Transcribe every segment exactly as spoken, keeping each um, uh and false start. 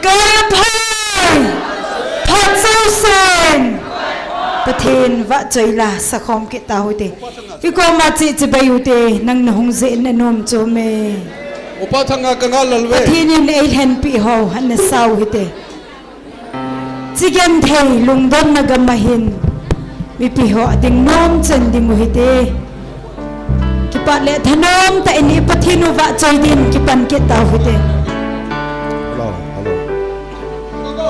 Kalphai! Phatchausen! Pathen vahchoi la sakhom kit tau hite. Ikoma che chibai ute, nang nahung jeh in anom chom e. Upa Thanga ka ngal lal ve. Pathen in eilhenpi ho, ana sau hite. Chigenthei lungdonna gam ahin, mipi ho ading nom chen ding u hite. Kipa le thanom tah in i Pathen u vahchoi din kipan kit tau hite. Hello, hello. Hello.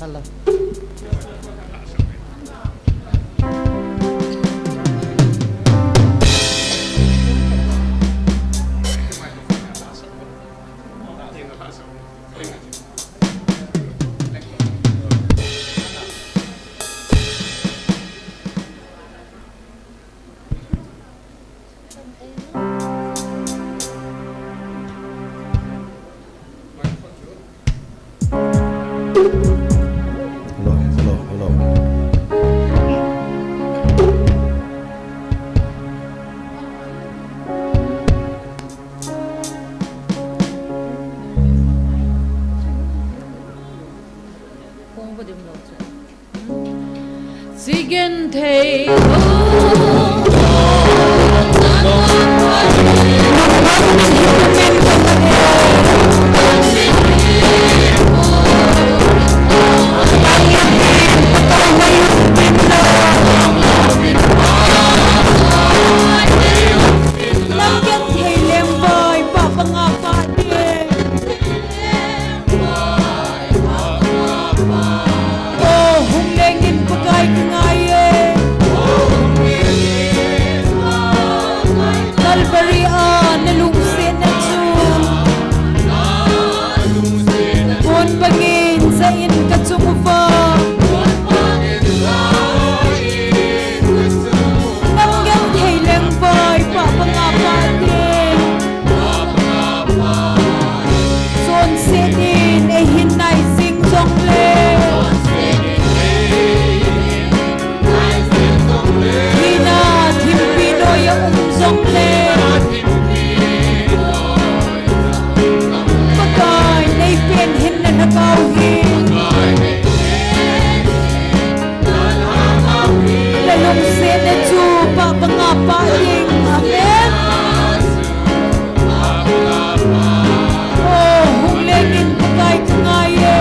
Hello. Hello, hello, hello. Sigenthei. Nang genthei lengvai, pah banga pah ding. O, hung lengin Pakai ka ngai e. Calvary a na lungsetna chu. Pon bangin jah in ka chung uva. Nang genthei lengvai, pah banga pah ding. Chonset in eihin nai jing jongle, thina thimpi noiya um jongle, Pakai nei pen hinna lhagao hi. Na lungsetna chu pah banga pah ding. Amen. O, hung lengin Pakai ka ngai e.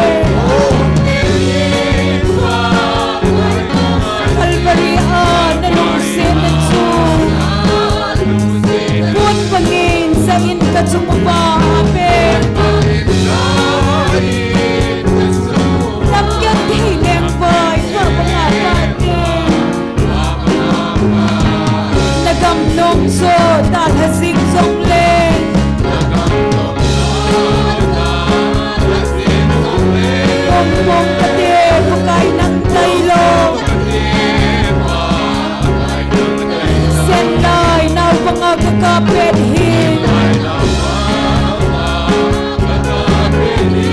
Calvary a na lungsetna chu. Pon bangin jah in ka chung uva. Amen. Nang genthei lengvai, pah banga pah ding. Na gam nom chu dalha jing jongle, pom pom kate Pakai nang tailou. Sen lai nao banga ka kap pet hi.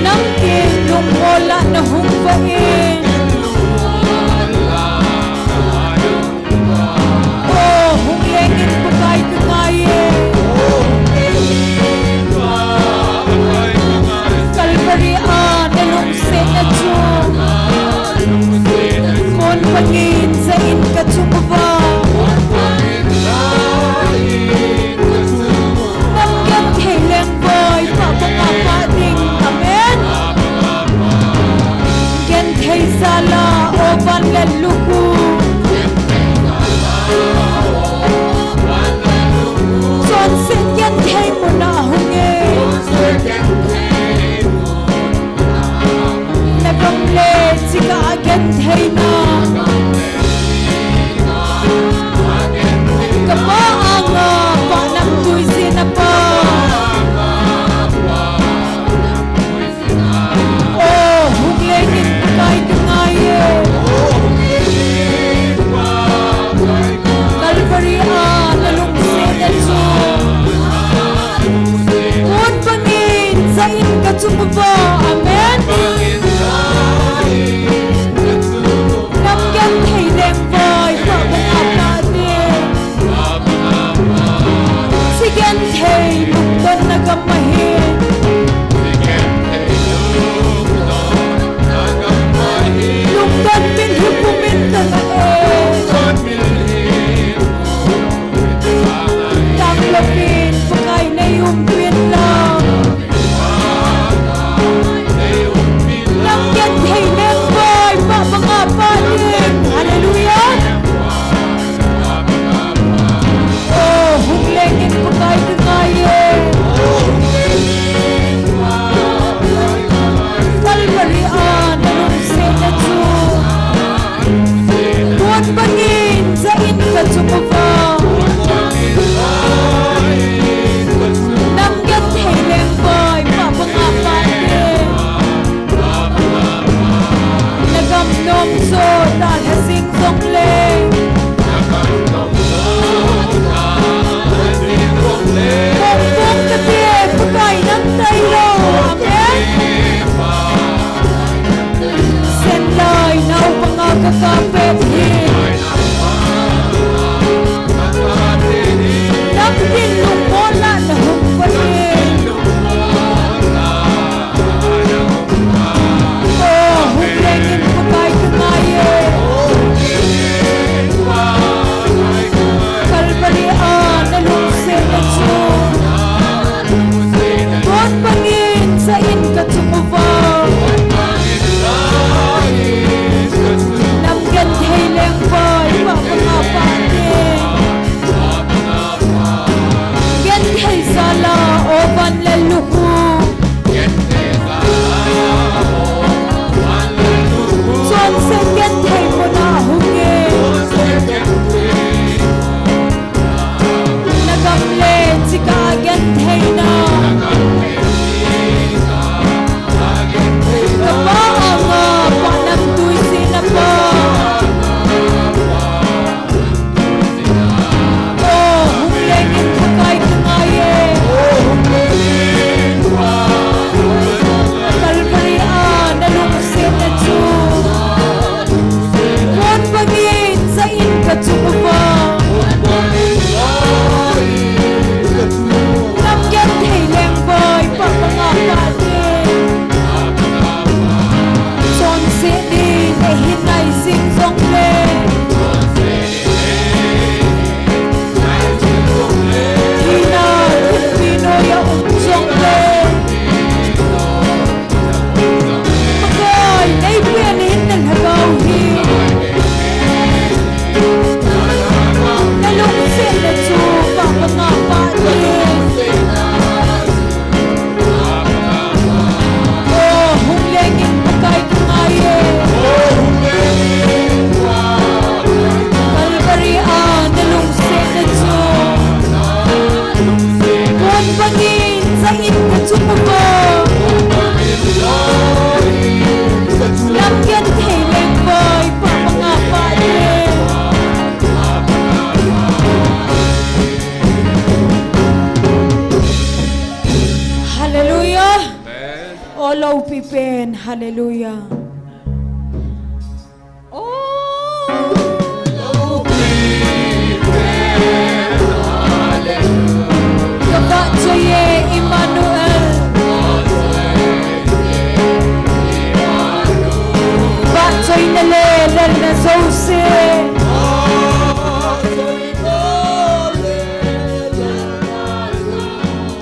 Nang kin lungmol a na hung vah in. O, hung lengin Pakai ka ngai e. Calvary a na lungsetna chu. Pon bangin jah in ka chung uva. Nang genthei lengvai, pah banga pah ding. Amen. Genthei jal a, o van le lukhu. Chonset genthei mun a hung e. Na gam le chika genthei na. Ka pa anga pa namtui jin a pa. O, hung lengin Pakai ka ngai e. Chunguva. Nam genthei lengvai, pah banga pah ding. Nagam nom chu dalha jing jongleng. Kong kong kati, Pakai nang tailou. Amen. Senlai nao panga kakap pet hi. Nang din lungmonna nahung pet hi. O, hung lengin Pakai kangai e. Calvary a nalungsetna chu Kon bangin sa in kachung uva. Nam genthei lengvai, pah banga pah ding. Genthei jal a, o van le lukhu. Chonset genthei mun a hung e. Nagam le chika gentheina. Kapa anga panam tuisin apa. O, hung lengin Pakai kangai e. Calvary a nalungsetna chu. Kon bangin sa in kachung uva. Nam genthei lengvai, pah banga pah ding. Chonset ding, eihin nai jing jongle. Thina, thina noiya um jongle. Pakai, neipen in nalhagao hi. Nalungsetna chu pah banga pah ding. O, hung lengin Pakai kangai e. Calvary a nalungsetna chu. Kon bangin sa in kachung uva. Nam genthei lengvai, pah banga pah ding. Hallelujah. Amen. O loupi pen, hallelujah. O loupi pen, hallelujah. Kavahchoi e Emmanuel. Vahchoina le lelna jouse.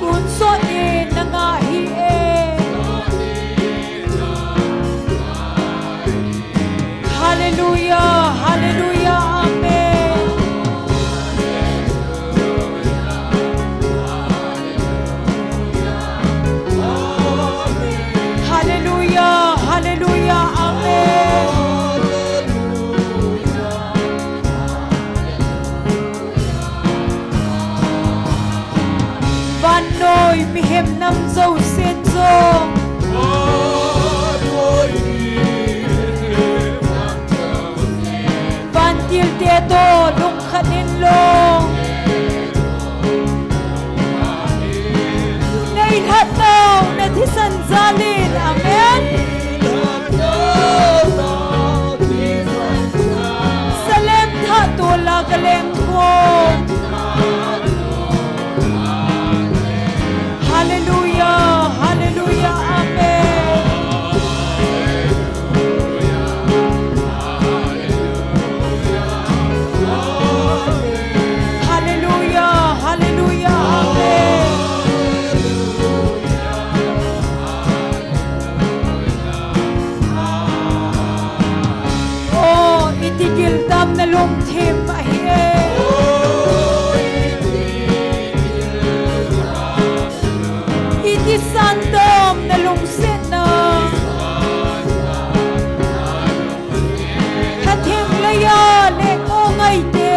Tonsot in nanga hi e. Hallelujah, hallelujah, amen. Hallelujah, hallelujah, amen. Vannoi mihem nam jousen jong. Vantil te toh lungkhat in long. Neilhat nau nathisan jal in. Amen. Salem thah tol a kaleng khom. Hallelujah, hallelujah, amen. Hallelujah, hallelujah, amen. O, iti gil tam nalungthim ahi e. Iti san tam nalungsetna. Khathim leiya leng o ngaite.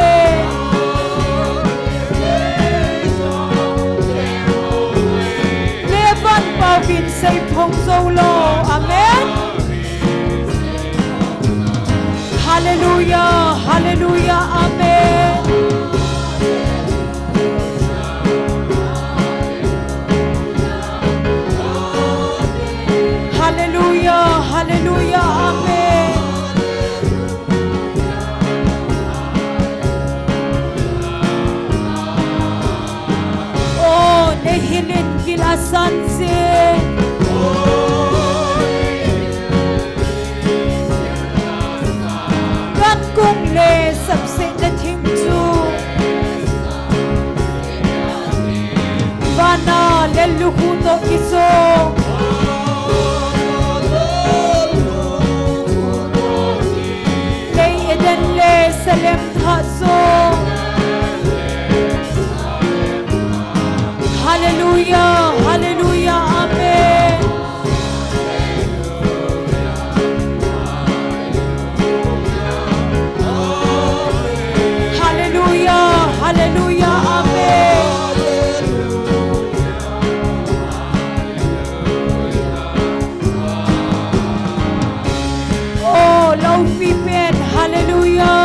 Hallelujah, hallelujah, amen. Hallelujah, hallelujah, amen. O, neihil in gil asan jing. Gankung le sapsetna thing chu vana lel lukhuh toh kijong. Lei Eden le Salem thah jong. Hallelujah, hallelujah, amen. Hallelujah, hallelujah, amen. O, loupi pen, hallelujah.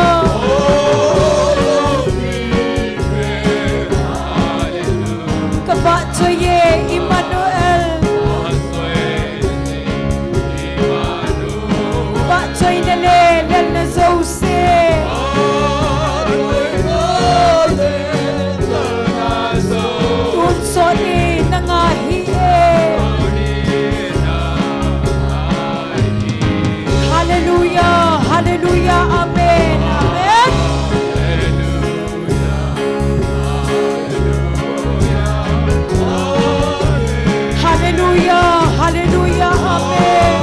Ka vahchoi e, Emmanuel. Vahchoina le lelna jouse. Tun sot in nanga hi e. Hallelujah, hallelujah, amen, amen. Hallelujah, hallelujah, amen.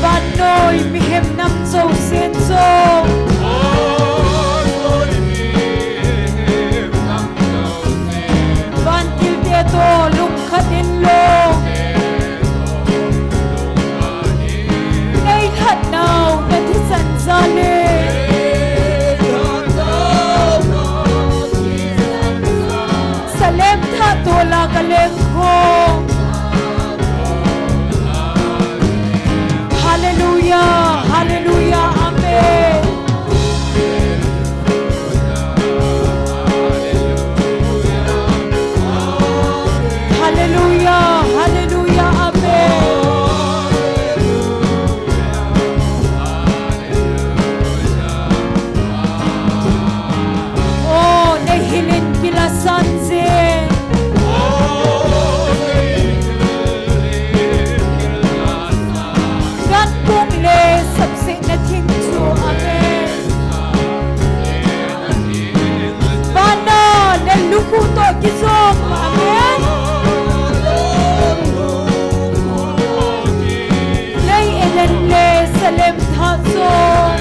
Vannoi mihem nam jousen jong. Vantil te toh lungkhat in lou. Nei lhat nau na thisan jal e. Salem thah toh la ka leng kho. Hallelujah, hallelujah, amen. Hallelujah, hallelujah, amen. O, neihil in gil asan jing. Gankung le sapsetna thing chu, amen. Vana lel lukhuh toh kijong, amen. Lei Eden le Salem thah jong.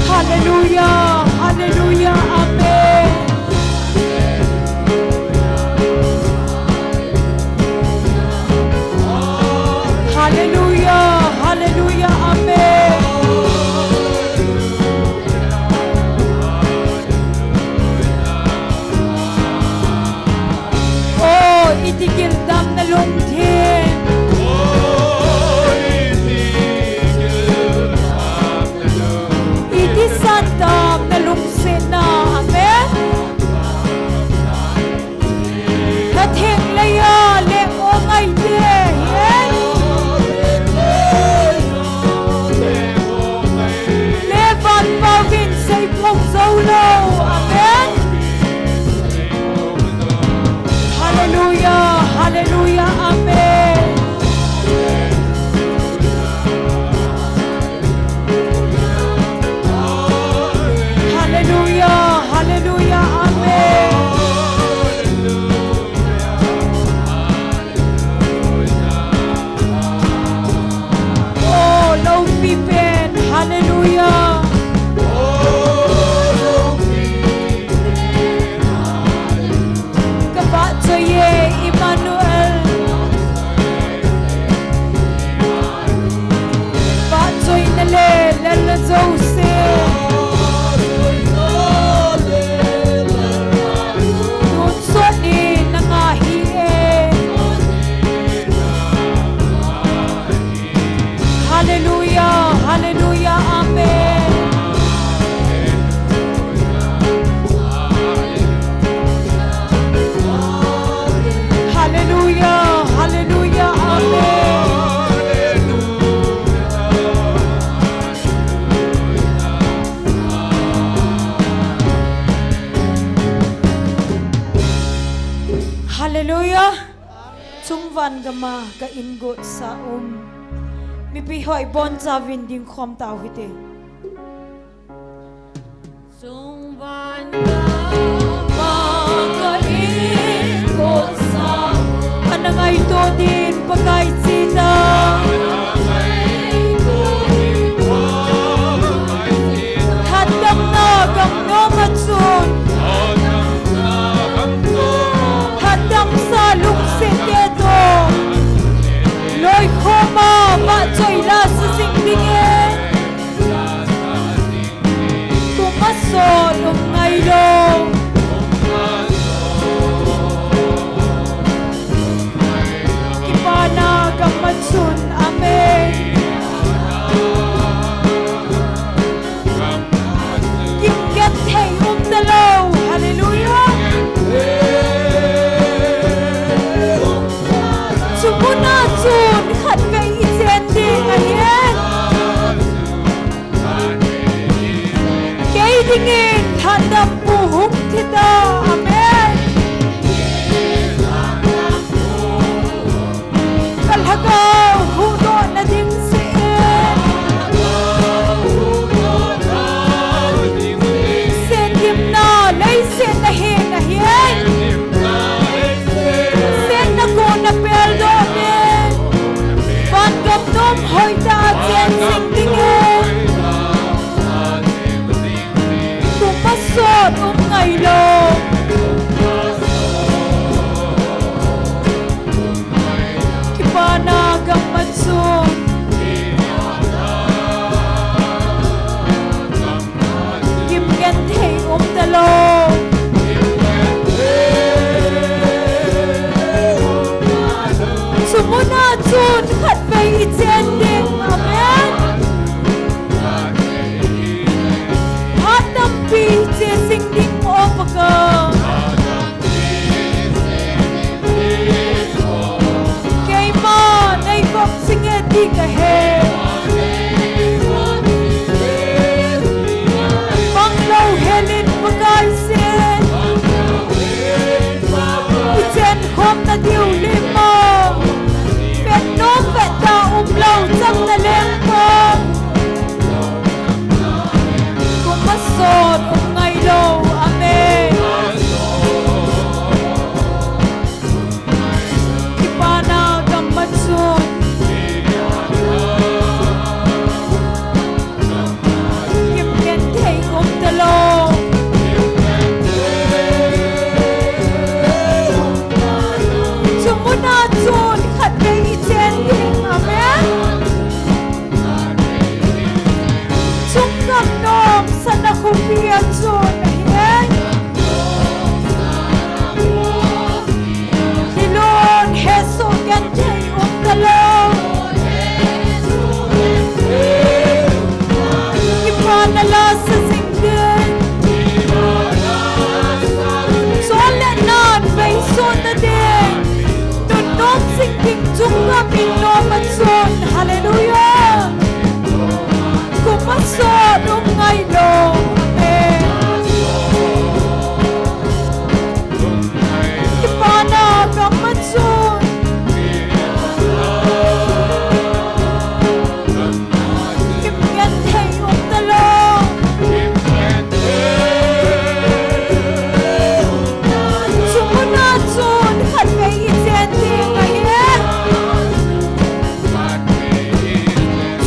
Hallelujah, hallelujah, amen. Hallelujah, hallelujah, amen. O, iti gil tam na lungthim. Iti san tam na lungsetna. Amen. Khatheng leiya leng o ngai te. Amen. Le van pau vin sei phong zo lo. Amen. Hallelujah, hallelujah, amen. Hallelujah, hallelujah, amen. Hallelujah. Chungvan gama ka ingot sa um. Mipi hoi boncha vin ding khom tau hite. Chungvan gama ka ingot sa um. Ana ngaito din Pakai chita. Hatdamna gam nom a chun. Hatdamsa lungset te toh. Loikhom a vahchoi la sa jing dingin. Kum a sot um ngailou. Kipana gam a chun, amen. Gimgenthei um talou, hallelujah. Chu muna chun khatvei i chen ding ahi. Kei dingin hatdampu hung thi ta. Amen. Ka lhagao huhdohna ding seh in. Sendimna leiset a hin ahi. Sehna kona peldoh in. Vangam nom hoitah a chen jing dingin. Kum a sot um ngailou. Kipana gam a chun. Gimgenthei um talou. Chu muna chun khatvei i chen ding. Amen. Phat tampi che jing ding, O Pakai. Keima nei vop jing e ti ka he. Manglou hel in Pakai sin. I chen khomna diu lim mo. Vet nom vet tah umlou chang na leng mo. Kum a sot um ngailou, amen. Kipana gam a chun. Gimgenthei um talou. Chu muna chun khatvei i chen ding, amen. Chungam nom sana khopi a chun ahi. Nilun hesoh genthei um talou. Kipana la sa jing ding. Chol le nan vei sot na ding. Nunnom jing ding chungam in nom a chun. Hallelujah. Kum a sot um ngailou. Amen. Kipana gam a chun. Gimgenthei um talou. Chu muna chun khatvei i chen ding ahi.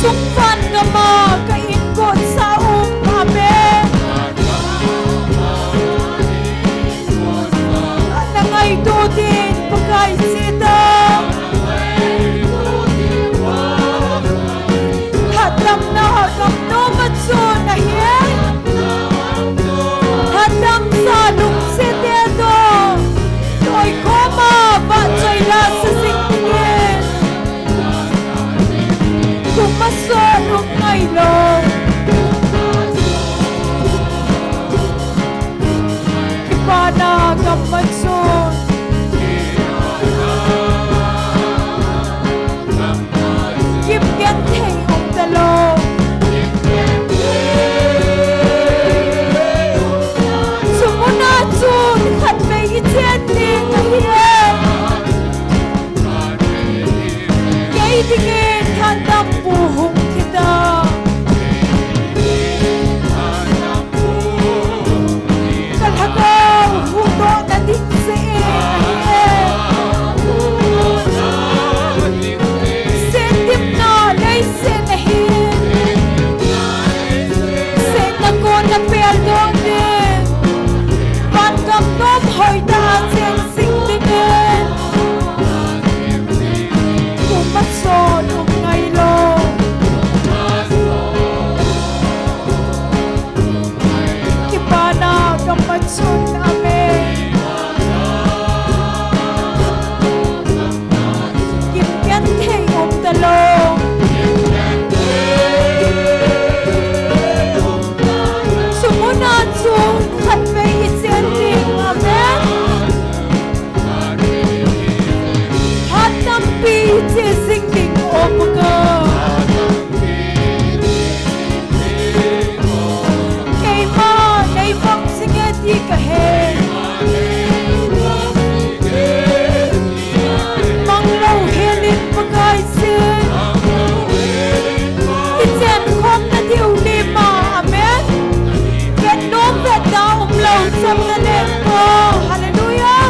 Chungvan gama ka ingot sa um, amen. Tingin thandampu hung thi ta. Ka lhagao huhdohna ding jeh in ahi e. Sentepna leiset ahi. Sentepna kon na peldoh ding. Vangam nom hoitah a cheng jing dingin. Pumachon um ngailou. Kipana gam a chun, amen. Kimgenthei um talou. Chumuna chun khatvei i chen ding, amen. Phat tampi che jing ding, O Pakai. Keima nei vop jing e ti ka he. Mang louhel in Pakai sin. I chen khom na diu lima, amen. Vet nom vet da um lou cham na leng ko. Hallelujah.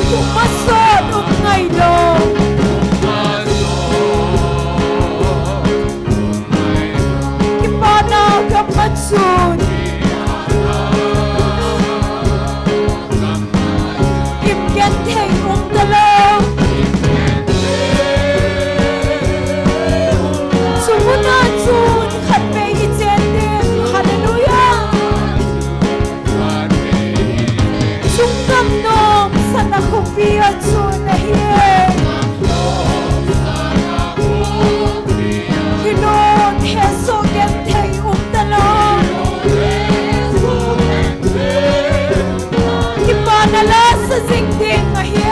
Pumachon um ngailou. Kipana gam a chun. Kimgenthei um talou. Chumuna chun khatvei i chen ding. Hallelujah. Chungchang nom sana khopi a chun ahi e. Kilun hesoh genthei um talou. Kipana lasa jing ding ahi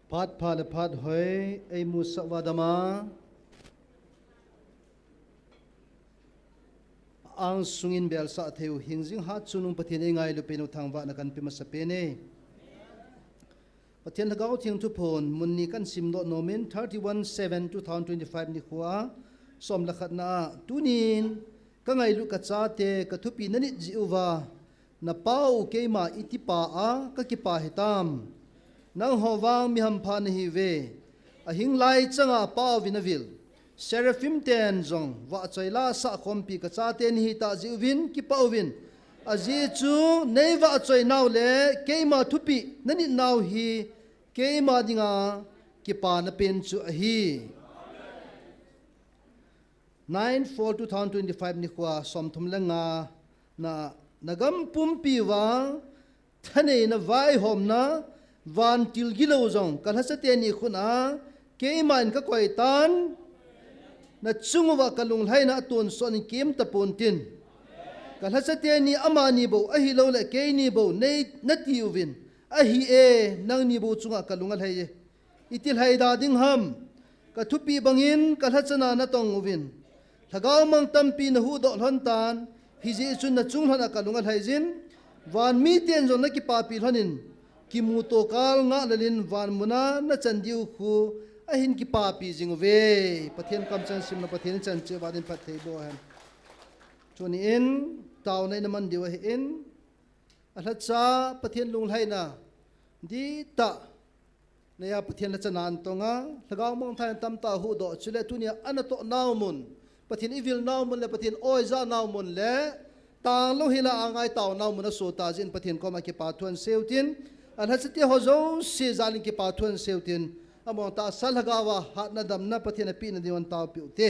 Phat pha le phat hoi, eimusah uva dama. Angsung in belsah theiu, hingjing hatchungnung Pathen eingailu penu thangvahna kanpe masapen e. Pathen Lhagao Theng thuphon, mun ni kahin simdoh nomin, thirty-one seven two thousand twenty-five nikhoa, som le khatna a, tunin, kangailut kachate, kathupina nit jeh uva, napau keima iti pa a, kakipa hitam. Nangho vang mi hampha nahiuve, ahing lai changa apauvin avil. Seraphim ten jong, vahchoi la sahkhompi kachate nahitah jeh uvin, kipah uvin. Ajeh chu, neivahchoi nau le, keima thupeh nanit nau hi, keima dinga, kipana pen chu ahi. Nine four two thousand twenty-five nikhoa, som thum le nga, na, nagam pumpi uva, thaneina vaihomna, vantil gilou jong, kalhacha teni khut a, keiman kakoi tan, nachung uva kalunglhaina atonsot in kemta pontin. Kalhacha teni amani bou, ahilouleh keini bou, nei, nati uvin. Ahi e, nangni bou chunga kalung alhai e. Iti lhaida ding ham, kathupeh bangin kalhachana natong uvin. Lhagao mang tampi nahuhdoh lhon tan, hijeh chun nachung lhona kalung alhai jin, van miten jong nakipapi lhonin, kimuto kal ngah lelin van muna nachan diu khu, ahin kipapi jing uve. Pathen kamchang simna Pathen in chan cheh uva din phatthei boh hen. Tuni in, taona in aman diu ahin, alhacha Pathen lunglhaina, dihtah, neiya Pathen lhachana anatong a, Lhagao mangthah in tamtah ahuhdoh, chule tunia anatoh nau mun, Pathen ivil nau mun le Pathen oija nau mun le, tanglou hila angai tao nau mun asoh tah jeh in Pathen koma kipa thu ahin seiyu tin, alhacha teho jouse jalin kipa thu ahin seiyu tin, amang tahsa Lhagao a hatna damna Pathen apehna diu ahin taopeh u te.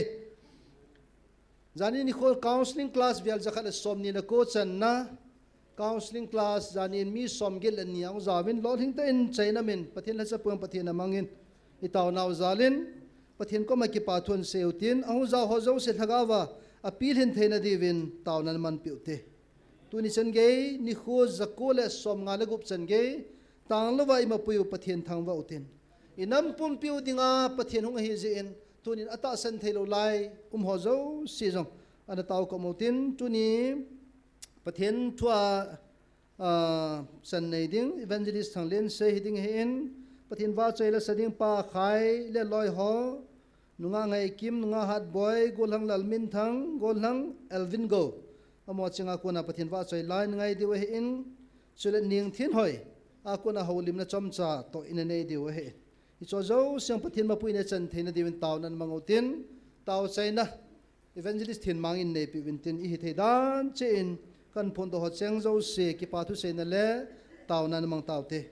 Jani nikho counseling class vel jakhat le somni le ko channa, counseling class jani in mi somget le ni ahung jaovin, lolhing tah in chaina min, Pathen lhacha puang Pathen amangin, itao nau jalin, Pathen koma kipa thu ahin seiyu tin, ahung jao ho jouse Lhagao a, apilhin theina diuvin, taona namanpeh u te. Tuni chan gei, nikho jako le somnga le gup chan gei, tanglouva imapuiu Pathen thangvah u tin. Inam pumpiu dinga Pathen hung ahi jeh in, tunin atahsan theilou lai, um ho jouse jong, ana tao kop u tin, tuni Pathen thua, ah, chan nei ding, Evangelist Thanglensei hiding ahin, Pathen vahchoi lasa ding Pa Khai le loi ho, Nungah Ngaikim, Nungah Hatboi, Golhang Lalminthang, Golhang Elvin Go. Amaho chenga kona Pathen vahchoi la ingai diu ahin, chule Ningthenhoi, akona houlimna chomcha toh inanei diu ahin. Hicheho jouse Pathen mapuina chan theina diuvin taona namang u tin, tao chaina, Evangelist Thinmang in neipeh uvin tin, ihithei dan cheh in, kahin phondoh ho cheng jouse, kipa thuseina le, taona namang tau te.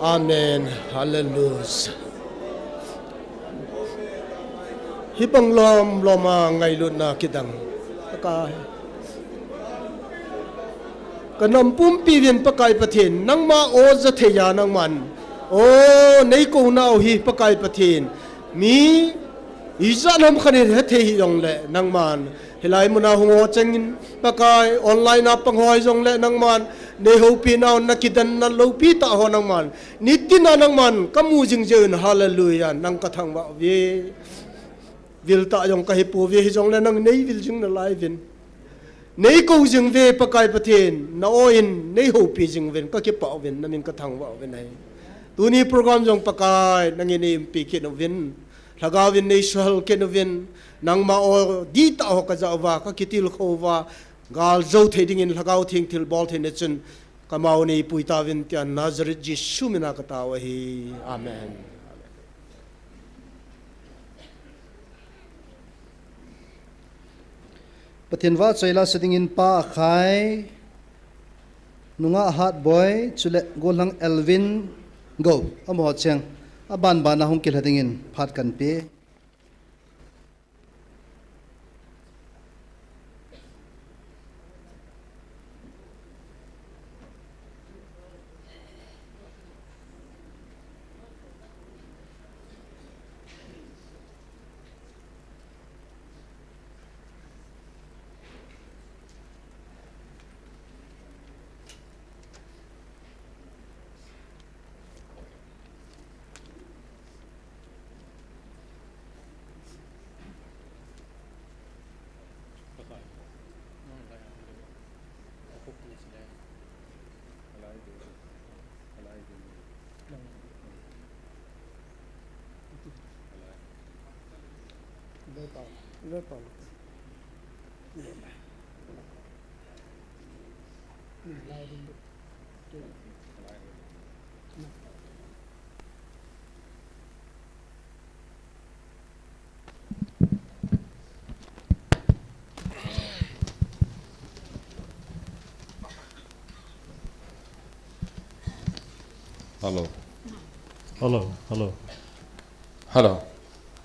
Amen. Hallelujah. Hibang lom lom a ngailutna kidang. Pakai. Ka nam pumpi uvin Pakai Pathen, nangma o ja thei a nangman. O, nei kou nau hi Pakai Pathen. Mi, ijat ham khat in he thei hijongle nangman. Hilai muna hung ho chengin Pakai, online a pang ho hijongle nangman. Nei houpi nau na kidanna loupi tah ho nangman. Nitin a nangman, ka mu jing jeh un, hallelujah, nang ka thangvah uve. Vil tah jong ka hi pouve hijongle nang nei vil jing nalai uvin. Nei kou jing uve Pakai Pathen, na o in nei houpi jing uvin, ka kipah uvin, na min ka thangvah uvin ahi. Tuni program jong Pakai, nangin nei umpi kit uvin. Lhagao vin nei suhal kit uvin, nangma o dihtah ho ka ja uva, ka kitilkhou uva, gal jou thei dingin Lhagao Theng thilbol theina chun, ka mau nei pui tauvin tia Nazareth Jesu mina ka tao ahi. Amen. Pathen vahchoi la sa dingin Pa Akhai, Nungah Hatboi, chule Golhang Elvin Go, amaho cheng, aban ban a hung kilha dingin phat kan pe. Hello. Hello, hello. Hello.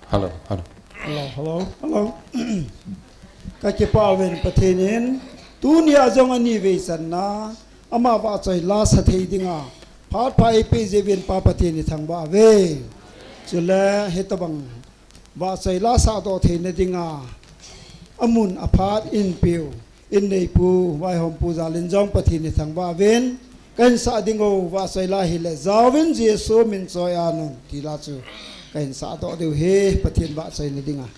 Hello, hello. Hello, hello, hello. Ka kipah uvin Pathen in, tunia jong ani vei channa, ama vahchoi la sa thei dinga, phat pha eipeh jeh uvin Pa Pathen i thangvah uve. Chule, hitabang vahchoi la sahdoh theina dinga, amun aphat in piu. In neipu, vaihompu jal in jong Pathen i thangvah uvin, ka hinsah ding u, vahchoi la hile, jaovin Jesu min choi a nun, ti la chu, ka hinsah doh diu ahi, Pathen vahchoina dinga.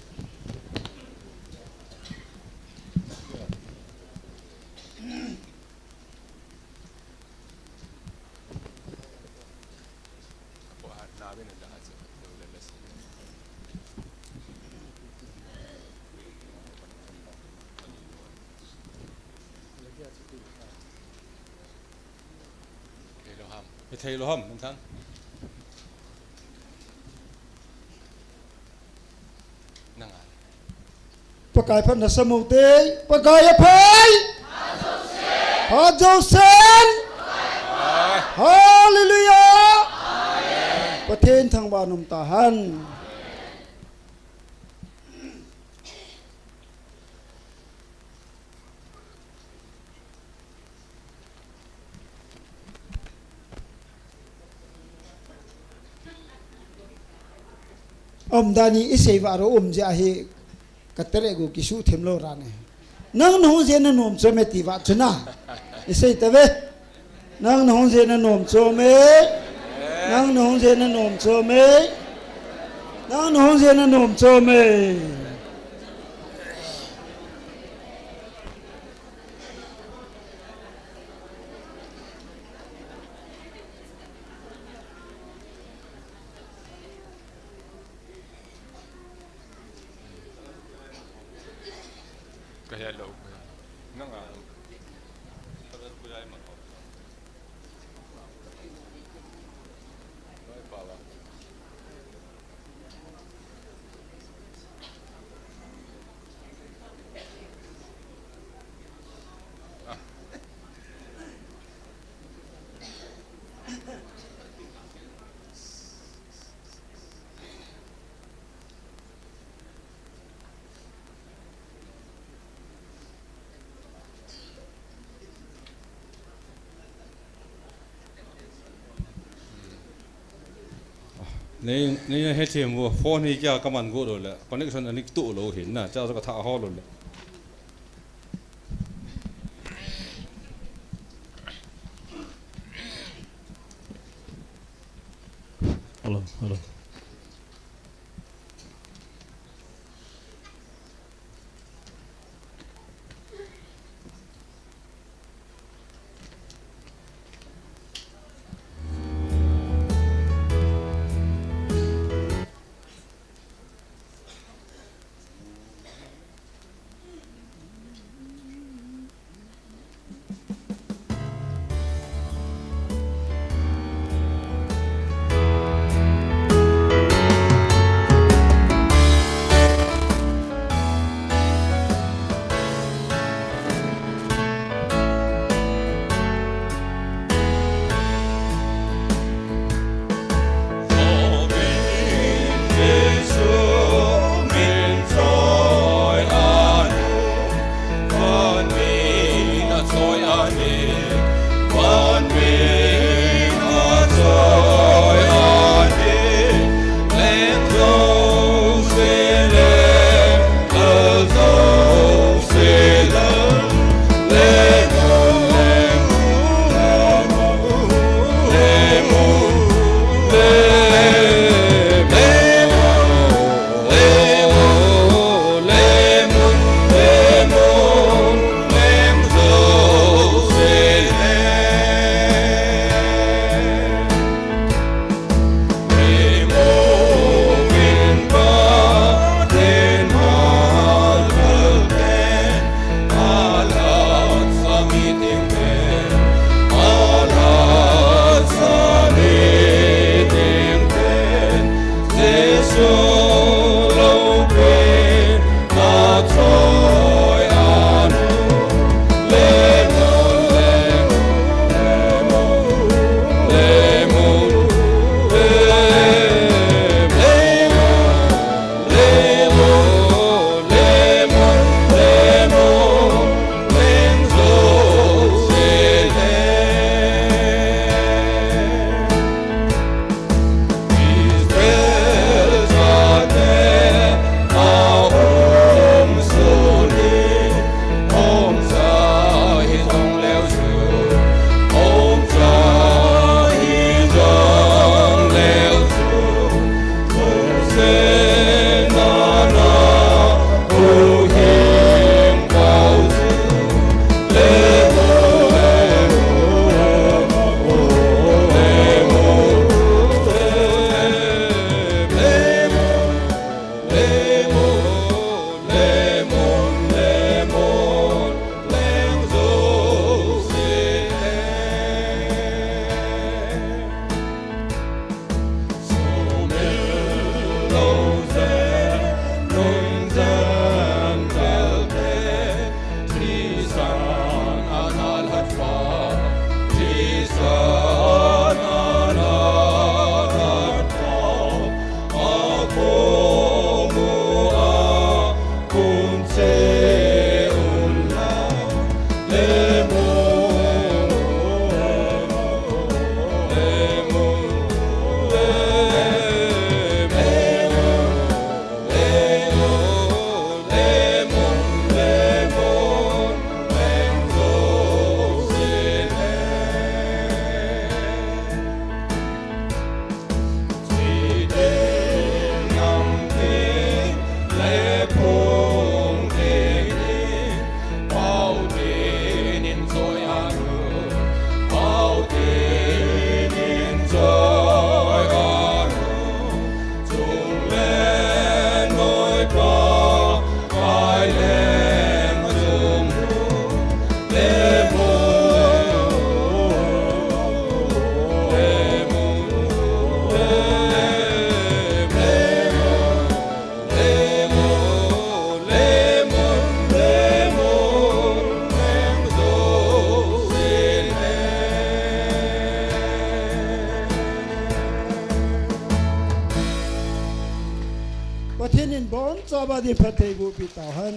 Thei lou ham. Thei lou ham, min thang. Nang a. Pakai phatna sa mo te, Pakai aphai. Phat jousen. Hallelujah. Pathen thangvah nom tahen. Aumdan hi isei vah ro, um jeh hi ka tere gu kisuh thim lou ran e. Nang nahung jeh na nom chom e ti vah chu na. Isei tave. Nang nahung jeh na nom chom e. Nang nahung jeh na nom chom e. Nang nahung jeh na nom chom e. Ka he lou. Nang a. Nei, nei na hethem vo, phone hi kia kaman go lo le, connection ani tu lo hin na, cha ka tha ho lo le. Hello, hello. Pathen in bonchauva ding phatthei boh peh tau hen.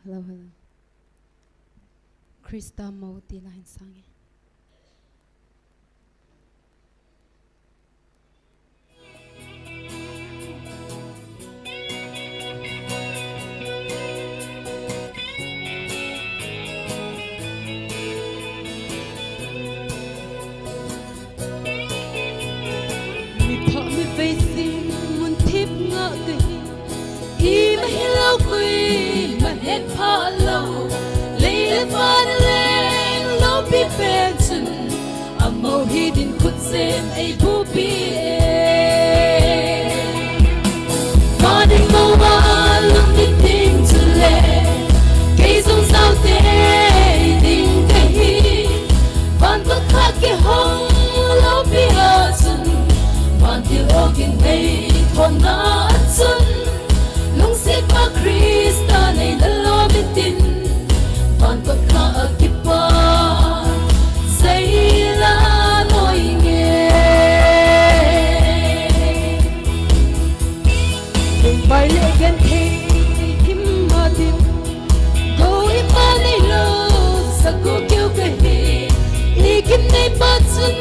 Hello, hello. Krista mo ti la hin sang e. Mi pha mi vei sing mun thip nga kahi. Ima hilou koima het pha lou. Lei le van leng loupi pen chun, amo hi din khut sem ei bupi e. Van in mo a lung ni ting chule, kei jong jao tei ding kahi. Van khat khat kihong loupi a chun, vantil ogin nei thona a chun, lungset pa Krista nei na lom in tin, van khat khat a kipa, sei la noi nge. Lungbai le genthei him ma din, go i pa nei lou, sa go keu kahi, i kin nei pa chun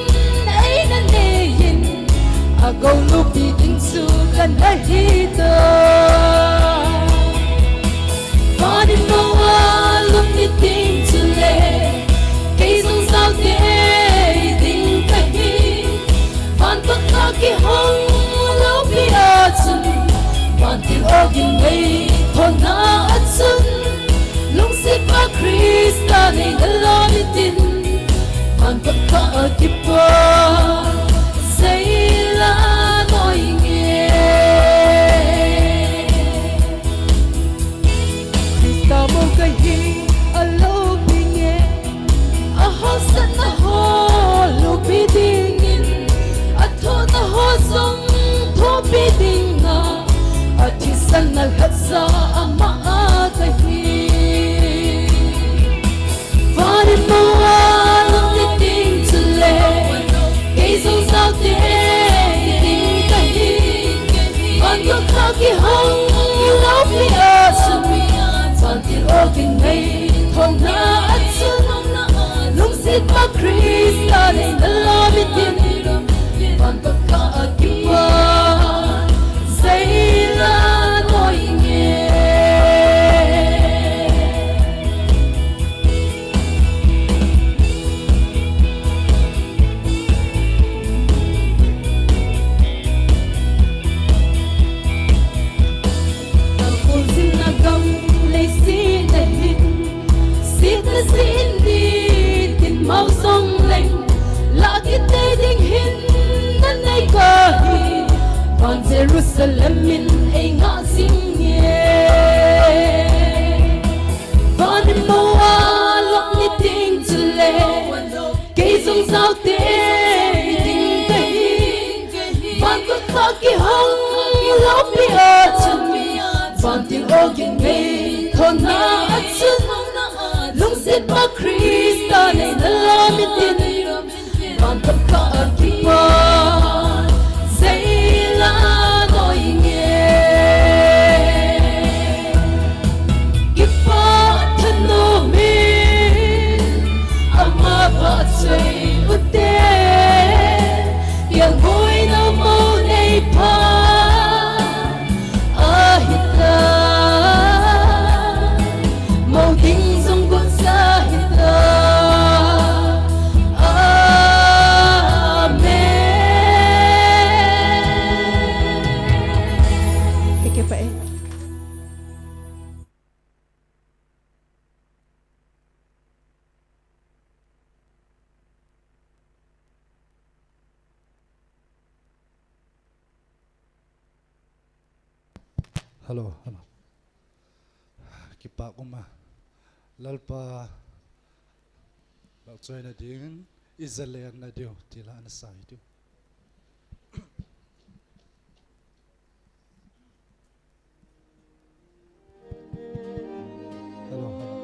ei na nei in, a go loupi ding chu kana hi ta. Van in mo a lung ni ting chule, kei jong jao tei ding kahi. Van khat khat kihong loupi a chun, vantil ogin nei thona a chun, lungset pa Krista nei na lom in tin, van khat khat a kipa, sei la noi nge. Krista mo kahi a loupi nge, a haosatna ho loupi dingin, a thohna ho jong thohpi dinga, a thisan na lhatsa ama a kahi. Van in mo a lung ni ting chule, kei jong jao tei ding kahi. Van khat khat kihong loupi a chun, vantil ogin nei thona a chun, lungset pa Krista nei na lom in tin, van khat khat a kipa, sei la noi nge. Takul jin na gam leiset na hin, setna jin ni tin mau jong leng, la kitei ding hin na nei kahi, van Jerusalem in ei ngah jing e. Van in mo a lung ni ting chule, kei jong jao tei ding kahi. Van khat khat kihong loupi a chun, vantil ogin nei thona a chun, lungset pa Krista nei na lom in tin, van khat khat a kipa, sei la noi nge. Kipa thanom in ama vahchoi ute, piang boina mo nei pha ahi ta, mo ding jong got sa hi ta. Amen. Thank you, Pa. Hello, hello. Kipa um a. Lalpa, vahchoina ding, i zalen na diu, ti la ana sa hi diu. Hello, hello.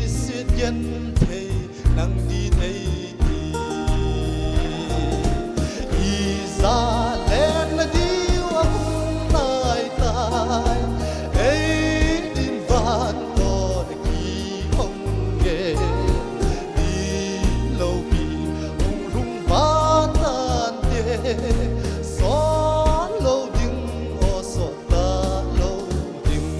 Sitgen thei nang di nei ti. Ija lenna diu ahung nai tai. Ei din van kon kihong nge. Di lo pi hung lhung vatan te. Son lo ding o son ta lo ding.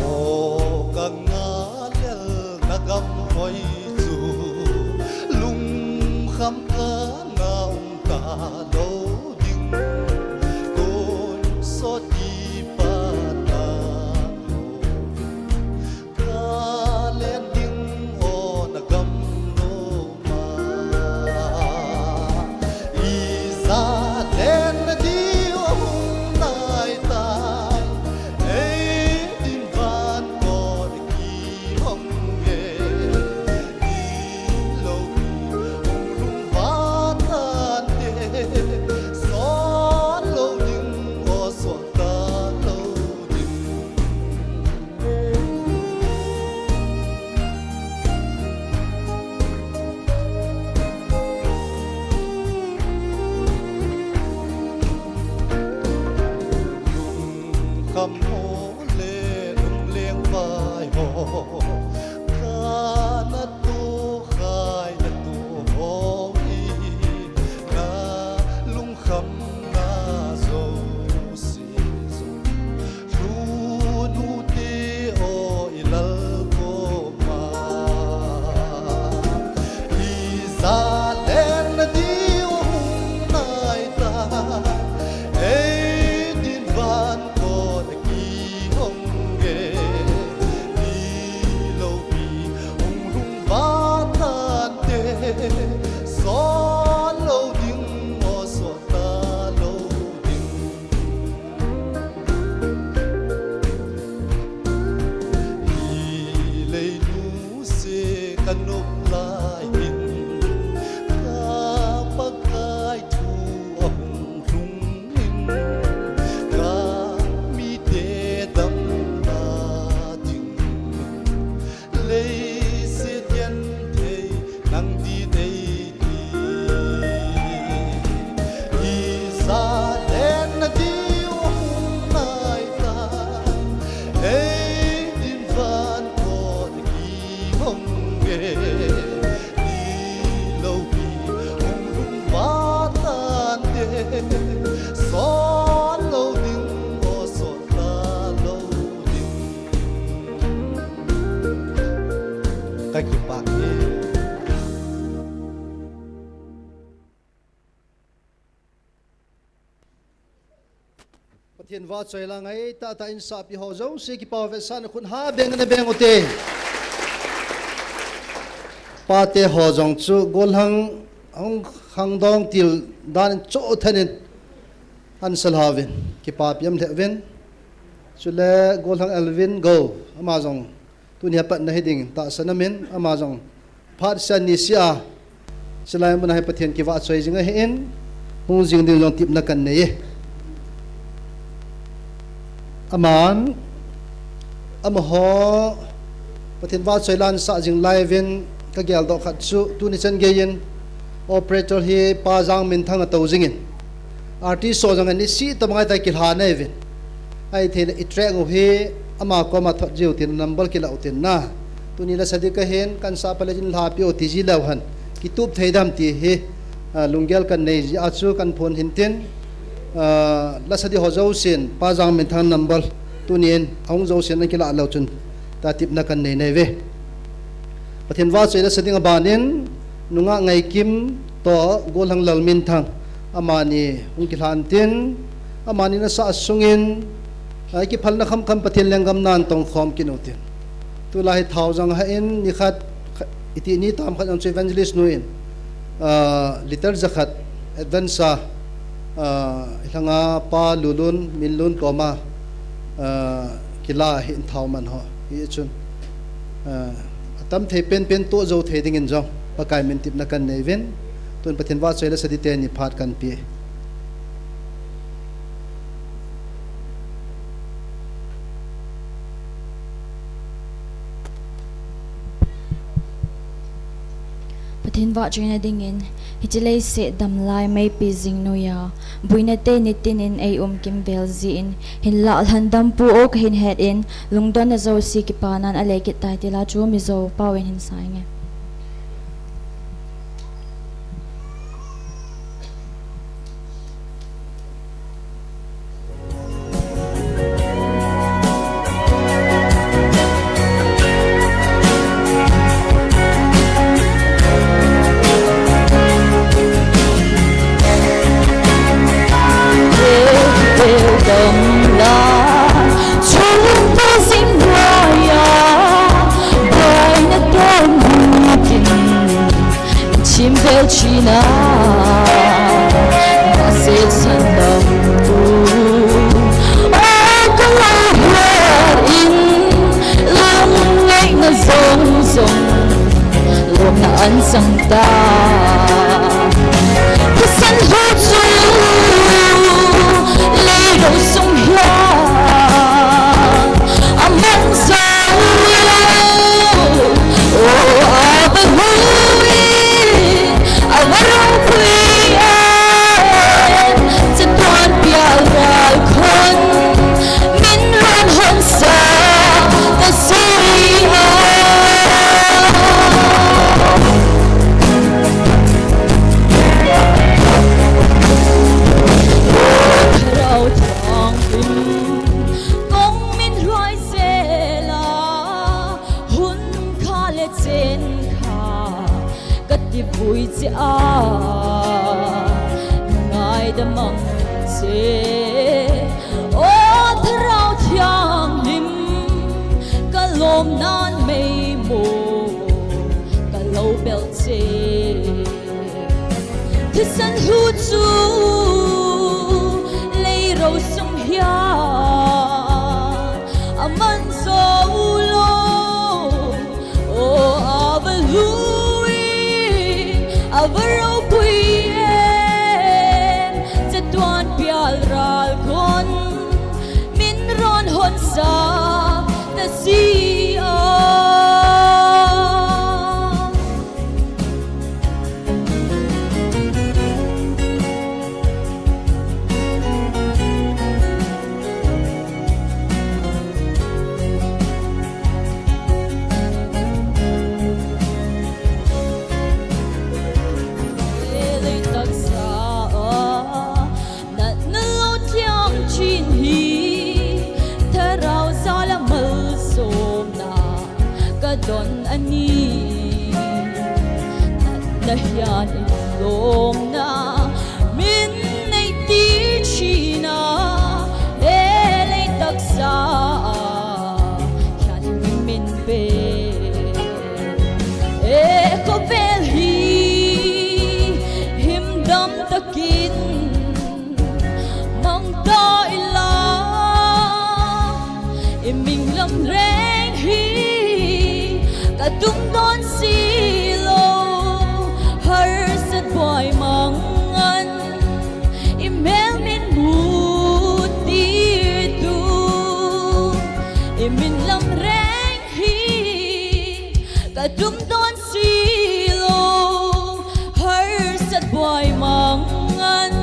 O ka ngalel na gam hoi chu lungkham ka na um ta lo ding. Tonsot kipat ta lo ding. Ka len ding o na gam loma. Ija lenna diu ahung nai tai. Ei din van kon kihong nge. Di lo pi hung lhung vatan te. Son lo ding o son ta lo ding. Lungkham ho le lungleng vai ho, ka na tu khai na tu ho hi, na lungkham na jouse jo. Lhun u te o i lal koma. Ija lenna diu hung nai tai. Ei din van kon kihong nge. Di lo pi hung lhung vatan te. Son lo ding o son ta lo ding. Hi leinu se ka nop lai in, ka Pakai thu ahung lhung in, ka mite damna ding. Leiset genthei nang di nei ti. Ija lenna diu hung nai tai. Ei din van kon kihong nge. Di lo pi hung lhung vatan te. Son lo ding o son ta lo ding. Ka kipah e. Pathen vahchoi la ngai tahtah in sahpi ho jouse kipah vetsahna khut ha beng na beng u te. Pate ho jong chu golhang hung khangdong til dan in chothen in ansal hauvin, kipapi um lheh uvin. Chule golhang Elvin Go, ama jong tuni a patna hiding tahsan amin, ama jong phat sia ni sia, chulai mun a hi Pathen kivahchoi jing ahin, hung jing ding jong tipna kan nei e. Aman, amaho, Pathen vahchoi la ansah jing lai uvin, ka geldoh khat chu, tuni chan geiyin, operator hi Pa Jangminthang atou jingin. Artist ho jong ani si tah ngai ta kilha nei uvin. Ahithei le i track u hi ama koma thot jiu tin number kila u tin na. Tuni la sadi ka hin kan sa pale jin lhapi u ti ji leu hen. Kitup thei dem ti hi, ah, lunggel kan nei ji a chu kan phon hin tin. Ah, la sadi ho jousen Pa Jangminthang number tunin ahung jousen an kila leu chun ta tipna kan nei nei uve. Pathen vahchoi la sa ding abanin, nungah Ngaikim toh Golhang Lalminthang, amani hung kilhan tin, amani nasa sungin, ah, kiphalna khamkham Pathen lenggam nan tongkhom kit u tin. Tulai hi thaojang hah in, nikhat, kha-, iti ni tam khat jong chu evangelist nu in, ah, liter jakhat advance a, ah, ilanga Pa Lulun, Minlun koma, ah, kila hi in thao man ho. Hichun, ah, atam thei penpen toh jou thei dingin jong, Pakai min tipna kan nei uvin, tun Pathen vahchoi la sa ding teni phat kan pe. Hin vahchoina dingin, hiche leiset damlai meipi jing noiya, buina te nitin in eium kimvel jin, hinlah lhandampu o kahin het in, lungdonna jouse kipanan alei kit tai ti la chu Mizo pao in hin sa inge. Chim vel china, na se chan dam tu. O ka lau her in, lung ngai na zong zong, lom na an sang ta. Ka san ho chu, lei ro sung hia, a man sa. O, a ba hui, a ba rong pui e, chatuan pial ral khon, min ron hon sa, ta si a. Thlarau Thianghlim, kong min ruai zel a, hun kha le chen kha, ka ti vui che a, ngaidam ang che. O Thlarau Thianghlim, ka lom nan mei mo, ka lo bel che. Thisan hu chu lei ro sung hia, a man zo lo. O, a va lui, a va ropui em, chatuan pial ral khon, min ron hon sa, ta si a. Lei taksa a, natna lo thiang chin hi, thlarau jal a malsomna ka don a ni. Natna hian in lomna min nei ti chin a, he lei taksa a hian min pe. E, khovel hi himdam takin mang ta ila, i min lam reng hi ka tum don si lo, harsat buai mang an, i mel min mu ti tu, i min lam reng hi ka tum don si lo, harsat buai mang an,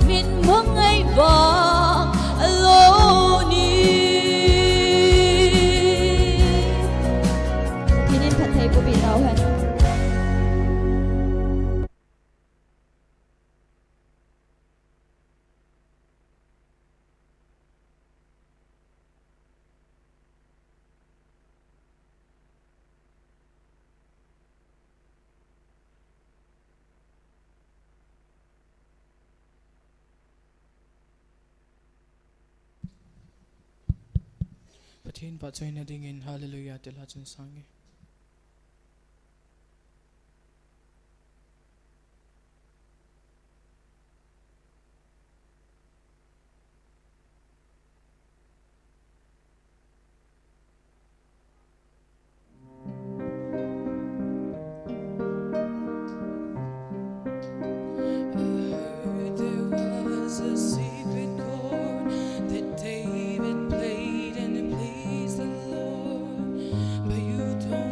min mang ngai vang a lo ni. Pathian in phatthei boh peh tau hen. Pathian phatchoina dingin Hallelujah ti la chun sa inge. I heard there was a secret chord that David played and it pleased the Lord. But you told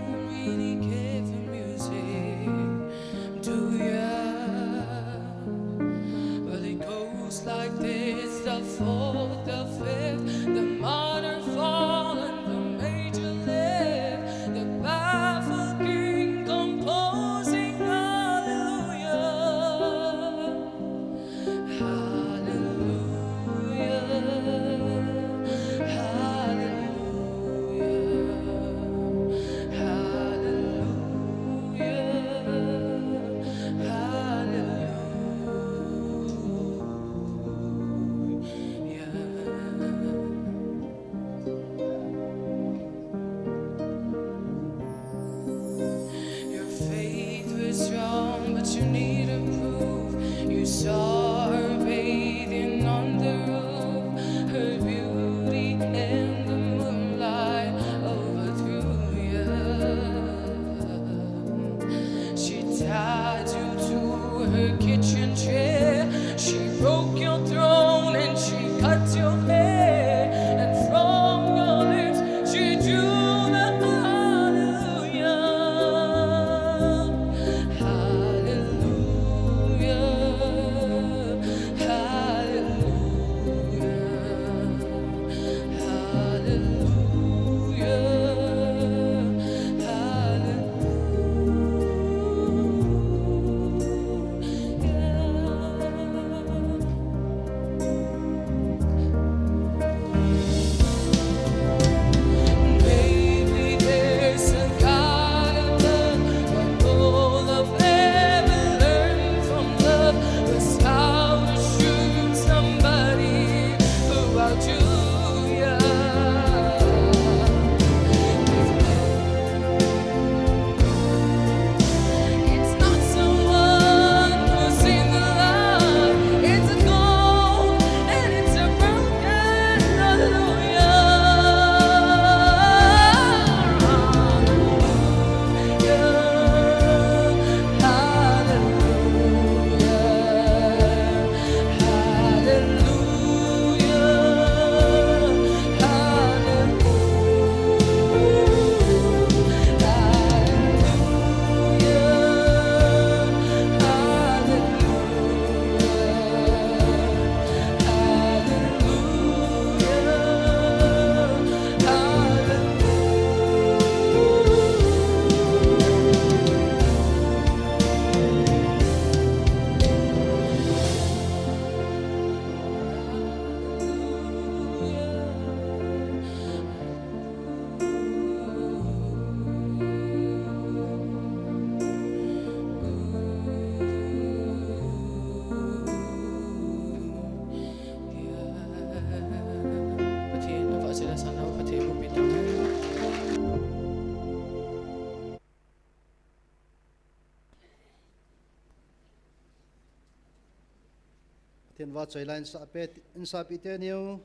Vachoi lai insahpi, insahpi teniu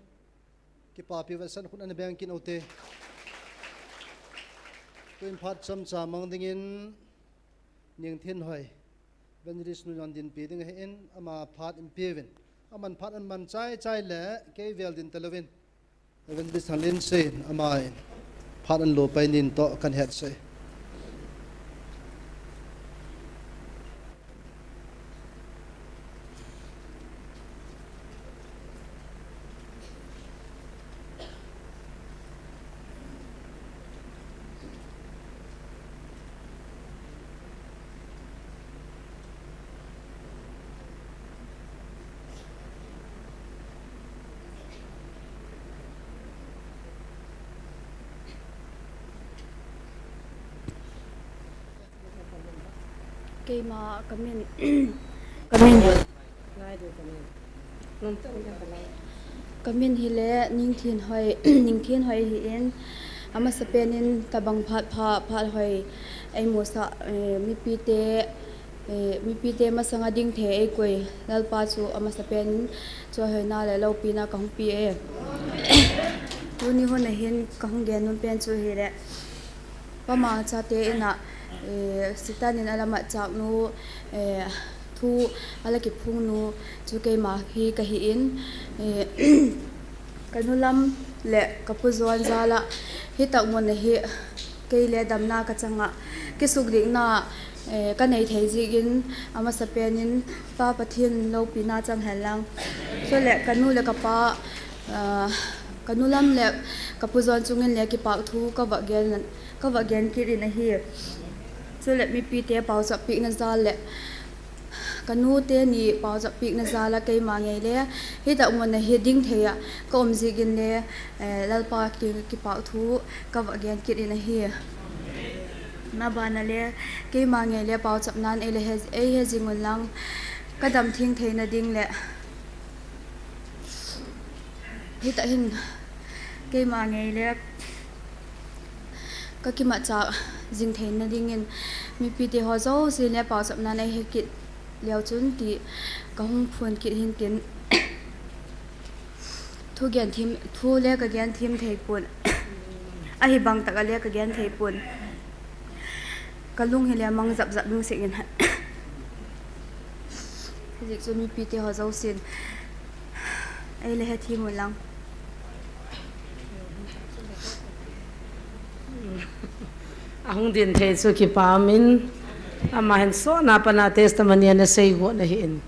kipapi vetsahna khut ana beng kit u te. Tuin phat chomcha mang dingin Ningthinhoi, Evangelist nu jong dinpi ding ahin, ama phat eipeuvin. Aman phat aman chaichai le kei vel din talouvin, Evangelist Thanglensen, aman phat anlo pai nin toh kahin hetsah e. Keima kamin, kamin, kamin hile Ningthinhoi, Ningthinhoi ahin, amasapen in tabang phat pha, phat hoi eimusah, eh, mipite, eh, mipite masanga dingthei eikoi Lalpa chu amasapen in choihoina le loupina kahung pe e. Tuni hun ahin kahung gen nom pen chu hile, Pa Mangcha te in a, eh, Satan in alamatchah nu, eh, thu ala kiphong nu chu keima hi kahin, eh, kanu lam le kapu John jal a hitak mun a hi kei le damna kachang a, kisukdetna, eh, kanei thei jeh in amasapen in Pa Pathen loupina chang hen lang. Chule kanu le kapa, ah, kanu lam le kapu John chung in le kipa thu kava gen, kava gen kit in ahi. Chule mipite paochap pehna jal le kanu teni paochap pehna jal a keima ngei le hitak mun a hi dingthei a kaum jeh in le, eh, Lalpa ki, kipa thu kava gen kit in ahi. Nabana le keima ngei le paochap nan ei le he, ei he jing un lang kadam theng theina ding le hitak hin keima ngei le kakimatchah jing theina dingin mipite ho jouse le paochap nan ei he kit leu chun ti kahung phon kit hin tin. Thu gen them, thu le kagen them thei pon. Ahibang tah a le kagen thei pon. Kalung hi le mang japjap ding seh in. Hijeh chun mipite ho jousen ei le hethem un lang. Ahung ding thei chu kipa um in, ama hin sotna pana testimony ana sei got ahin.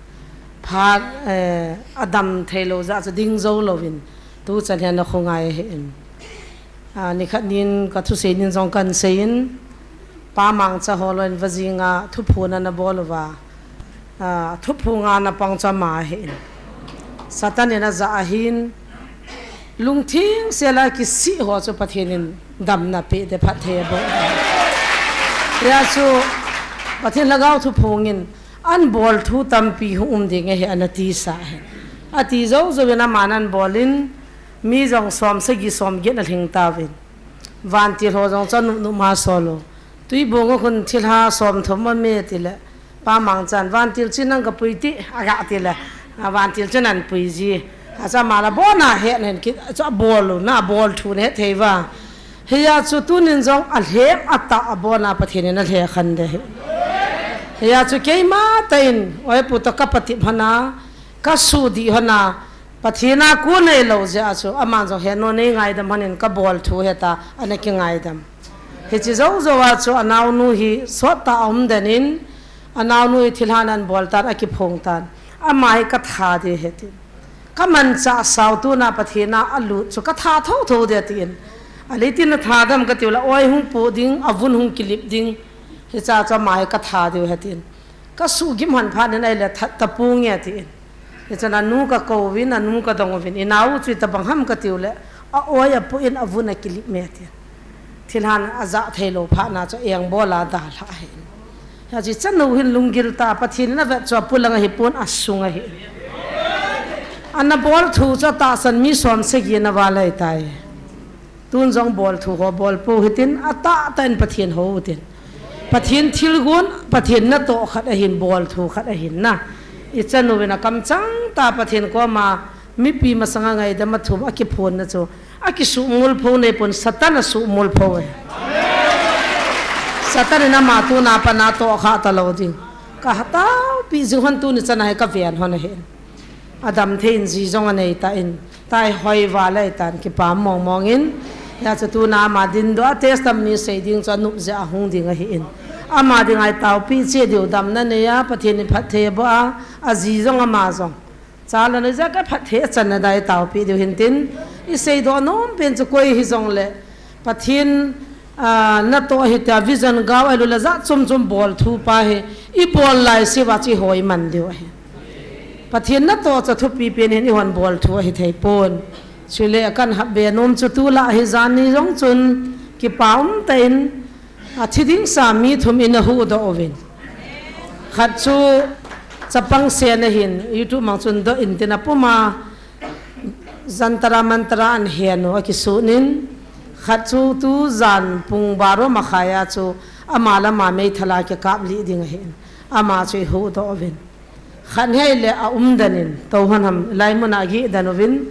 Phat, eh, adam thei lou jeh chu ding jou louvin, tuchan hin ana khongai ahin. Ah, nikhat nin kathusei nin jong kahin sei in, Pa Mangcha holoi in vajing a thuphon ana bol uva, ah, thuphon a ana pang chu ama ahin. Satan in ajah ahin, lungthim sel a kisih ho chu Pathen in damna pe te phatthei abol. Hijeh chun Pathen Lhagao thuphon in, ahin bol thu tampi hung um ding ahi ana tisa ahin. Ati jou jouvin aman ahin bol in, mi jong som sagi som get ana lhing tauvin. Vantil ho jong chu anop nop ma sol u. Tuibong a khun thilha som thum aume tile, Pa Mangchan, vantil chu nang kapui ti, aga tile, a vantil chu ahin pui ji. Achu ama la bon a het nen kit, achu abol u, na bol thu nen thei uva. Hijeh chun tunin jong alhem atah a bon a Pathen in alhekhen ding ahi. Hijeh chun keima tah in, oi pu toh kapatep hon a, kasudih hon a, Pathen a kon neilou jeh a chu, aman jong heno nei ngaidam hon in kabol thu heta, ana kingaidam. Hiche jou jou a chu anaonu hi sot tah a um den in, anaonu hi thilha ahin bol tan, akiphong tan. Ama hi katha ding ahi tin. Kamanchah sao tuna Pathen a alut chu katha thotho ding ahi tin. Alei tin atha dem kati u le, oi hung poh ding, avun hung kilip ding. Hiche a chu ama hi katha ding ahi tin. Kasuhgim hon phat in ahile that tapong e atin. Hichun anu kakou vin, anu kadong uvin, inao chu itobang ham kati u le, a-oi apoh in avun akilip e atin. Thilhan ajah thei lou phat na chu engbol a dalha ahin. Hiche chanu hin lunggil tah, Pathen in avet chu apolang ahipon asung ahin. Ana bol thu chu atahsan mi som sagi ana val ahitai. Tun jong bol thu ho bol pou hitin, atah tah in Pathen hou utin. Pathen thilgon, Pathen natoh khat ahin, bol thu khat ahin na. I chanu vin a kamchang ta Pathen koma mipi masanga ngaidam a thum a kiphonna chu a kisuhmol pho nei pon Satan a suhmol pho e. Satan in ama tuna pana toh kha ta lo ding. Ka ha taupi jing hon tuni chana he ka ven hon ahi. Adam thei in ji jong a nei ta in. Tai hoi va lai tan kipa mong mong in. Ya chu tuna ama din do a testimony sei ding chu a nup je a hung ding ahi in. Ama ding ai taupi che diu damna nei a Pathen in phatthei bo a a ji jong ama jong. Cha la nei ja ka phatthei a channa dai taupi diu hin tin. I sei do nom pen chu koi hi jong le. Pathen, ah, na toh hi ta vision gao a lu la ja chom chom bol thu pa hi. I bol lai si va chi hoi man diu ahi. Pathen na toh cha thupi pen hin i hon bol thu ahi thei pon. Chule a kan hap be nom chu tu la hi jan ni jong chun kipa um ta in a thi ding sa mi thum in a hu do ovin. Khat chu chapang se na hin YouTube mang chun do in tin a puma jantara mantara an he no a kisu nin. Khat chu tu jan pung baro ma khaya chu ama lama mei thala ke kap li ding a hin. Ama chu i hu do ovin. Khan hei le a um danin, to hon ham lai mun a gi dan uvin,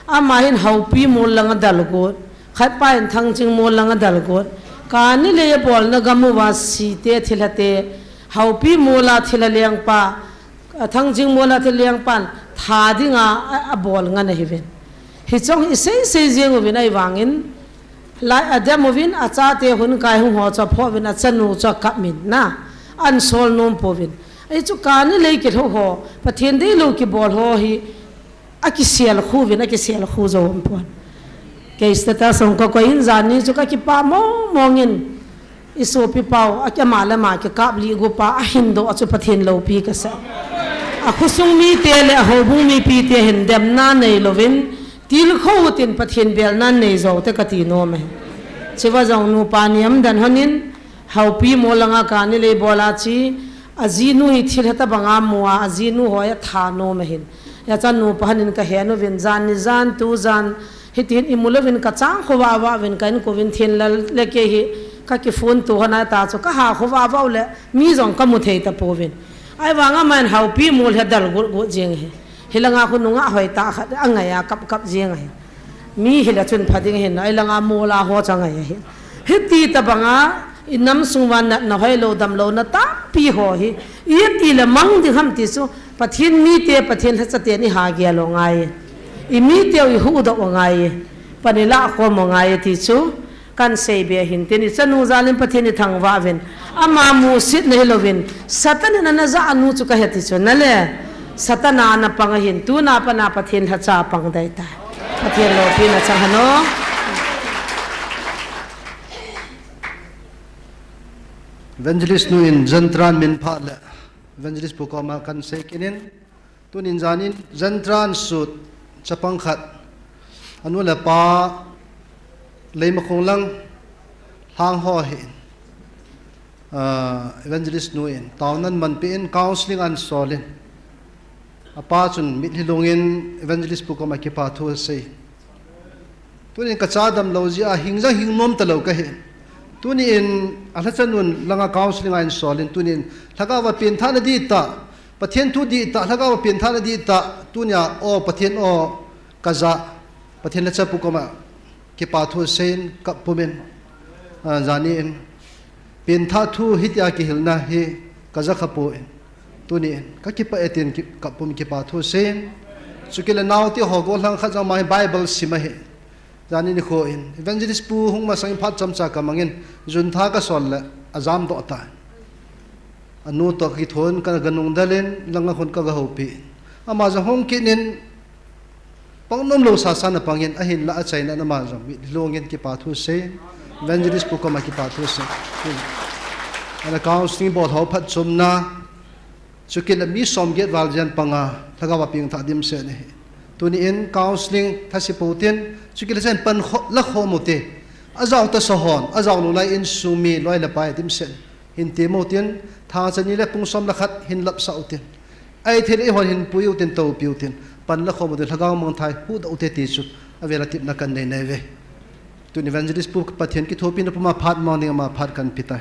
ama hin haupi mol langa dal got, khat pa hin thangjing mol langa dal got, kani le a bol na gam uva si te thilha te, haupi mol a thilha leng pa, a thangjing mol a thilha leng pan, tha dinga a, a bol ngan ahi vin. Hi chong hi sei sei jeng uvin ai vangin, lai a dem uvin, a cha te hun kai hung ho cha pho vin, a chanu cha kap min na, an sol nom po vin. Ei chu kani lei ki lho ho, Pathen dei lo ki bol ho hi, a ki sial khu vin, a ki sial khu zo um pon. Kei status song ka koi in jan ni chu ka kipa mong mong in, i sopi pau, a ki ama le ama ki kap li gu pa, a hin do a chu Pathen lo pi ka sa. A khusung mi te le a hobung mi pi te hin dem na nei lo vin, til kho tin Pathen bel na nei zo te ka ti nom e. Chiva jong nu pa niam dan hon in, haupi mol langa kani lei bol a chi, a ji nu hi thil heta banga mu a, a ji nu hoi a tha nom a hin. Ya cha nu pa hanin ka he nu vin jan ni jan tu jan, hi tin i mu lo vin ka chang kho va va vin ka in ko vin thin lal le ke hi, ka ki phone tu hana ta chu ka ha kho va va le, mi jong ka mu thei ta po vin. Ai vanga man haupi mol he dal gu gu jing hi. Hi langa khu nunga hoi ta khat a ngai a kap kap jing hi. Mi hi la chun pha ding hin, ai langa mol a ho cha ngai hi. Hi ti ta banga, i nam sung van na, na hoi lo dam lo na tampi ho hi. I ti le mang ding ham ti chu, Pathen mi te, Pathen lha cha te ni ha ge lo ngai. I mi te i hu do ngai. Pani la kho mo ngai ti chu. Kan sei be hin tin i chanu jalin Pathen i thangvah vin. Ama musit na hi lo vin. Satan in ana ja anu chu ka he ti chu na le. Satan a ana pang a hin. Tuna pana Pathen lha cha pang dai ta. Pathen lo pi na cha hano. Evangelist nu in Zentran min pha le. Evangelist pu koma kan sei kinin. Tunin janin Zentran sut chapang khat. Anu le pa Leimakhong lang hlang ho hi in. Ah, evangelist nu in. Taunan manpi in counseling an solin. A pa chun mitlhi lungin evangelist pu koma kipa thu sei. Tunin ka cha dam lo ji a hing jang hing nom ta lo ka hi. Tunin a lha chanun langa counseling a in solin tunin lhagao va pin tha na di ta. Pathen thu di ta, lhagao va pin tha na di ta. Tunia o Pathen o ka ja. Pathen le cha pu koma kipa thu sein ka pumin. Ah, jani in. Pin tha thu hitia kihilna hi ka ja kha pu in. Tunin ka kipa etin ki, ka pum kipa thu sein. Chukile nau ti ho go lang khat jang mai Bible sim a hi. Jani ni kho in, evangelist pu hung masang in phat chamcha ka mangin, jun tha ka sol le, a jam doh ta. A nu to ki thon ka ga nung dalin, langa khun ka ga hopi. Ama ja hong kinin, pang nom lo sa sa na pangin, a hin la a chaina na ma jong, mi lungin kipa thu sei, evangelist pu koma kipa thu sei. Ana counseling bol ho phat chumna, Chukit le mi som get val jen panga, lhagao va ping tha dim se ne. Tunin counseling tha si po tin, chukit le chen pan kho, la kho mo te. A jao ta sa hon, a jao lo lai in sumi loi le pai dim se. Hin ti mo tin, tha chani le pung som le khat hin lap sa u tin. Ai thil i hon hin pui u tin to piu tin. Pan la kho mo tin, lhagao mang thai, hu da u te ti chu. A vela tip na kan nei nei ve. Tun evangelist pu Pathen ki thopi na puma phat mang ding ama phat kan pitai.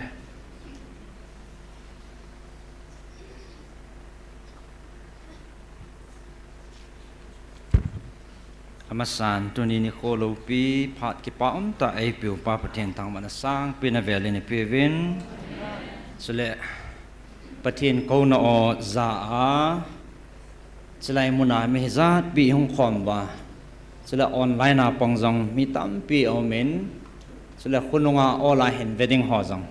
Amasan tuni nikho loupi phat kipa umtah eipeupa Pathen thangvahna sangpen avelin ipeuvin. Chule Pathen kouna aw ja a, chulai muna mi hijatpi hung khom uva, chule online a pang jong mi tampi aumin, chule khonunga awl a hin ve ding ho jong,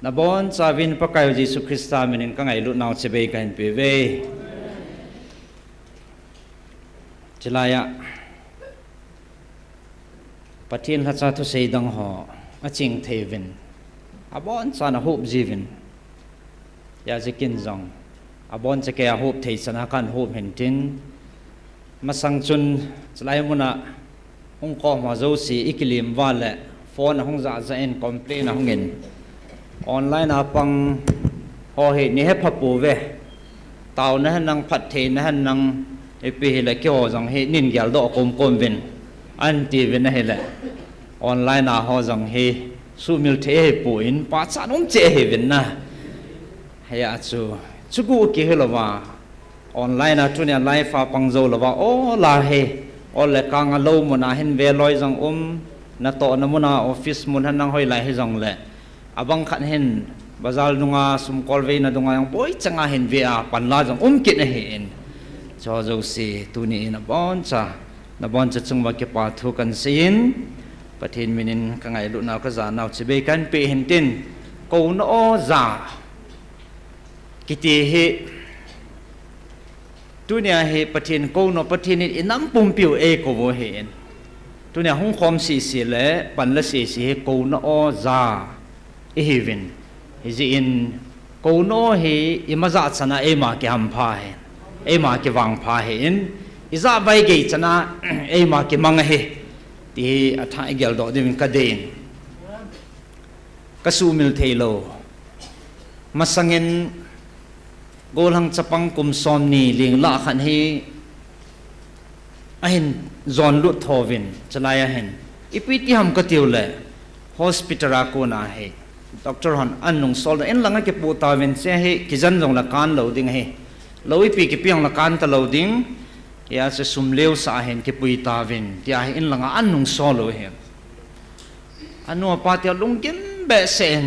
nabonchauvin Pakaiu Jesu Christa minin kangailutnau chibai kahin peuve. Chulai a Pathen lhacha thusei dang ho aching thei uvin, abonchan ahop jiuvin, hijeh chun kin jong aboncha kei a hop thei chan a kahin hop hintin, masang chun chulai muna hung khom ho jouse ikilim uva le phone ahung jahjah in complain ahungin, online a pang ho hi nei hepha pouve, taona henlang phattheina henlang, ipi hile keiho jong hi nei geldoh komkom uvin, ahin tiuvin ahile, online a ho jong hi sumil thei ahipon pachat um cheh ahiuvin na. Hia chu, chu guh kei hilouva, online a tunia live a pang jou louva, awl a hi, awl le kang a lou muna hin ve loi jong um, natohna muna office mun henlang hoilai hijongle, abang khat hin bazar dunga sumkol veina dunga jong boichanga hin ve a panla jong um kit ahin. Chuho jouse tuni in aboncha, naboncha chunguva kipa thu kahin seiyin, Pathen minin kangailutnau kajanau chibai kahin peh hintin, kouna aw ja kiti hi tunia hi Pathen kouna, Pathen in inam pumpiu eikou u ahin, tunia hung khom sese le panla sese hi kouna aw ja ihiuvin. Hijeh in kouna aw hi imajah chan a eima kihampha ahin, eima kivangpha ahin, ijah vaigei chan a eima kimang ahi, ti hi athah igeldoh diuvin kadeiyin. Kasumil theilou, masangin gollhang chapang kum somni linglah khat hi ahin jonlut thouvin, chulai a hin ipi ti ham katiu le, hospital a kona hi doctor hon ahin nungsol doh in, inlanga kipoh tauvin, hiche hi kijen jongle kan lou ding ahi, lou ipi kipe jongle kan talou ding, hijeh chun sum leusah a hin kipui tauvin, tia hi inlanga ahin nungsol u ahi. Anu apa te lunggim behseh in,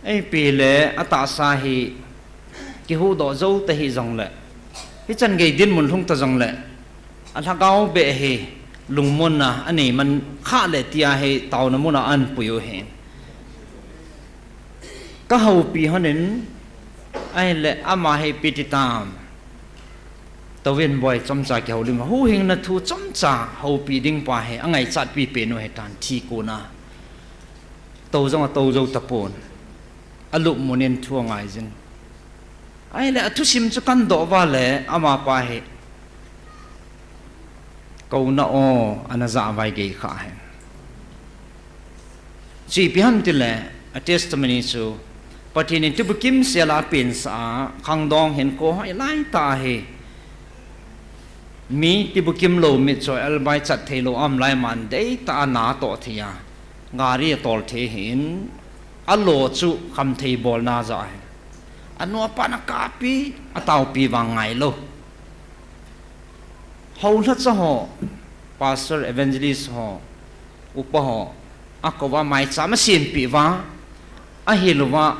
ipi le atahsa hi kihuhdoh jou ta hijongle, hichan gei dinmun lhung ta jongle, alhagao beh hi lungmonna anei man khah le tia hi taona muna ahin pui u ahi. Kahoupi lhonin, ahile ama hi ipi ti tam, touvin boi, chomcha kihoulim, huhhingna thu chomcha houpi ding pa hi angaichatpi pen u ahitan, thi kona. Tou jong atou jou tapon, alupmun in thu angaijin. Ahile athusim chu kahin doh uva le amapa hi kouna aw ana ja vaigei khah ahi. Chu ipi ham tile, a testimony chu, Pathen in tibukim sela apensa a, khangdong hinkho hoilai tah ahi. Mi tibukim lou mitcho elbai chat theilou aum lai, man deitah a na atoh thei a, gari atol thei ahin, alo chu khamthei bolna ajah ahi. Anu apa ana kapi, ataopi vang ngailou. Houlhacha ho, pastor, evangelist ho, upa ho, akouva maicham asempeh uva, ahil uva,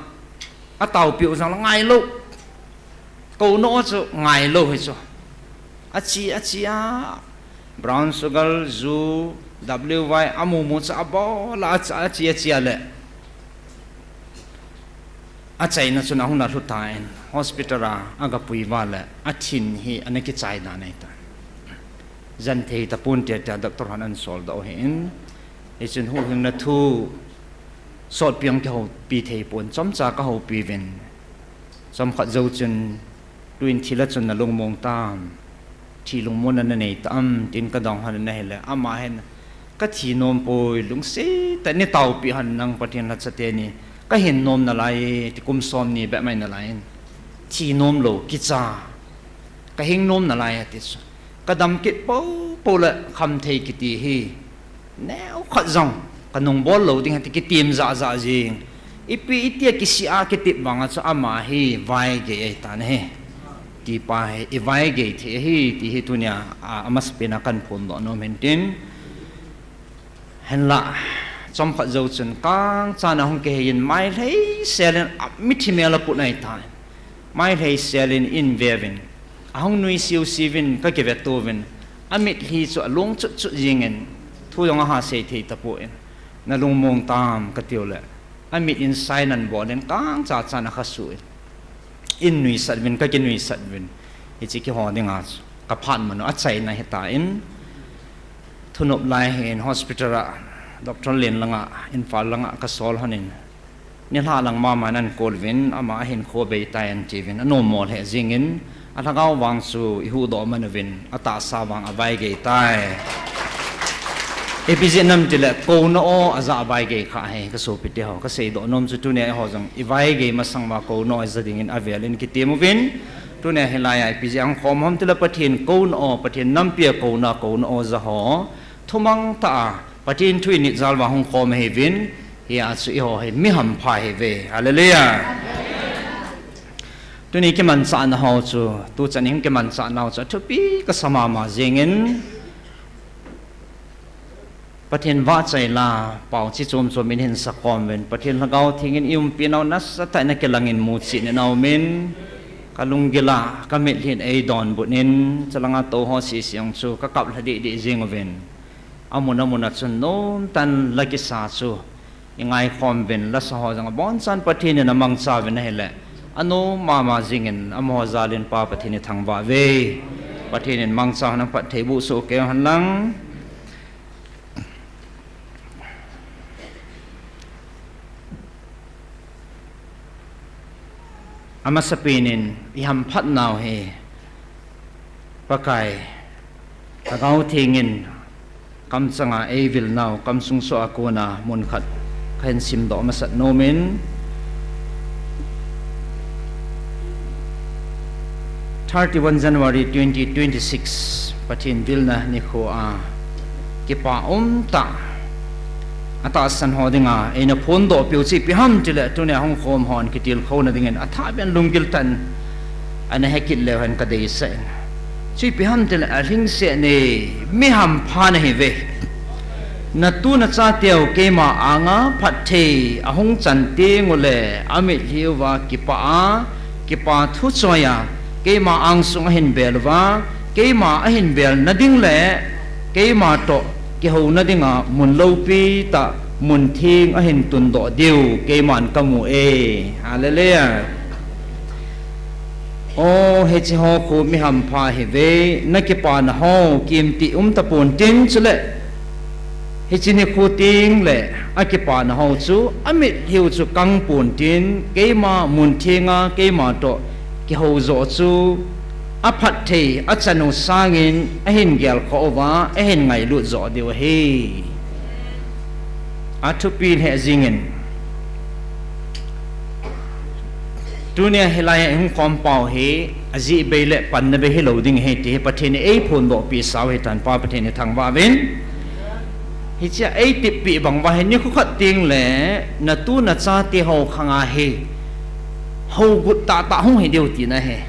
ataopeh u jongle ngailou. Kouna aw chu ngailou hichu. Ache, ache a, brown sugar, ju, W Y, amumu chu abol a, ache, ache, ache a le, achaina chun ahung nalhu tan, hospital a agapui uva le, athin hi ana kichai dan ahitan. Jen thei tapon tia, tia doctor hon ahin soldoh u ahin. Hichun huhhingna thu sotpi jong kihoupi theipon, chomcha kahoupi uvin. Chomkhat jou chun, tuin thil a chun nalungmong tam, thi lungmonna nanei tam, tin kadong lhonin ahile, ama hin, kathi nompoi, lungset tah in nei taopeh hen lang Pathen lhacha teni, kahin nom nalai, ti kum somni beh mai nalai in, thi nomlou, kicha, kahing nom nalai ati chu. Kadam kit poupou le khamthei kiti hi neokhat jong kanungbol lou ding ahi ti kitem jahjah jeng. Ipi itia kisih a kitep vanga chu ama hi vaigei ahitan ahi. tipa hi i vaigei thei ahi ti hi tunia, a, amasapen a kahin phondoh nom in tin. Hinlah, chomkhat jou chun kangchan a hung kihei in mailhei sel in a mithi mel a put ahitai. Mailhei sel in in veuvin, ahung nui siusiuvin ka kive touvin, amitlhi chu alung chutchut jingin, thu jong aha sei thei tapon, na lungmong tam ka tiu le, amit in sign ahin bol in kangcha chan a kha su in, in nuisat uvin, ka kinuisat uvin, hiche kihou dinga chu ka phat man u achaina ahitan, thunop lai hin hospital a, Doctor Len langa, Imphal langa ka sol hon in, nilhah lang mama in ahin call uvin, ama ahin kho bei tai ahin tiuvin, anom mo lheh jingin, alhagao vang chu i huhdoh man uvin, atahsa vang avaigei tai. Ipi jeh ham itile, kouna o aja vaigei kha ahi, ka sopite ho, ka seidoh nom chu tunia eiho jong i vaigei masang uva kouna o ija dingin avel in kitem uvin, tunia hilai a ipi jeh a hung khom ham itile Pathen kouna o, Pathen nampi a kouna, kouna o ja ho, thumang tah a, Pathen thu i nit jal uva hung khom ahiuvin, hia chu eiho hi mi hampha ahiuve. Hallelujah. Tuni kimanchahna ho chu, tuchan in kimanchah nau chu athupi kasa mama jingin, Pathen vahchoi la, pao chi chom chom in hin sakhom uvin, Pathen Lhagao Theng in i umpi nau nasatah in akilang in muchi in aumin, ka lunggil a, ka mitlhi in eidonbut in, chalanga tou ho sese jong chu ka kap lha deh deh jing uvin. Amun amun a chun nomtah in la kisa chu i ngaikhom uvin, lasa ho jong abonchan Pathen in amangcha uvin ahile, anom mama jingin amaho jal in Pa Pathen i thangvah uve. Pathen in mangcha hon, aphatthei boh soh kei hen lang. Amasapen in i hamphat nau hi Pakai Lhagao Theng in kamchang a eivil nau, kamsung soh a kona mun khat kahin simdoh masat nom in, thirty-one January twenty twenty-six, Pathen vilna nikho a, kipa umtah, atahsan ho dinga eina phondoh peh u chu ipi ham itile, tunia hung khom hon kitilkhouna dingin athahbeh in lunggil tah in ana hekit leu hen ka deisah in. Chu ipi ham itile, alhingset in, mi hampha nahiuve. Natu nachateu keima anga phatthei ahung chan teng ule, amitlhi uva kipah a, kipa thu choi a, keima angsung ahin bel uva, keima ahin belna ding le keima toh kihouna dinga mun loupi tah, mun theng ahin tundoh diu keiman kamu e. Hallelujah. O, hiche ho khu mi hampha ahiuve, nakipana ho kimti um tapon tin, chule hiche nikho tengle akipana ho chu amitlhi u chu kangpon tin, keima mun thenga keima toh kihou joh chu aphatthei achan u sangin ahin gelkhoh uva, ahin ngailut joh diu ahi. Athupi lheh jingin, tunia hilai a ihung khompau hi ajeh bei le panna bei hilou ding ahi ti hi Pathen in eiphondohpeh sau ahitan, Pa Pathen i thangvah uvin. Hichea eitippeh bang uva hi nikho khat tengle natu nachate ho khanga hi hougut tahtah hung hidiu tina ahi.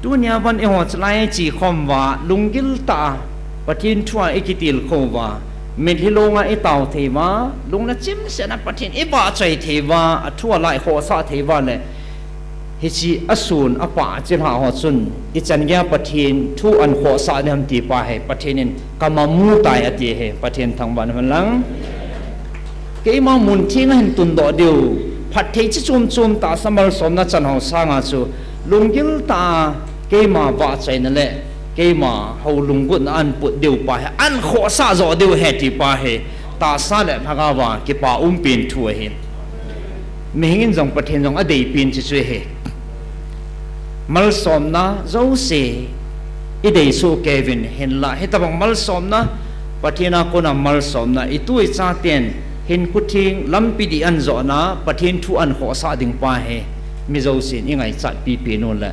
Tunia vang eiho chalai a ichekhom uva, lunggil tah a Pathen thua ikitilkhou uva, mitlhi longa itao thei uva, lungna chimsetna Pathen ivahchoi thei uva, athu alai khohsah thei uva le, hiche asun apah chilhah ho chun ichan geiya Pathen thu ahin khohsah ding ham ti pa hi Pathen in kamamu tai ati ahi, Pathen thangvah in umhen lang. Keima mun theng ahin tundoh diu, phatthei chi chom chom tahsa malsomna chan ho sanga chu, lunggil tah a keima vahchoina le keima hou lunggutna ahin put diu pa hi ahin khohsah joh diu ahi ti pa hi, tahsa le lhagao a kipa umpen thu ahi. Mihing in jong Pathen jong adeipen chu chu ahi. Malsomna jouse idei soh kei uvin, hinlah hitobang malsomna, Pathen a kona malsomna, itu ichaten hinkho theng lampi dih ahin johna, Pathen thu ahin khohsah ding pa hi mi jousen ingaichat pipen u le,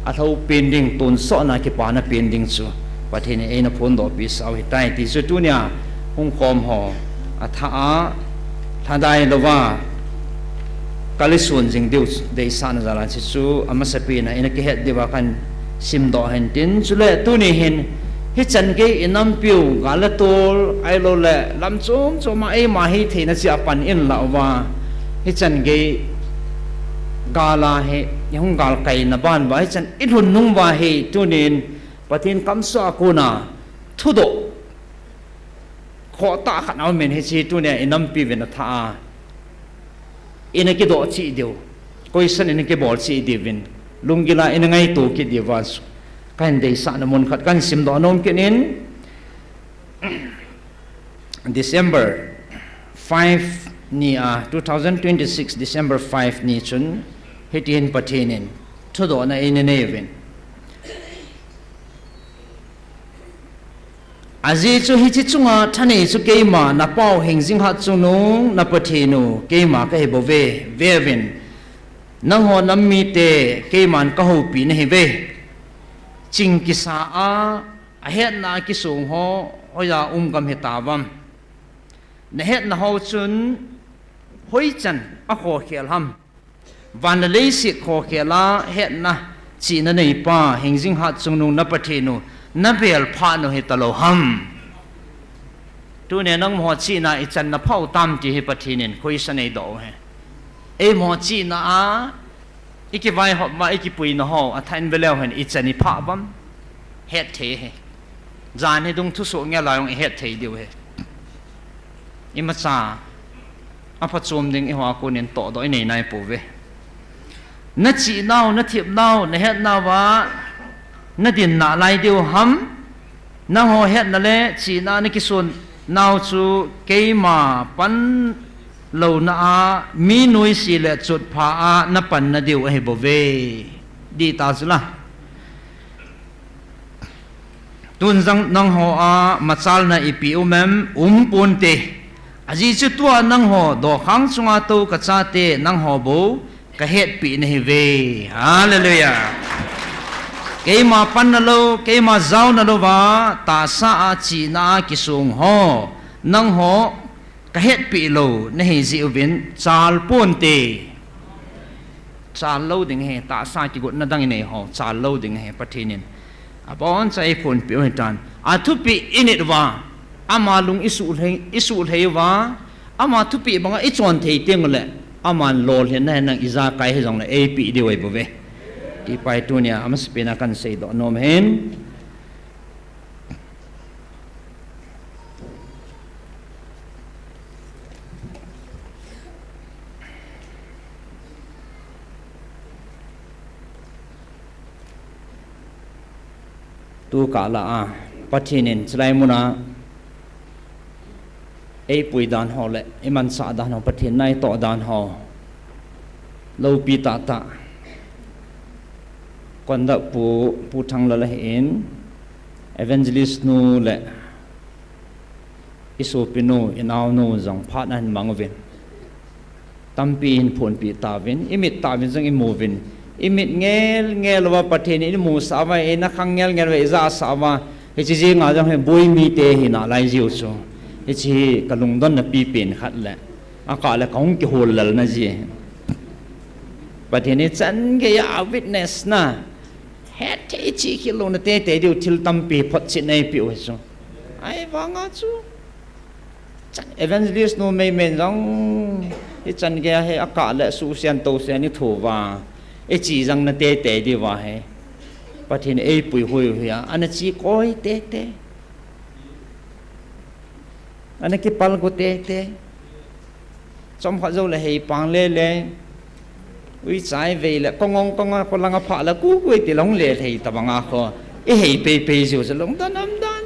alhou pen ding, tonsotna kipana pen ding chu Pathen in eina phondohpeh sau ahitai ti chu tunia hung khom ho athah a lhadai louva, Kalisun jing diu deisahna jal a hiche chu amasapen a ina kihet diuva kahin simdoh ahin tin, chule tuni hin hichan gei inampiu gal le tol ahiloule lam chom chom a eima hitheina cheh a pan inlah uva, hichan gei gal a hi ihung galkaina ban uva hichan ilhun nung uva hi tunin Pathen kamsah a kona thudoh khohtah khat aumin, hiche tunia inampiuvin athah a ina kidoh cheh diu, question ina kibol cheh diuvin, lunggil a ina ngaito kit diuva chu kahin deisahna mun khat kahin simdoh nom kit in, December five ni a, two thousand twenty-six December five ni chun hitihin Pathen in thudohna eina neiuvin. Ajeh chu hiche chunga thanei chu keima napau Hingjing Hatchungnung na Pathen u keima kahibouve, veuvin, nangho nam mite keiman kahoupi nahiuve. Ching kisa a, ahetna a kisong ho hoiya um gam hitauvem? Nahetna ho chun hoichan akhokhel ham? Van le leiset khokhel a hetna chihna neipa Hingjing Hatchungnung na Pathen u nabel phat u hitalou ham? Tunia nangho chihna ichan naphah u tam ti hi Pathen in question eidoh u ahi. Eima chihna a ikivaihop uva ikipuina ho athah in veleu hen ichan iphah uvam? Hetthei ahi. Jan hi dung thusoh ngel a jong ihetthei diu ahi. Imacha aphachom ding eiho a konin tohdoh inei naipouve. Nachihnau, nathepnau, nahetnauva nadin nalai diu ham? Nangho hetna le chihna nakisonnau chu keima panlouna a mi noise le chotpha a napanna diu ahibouve. Dihtah chula. Tun jong nangho a machalna ipi um em? Umponte. Ajeh chu tua nangho dokhang chunga tou kachate nangho bou kahetpeh nahiuve. Hallelujah. Keima panna lou, keima jaona louva tahsa a chihna a kisong ho nangho kahetpeh lou nahi jeh uvin chalponte. Chal lou ding ahi, tahsa kigotna dang inei ho chal lou ding ahi. Pathen in aboncha eiphonpeh u ahitan. Athupeh init uva, ama lung isuhlhei, isuhlhei uva, ama thupeh banga ichon thei tengule aman lolhinna henlang ijakai hijongle eipeh diu ahibouve. Tipa hi tunia amasapen a kahin seidoh nom ahin. Tukah lah a Pathen in chulai muna eipui dan ho le imansah dan ho, Pathen na itoh dan ho loupi tahtah conduct pu, Pu Thanglal ahin, evangelist nu le isopinu, inaonu jong phat ahin mang uvin, tampi hin phonpeh tauvin, imit tauvin jong imuvin, imit ngel ngel uva Pathen in imusah uva, ina khang ngel ngel uva ijahsah uva, hiche jenga jong hi boi mite hi nalai jiu chu, hiche hi kalungdonna pipen khat le akah le kahung kihol lelna ji ahi. Pathen in chan geiya witness na hetthei, chihkhel louna teitei diu thil tampi photchetna eipeh u hichu. Ahivanga chu evangelist nu Meimen jong hichan geiya hi akah le suhsen tousen itho uva, iche jangna teitei diuva hi Pathen in eipui hoi u hi a, ana che koi teitei, ana kipal go teitei. Chomkhat joule heipang lele, uicha ivei le kongong kongong kholanga phah le kukui ti le hung lelhei tobanga kho, ihei peipei jiu chu lungdon umdan.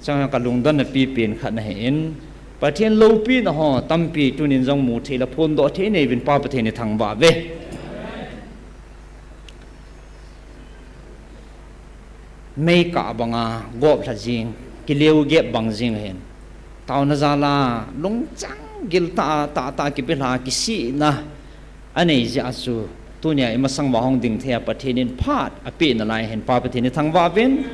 Chang kalungdonna pipen khat ahin, Pathen loupina ho tampi tunin jong muthei le phondoh thei neiuvin Pa Pathen ithangvah uve. Meikah banga goplha jing, kileu gep bang jing ahin, taona jal a lungchang giltah a tahtah kipelha kisihna anei jeh a chu tunia imasang uva hung ding thei a Pathen in phat apeh nalai ahin, Pa Pathen ithangvah uvin.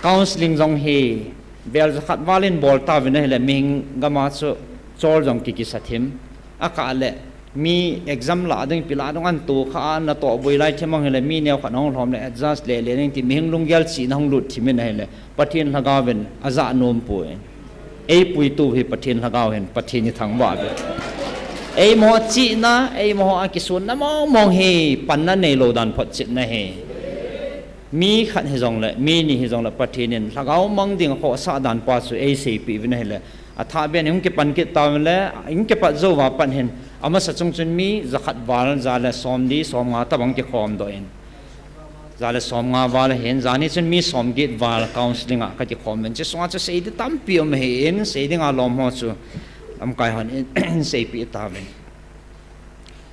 Counselling jong hi vel jakhat val in bol tauvin ahile mihing gam a chu chol jong kikisa thim. Akah le, mi exam lah ding, pi lah ding an to kha a, natoh boi lai thim ahile, mi neo khat hung lhom le, adjust le le ning ti, mihing lunggel chihna hung lut thim in ahile, Pathen Lhagao in ajah nom poi. Eipuitu hi Pathen Lhagao hin, Pathen ithangvah uve. Eimaho chihna, eimaho a kisonna mong mong hi, panna neilou dan photchetna ahi. Mi khat hijongle, mi ni hijongle, Pathen in Lhagao mang ding akhohsah dan pa chu eiseipeh uvin ahile, athah beh in hung kipan kit tauvin le, hung kipat jou uva pat hin, amasa chung chun mi jakhat val, ja le somli, somnga tobang kikhomdoh in. Ja le somnga val ahin, jani chun mi somget val counselling a kakikhom uvin. Chusunga chu seiding tampi um ahin, seiding a lom ho chu lamkai hon in, seipeh tauvin.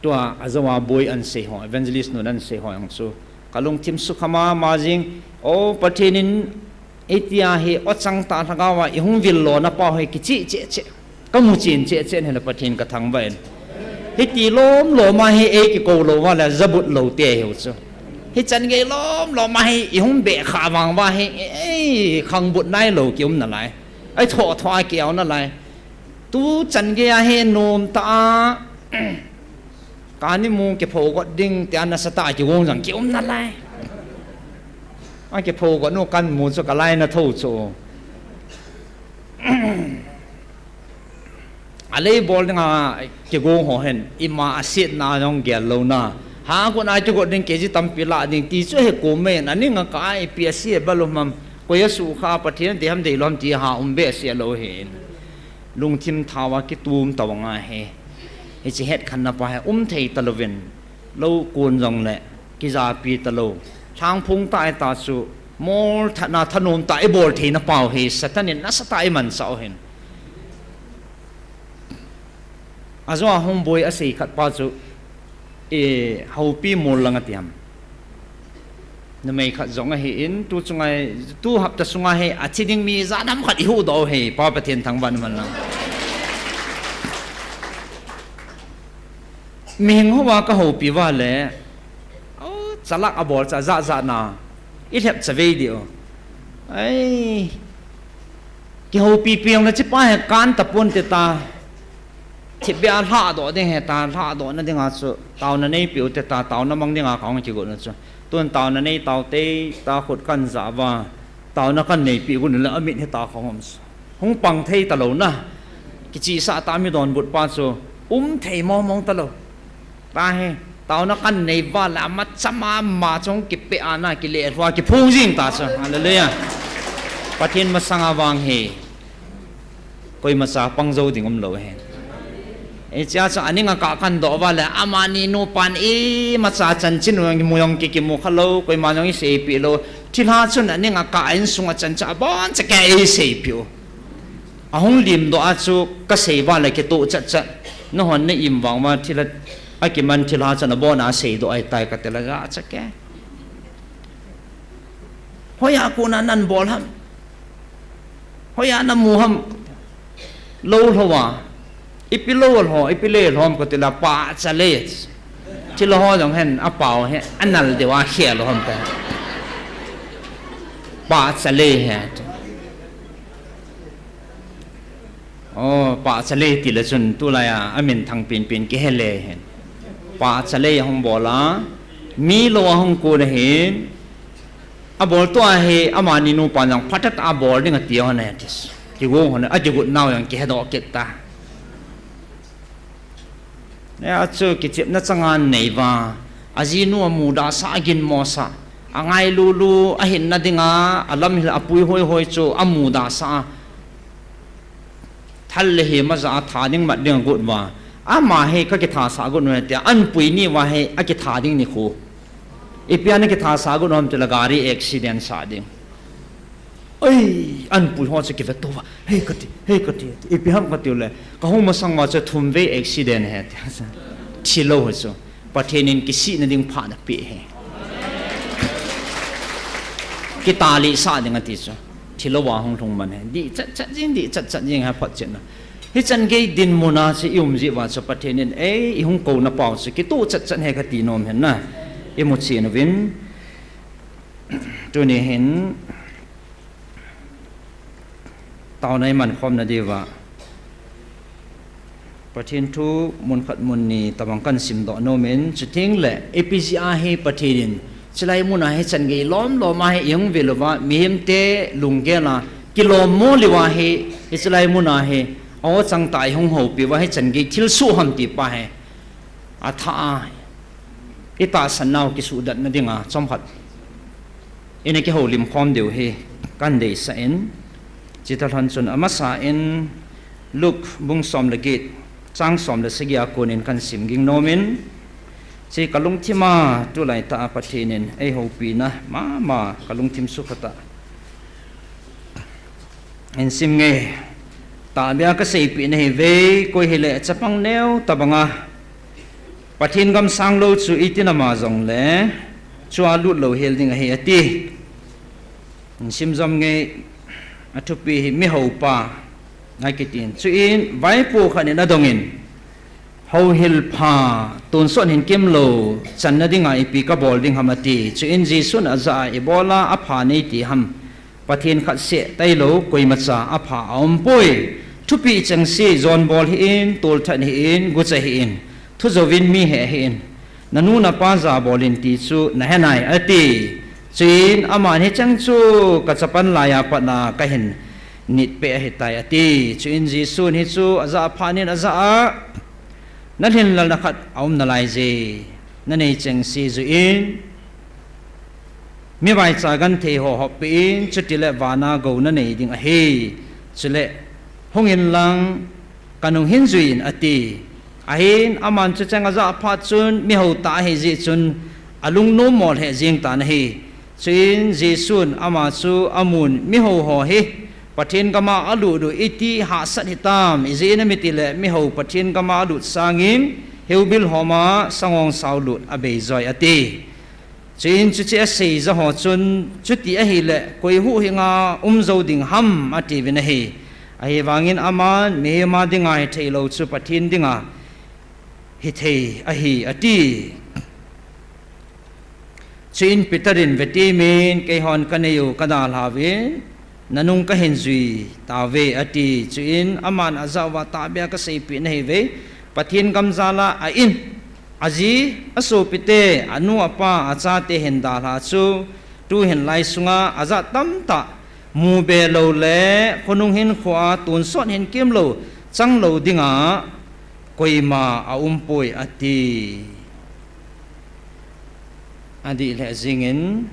Tua, ajou a boi an sei ho, evangelist nun an sei ho jong chu, kalungthim sukha mama jing. O Pathen in, hitia hi, o changtah Lhagao a ihung vil lona pau hi kicheh cheh cheh, kamu chen cheh cheh in ahile Pathen kathangvah in. Hiti lom lom a hi eikikou lou uva le jabut lou te hiu chu. Hichan gei lom lom a hi ihung beh khah vang uva hi, ei, khangbut nailou kium nalai. Eithoh thoh a kiau nalai. Tuchan gei a hi nomtah a, kani mu kipho got ding tia nasatah a kigong jong kium nalai. Akipho got nu kan mu chu kalai na tho chu. Alei bol dinga kigong ho hin, ima asetna jong gel louna. Ha kona kigot ding kg tampi lah ding ti chu hi kum in, aning akah a ipi asei bal um ham, koi asukha, Pathen adei ham deilou ham ti ha um behseh lou hin. Lungthim thao a kitum tobang ahi. Hiche hetkhenna pa hi um thei talouvin, lou kon jongle kijapi talou, lhangphong tah a ta chu, molthatna thanom tah a ibol theina pau hi Satan in nasatah a imansah u hin. Ajou a hung boi asei khat pa chu, e, Haopi Mol lang ati ham. Numei khat jong ahin, tu chunga, tu hapta sunga hi athi ding mi jat ham khat ihuhdoh u hi, Pa Pathen thangvah in umhen lang. Mihing houva kahoupi uva le, o, chalak abol cha jat jat na, ilhep chavei diu. Ai, kihoupipi jongle hichepa hi kan taponte ta. Thipbeh a lhahdoh ding ahi ta, lhahdohna dinga chu taona neipeh ute ta, taona mang dinga kahung kigot u chu. Tun taona nei taute ta, khut kan jah uva, taona kan neipeh got u le amit hi ta kahung um chu. Hung pang thei talou na. Kichihsah tah a mi donbut pa chu um thei mong mong talou. Tahi, taona kan nei uva le amacha mama chu hung kipeh a na, kilelhua kiphong jing ta chu. Hallelujah. Pathen masanga vang hi koimacha pang jou ding umlou ahi. Hichea chu aning akah kandoh uva le, amani nupan imacha chanchin u jong kimu jong kikimu khalou, koima jong iseipeh lou. Thilha chun aning akah a insunga chan chu aboncha kei eiseipeh u. Ahung limdoh a chu kasei uva le kitoh chat chat. Nahon na im vang uva thilha, akiman thilha chun abona aseidoh ahitai katile jachat kei. Hoiya kona nabol ham? Hoiya namu ham? Lou lhou a, ipi lou lhou, ipi le lhou ham katile pahcha le. Thilha ho jong hin apao hi anal deu a khel u ham ka. Pahcha le hi. O, pahcha le tile chun tulai a aminthang penpen kihele hin. Pahcha le ahung bol a, mi lou ahung kon ahin. Aboltoh a hi amani nupan jong phatah a bol ding ati hon ahi ati. Kigong hon, akigot nau jong kihedoh kit ta. Hia chu kichepna changa nei uva, ajinu amudahsah, aginmosah, angailulu, ahinna dinga alamhil apui hoihoi chu amudahsah a, thal le hima jah a tha ding mat ding agot uva, ama hi kakithasah got u ahi tia, anpui ni uva hi akitha ding nikho. Ipi a nakithasah got u ham tile gari accident sah ding. Oi, anpui ho chu kivetou uva, hei kati, hei kati, ipi ham katiu le, kahung masang uva chu thumvei accident ahi tia. Thilou hi chu Pathen in kisihna ding phat anapeh ahi. Kitalih sah ding ati chu. Thilou a hung lhung man ahi. Dih chat chat jing, dih chat chat jing ahi photchetna. Hichan gei dinmun a chu ium jeh uva chu Pathen in, ei, ihung kouna pau chu kitoh chat chat ahi kati nom ahi na. Imu chen uvin. Tuni hin taona iman khomna diuva, Pathen thu mun khat mun ni tabang kahin simdoh nomin, chuteng le ipi jeh a hi Pathen in chulai mun a hi chan gei lom lom a hi ihung vel uva, mihemte lunggel a kilom mo lou a hi, hiche lai mun a hi aw chang tah a ihung houpi uva hi chan gei thilsoh ham ti pa hi athah a itahsan nau kisuhdatna dinga chomkhat ina kihoulim khom diu hi kahin deisah in, chuti lhon chun amasa in Luke bung som le get, chang som le sagi a konin kahin sim ging nomin, hiche kalungthim a tulai tah a Pathen in eihoupina mama kalungthim sukha tah in sim nge. Tahbeh a kaseipeh nahi uve, koi hile chapang neo tabanga Pathen gam sang lou chu iti nama jongle chua lut lou hel ding ahi ati. Sim jom nge, athupi hi mihoupa akitin. Chuin vaipo khat in adongin, houhil pha, tonsot hinkemlou channa dinga ipi kabol ding ham ati. Chuin Jesun ajah a, ibola apha neiti ham? Pathen khat seh tailou koimacha apha aumpoi. Thupeh chengse, jon bol hih in, tolthat hih in, gucha hih in, thu jouvin mi heh hih in, nanu napa ja bol in ti chu nahe nai ati. Chuin aman hicheng chu kachapan laiya patna kahin nit peh ahitai ati. Chuin Jesun hichu ajah phat in ajah a, nalhinlelna khat aum nalaiye, nanei chengse juh in, mivaicha genthei ho hoppeh in, chutile vana gou nanei ding ahi. Chule hungin lang kanung hin juiyin ati. Ahin aman chucheng ajah phat chun mihou tah ahijeh chun alungnom mo lheh jeng tan ahi. Chuin Jesun ama chu amun, mihou ho hi Pathen gama alut u iti hahsat hitam, ijeh inem itile mihou Pathen gama alut sangin heubil homa sangongsao lut abeijoi ati. Chuin chuche asei ja ho chun, chuti ahile koi huhhinga um jou ding ham atiuvin ahi. Ahivangin aman, mihem a dinga hitheilou chu Pathen dinga hithei ahi ati. Chuin Peter in, vetemin keihon kanei u kadalhauve, nanung kahin jui tauve ati. Chuin aman ajah uva, tahbeh a kaseipeh nahi uve, Pathen gam jal a a-in, aji, asopite, anu apa, achate hin dalha chu tuhin lai sunga ajat tamtah mu be loule khonung hinkhoa tonsot hinkemlou changlou dinga koima aumpoi ati. Adih lheh jengin,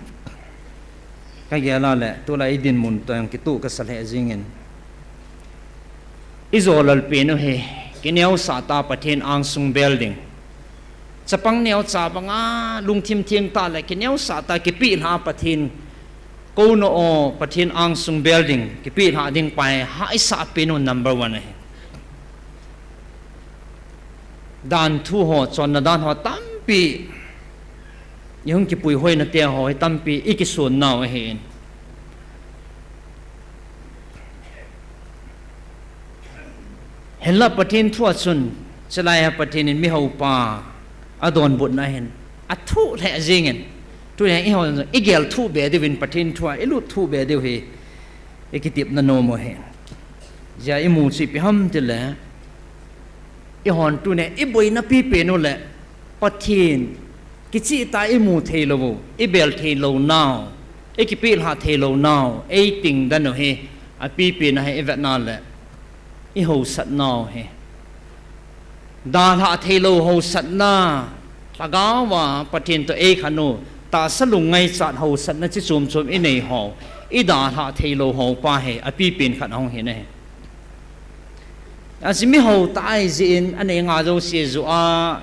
kagel a le tulai idinmun toh jong kitoh kasa lheh jengin, ijo lalpen u hi kineosah tah a Pathen angsung bel ding, chapang neocha banga lungthim theng tah le kineosah tah a kipelha Pathen kouna o Pathen angsung bel ding, kipelha ding pa hi hahsat pen u number one ahi. Danthu ho, chonna dan ho tampi, ihung kipuihoina te ho hi tampi ikisun nau ahin. Hinla Pathen thu a chun, chulai a Pathen in mihoupa adonbutna hin athuh lheh jengin, tunia eiho igel thuh be diuvin Pathen thu a ilut thuh be diu hi ikitepna nom u ahi. Hijeh a imu chu ipi ham tile, eihon tunia iboina pipen u le Pathen kicheh tah a imu theilou u, ibel theilou nau, ikipelha theilou nau, eiting den u hi, apipen a hi ivetna le ihaosatnau hi, dalhah theilou haosatna, lhagao a Pathen toh eikhen u, tahsa lungngaichat haosatna chi chom chom inei ho, idalhah theilou ho pa hi apipen khat ahung hi ahi. Aji, mihou tah ahijeh in anei nga jouse joh a,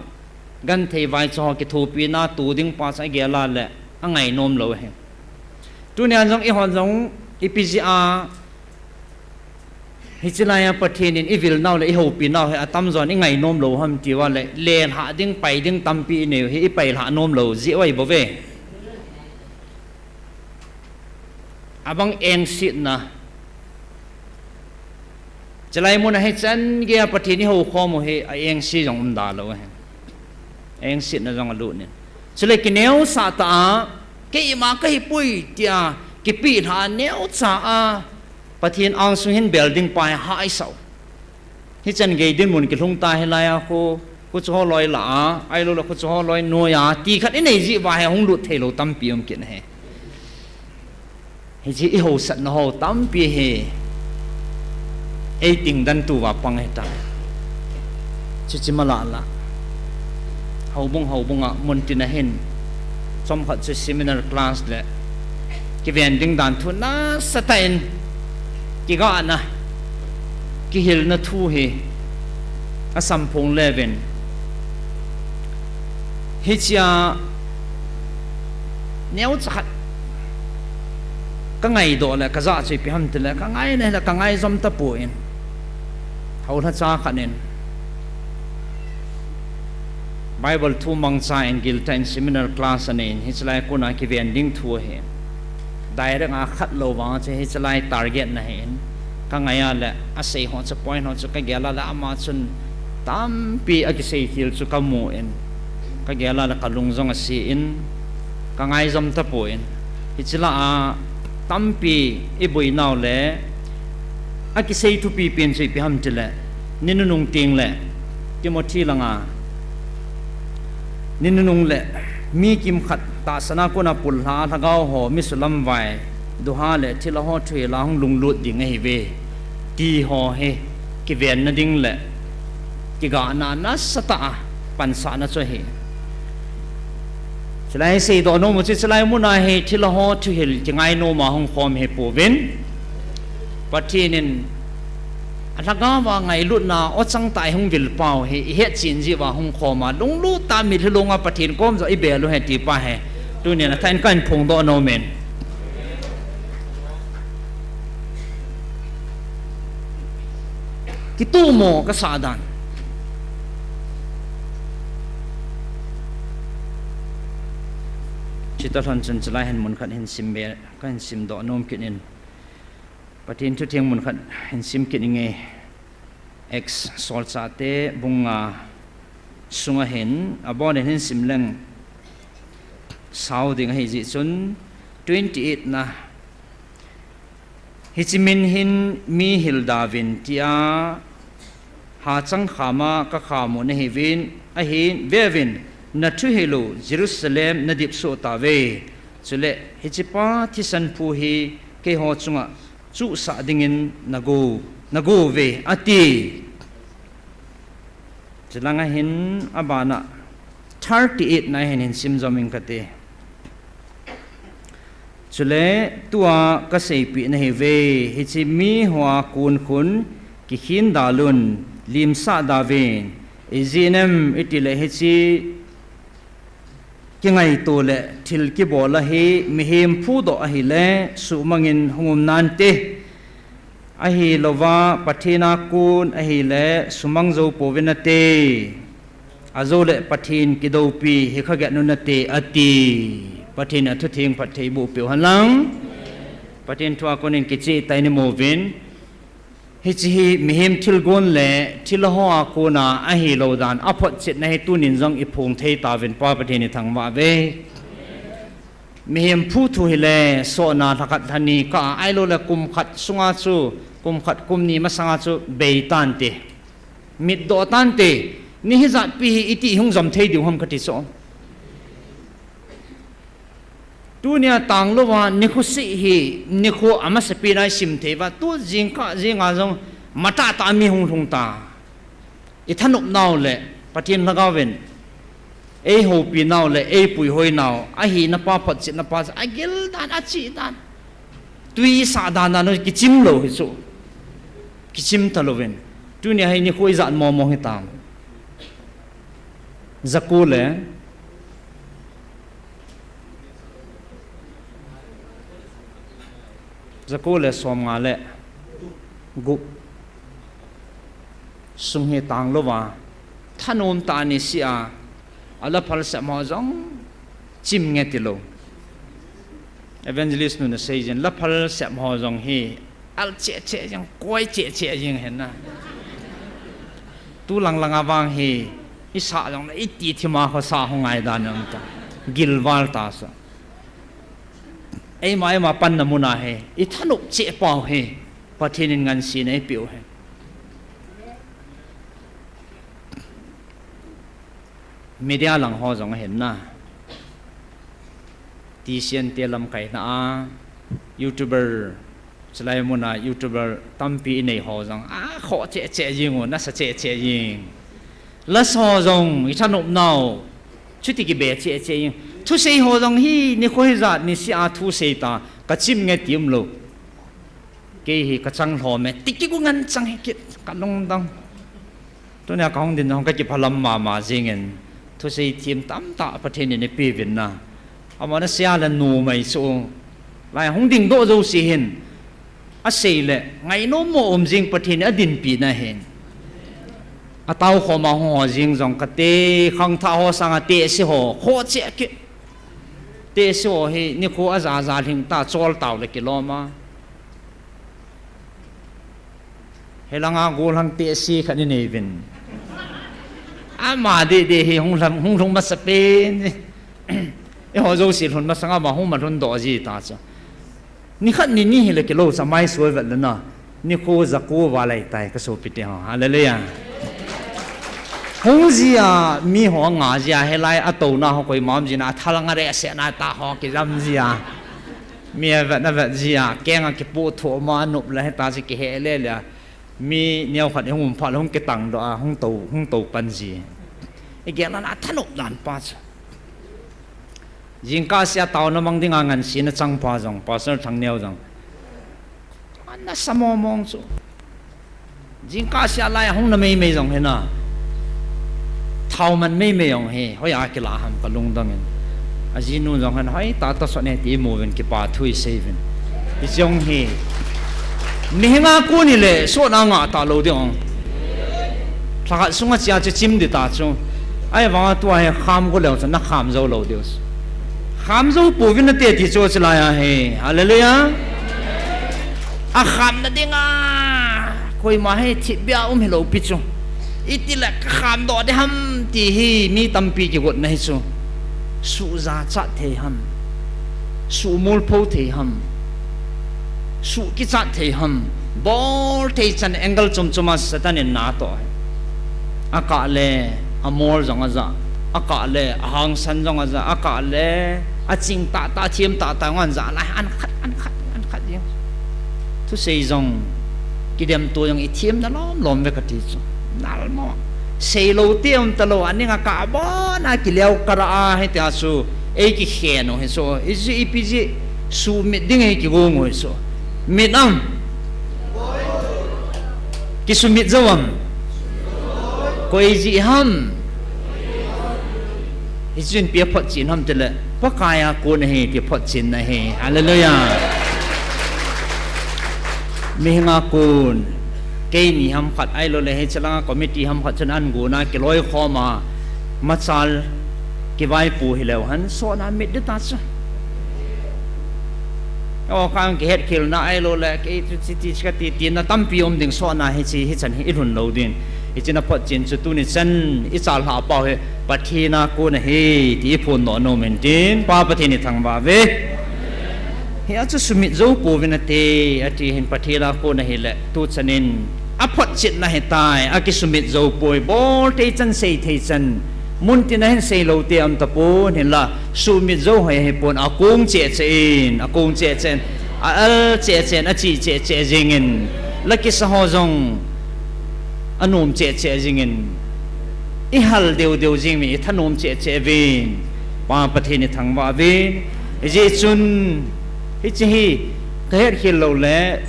genthei vaicha ho kithopina to ding pa chu agel a le angainom lou ahi. Tunia jong eihon jong ipi jeh a hiche lai a Pathen in ivil nau le ihoupi nau hi atamjon ingainom lou ham tiu a le, lelhah ding, pai ding tampi inei u hi ipailhah nom lou jeh u ahi bou ve. Abang engsetna. Chulai mun a hichan geiya Pathen ihoukhom u hi a engse jong umda lou ahi. Engsetna jong alut in. Chule kineosah tah a, keima kahipoi tia kipelha neocha a Pathen angsung hin bel ding pa hi hahsat u. Hichan gei dinmun kilhung ta hilai a khu, khuchu holoi la a, ailou le khuchu holoi noi a, ti khat inei jeh uva hi hung lut thei lou tampi um kit ahi. Hiche i hausatna ho tampi hi, ei tingdan tou va pang hita. Chuche mala la. Houbung, houbung a mun tin a hin. Chomkhat chu seminar class le. Kiven ding dan thu nasatah in. Kigahna. Kihilna thu hi. Asam phong le ven. Hichea neocha khat ka ngaidoh le ka jachat chu ipi ham tile ka ngai le ka ngai jom tapon. Houlhacha khat in Bible thu mangcha in giltah in seminar class anei in hichelai kona kiven ding thu ahi. Direct a khat lou vang chu hichelai target na ahin. Ka ngai a le asei ho chu point ho chu ka gel a le ama chun tampi akisei khel chu ka mu in. Ka gel a le ka lung jong ase in. Ka ngai jom tapon. Hichela a tampi i boinau le akisei thupi pen chu ipi ham tile. Ni nunung teng le Timothy langa. Ni nunung le mi kimkhat tahsan a kona pullha lhagao ho mi sulamvai. Duha le thilha ho thuhil a hung lunglut ding ahiuve. Ti ho hi kivenna ding le. Kigahna nasatah a pansahna chu ahi. Chulai seidoh nom u chu chulai muna hi thilha ho thuhil kingai nom a hung khom hi pouvin. Pathen in alhagao a ngailutna ochang tah a hung vilpau hi ihet chen jeh uva hung khom a lunglut tah a mitlhi long a Pathen kom jong ibel u ahi ti pa hi. Tunin athah in kahin phongdoh nom in. Kitomo kasah dan. Chuti lhon chun chulai hin mun khat hin simbe, kahin simdoh nom kit in. Pathen thutheng mun khat hin sim kit inge. Acts Solchahte bung nga sunga hin, abon in hin sim leng sao ding ahi jeh chun, twenty eight na, Hiche min hin mi hilda uvin tia, hachang khama kakham u nahiuvin, ahin, veuvin, nathuhil u Jerusalem nadip soh tauve. Chule, hichepa thisan phu hi keiho chunga chuhsah dingin nago, nago uve, ati. Chulanga hin abana thirty eight na hin, hin sim jom ing kate. Chule tua kaseipeh nahiuve, hiche mi hoa kon khun kikhen dalun, limsah dauvin, ijeh inem itile hiche kingaito le thil kibol ahi, mihem phudoh ahile, suhmangin hung um nante. Ahilouva, Pathen a kon ahile, sumang jou pouvin nate. Ajoule Pathen kidoupi hi kha get nu nate, ati. Pathen in athutheng phattheiboh peh u hen lang. Pathen thu a konin kicheh tah in imu uvin. Hiche hi mihem thilgon le thilha hoa kona ahilou dan aphotchetna hi tunin jong iphong thei tauvin Pa Pathen ithangvah uve. Mihem phu thu hile sohna lhakhat lhani kah a ahiloule kum khat sunga chu, kum khat kum ni masanga chu bei tante. Mitdoh tante. Ni hijatpi hi iti hung jom thei diu ham kati chu. Tunia tanglouva nikho seh hi, nikho amasapen a isim thei uva, tu jingkah jinga jong matahtah mi hung lhung ta. Ithanop nau le Pathen lhagaovin eihoupi nau le eipuihoi nau, ahinapa photchetnapa chu agil dan, achih dan. Twi isah dan dan u kichim lou hi chu. Kichim talouvin. Tunia hi nikho ijat mong mong hitam. Jako le Jako le somnga le gup sung hi tanglouva, thanom tah a niseh a, alaphal sep ho jong chim nge tilou. Evangelist nun asei jin, laphal sep ho jong hi, al cheh cheh jing, koi cheh cheh jing ahin na. Tu lang langa vang hi, isah jongle iti thima khosa ho ngai dan um ta. Gilval tasa. Eima, eima panna muna hi, ithanop cheh pau hi, Pathen in ngansena eipeh u hi. Media lang ho jong ahin na. T C N te lamkaina a, YouTuber, chulai muna YouTuber tampi inei ho jong, a khoh cheh cheh jing u, nasa cheh cheh jing. Lasa ho jong, ithanop nau, chuti kibe cheh cheh jing. Thusei ho jong hi, nikho hijat, nisih a thusei ta, kachim nge ti umlou. Kei hi kachang lhom e, ti kigu ngan chang hi kit, kalungdong. Tunia kahung din jong kakiphalam mama jingin, thusei thim tamtah Pathen in eipeuvin na. Amana seile numei chu. Lai hung dingdoh jouse hin. Asei le, ngainom mo um jing Pathen in adinpi na hin. Atao khoma hung ho jing jong kate, khangthah ho sanga tehse ho, khoh cheh kit. Tehse ho hi, nikho aja ja lhing ta, chol tau le kilom a. Helanga golhang tehse khat inei uvin. Ama deh deh hi hung lhung, hung lhung masapen. Eiho jouse lhun masanga ama hung malhun doh ji ta chu. Nikhat nini hile kilou cha maisoi vet le na. Nikho jako val ahitai kasopite ho. Hallelujah. Hung jia, miho anga jia, helai atouna ho koima um jin a, athalanga rehsetna ta ho kijam jia. Mi avet, avet jia, kenga kipoh thoma, anop le hita chu kihe le le. Mi neokhat hung um phat le hung kitangdoh a, hung tou, hung tou pan ji. Igel a athanop dan pa chu. Jingkah sea taona mang dinga ngansena chang pa jong, Pastor Thangneo jong. Ana sa momong chu. Jingkah sea lai a hung na meimei jong hina. Thao man meimei jong hi, hoiya kilah ham kalungdong in. Ajinu jong hin, hoi, tata sot ne ti imu uvin kipa thu isei uvin. Hiche jong hi. Mihinga kon hile, sotna ngah talou ding ong. Lhakhat sunga chia chu chim ding ta chu. Ahivanga tua hi kham go leu chu, nakham jou lou diu. Kham jou pouvin nate ti chu chulai a hi. Hallelujah. Akhamna dinga. Koima hi thipbeh a um hilou pi chu. Itile kakhamdoh ding ham ti hi mi tampi kigotna hi chu. Suhjachat thei ham. Suhmolpho thei ham. Suhkichat thei ham. Bol thei chan angle chom choma Satan in natoh. Akah le, amol jong ajah. Akah le, ahangsan jong ajah. Akah le, aching tahtah, athem tahtah jong ajah. Lai, ankhat, ankhat, ankhat jeng. Thusei jong, kidemto jong ithemna lom lom ve kati chu. Nalmo. Seilou te um talou, aning akah bon a kileo kara a hitia chu. Eikikhen u hi chu. Iji ipi ji, sumit ding eikigong u hi chu. Mit am? Kisumit jou am? Koi jeh ham? Hichun ipi aphotchen ham tile, Pakai a kon ahi ti photchenna ahi. Hallelujah. Mihinga kon. Keini ham khat ahiloule hiche langa committee ham khat chun an gona kiloikhoma, machal kivaipo hileu hen, sotna mit ding ta chu. O, kang kihetkhelna ahiloule, kei chu chiti chu kati tina tampi um ding sotna hiche, hichan hi ilhun lou din. Hichun aphotchen chu tuni chan ichalhah pau hi Pathen a kon ahi ti iphondoh nom in tin, Pa Pathen ithangvah uve. Hia chu sumit jou pouvin nate, ati hin Pathen a kon ahile, tuchan in aphotchetna ahitai, akisumit jou poi, bol thei chan, sei thei chan, muntina hin seilou te aum tapon, hinla sumit jou hoi ahipon, akong cheh cheh in, akong cheh cheh in, a-al cheh cheh in, achi cheh cheh jengin, la kisa ho jong anom cheh cheh jengin, ihal deu deu jeng uvin, ithanom cheh cheh uvin, Pa Pathen ithangvah uvin. Hijeh chun, hiche hi kahetkhel loule,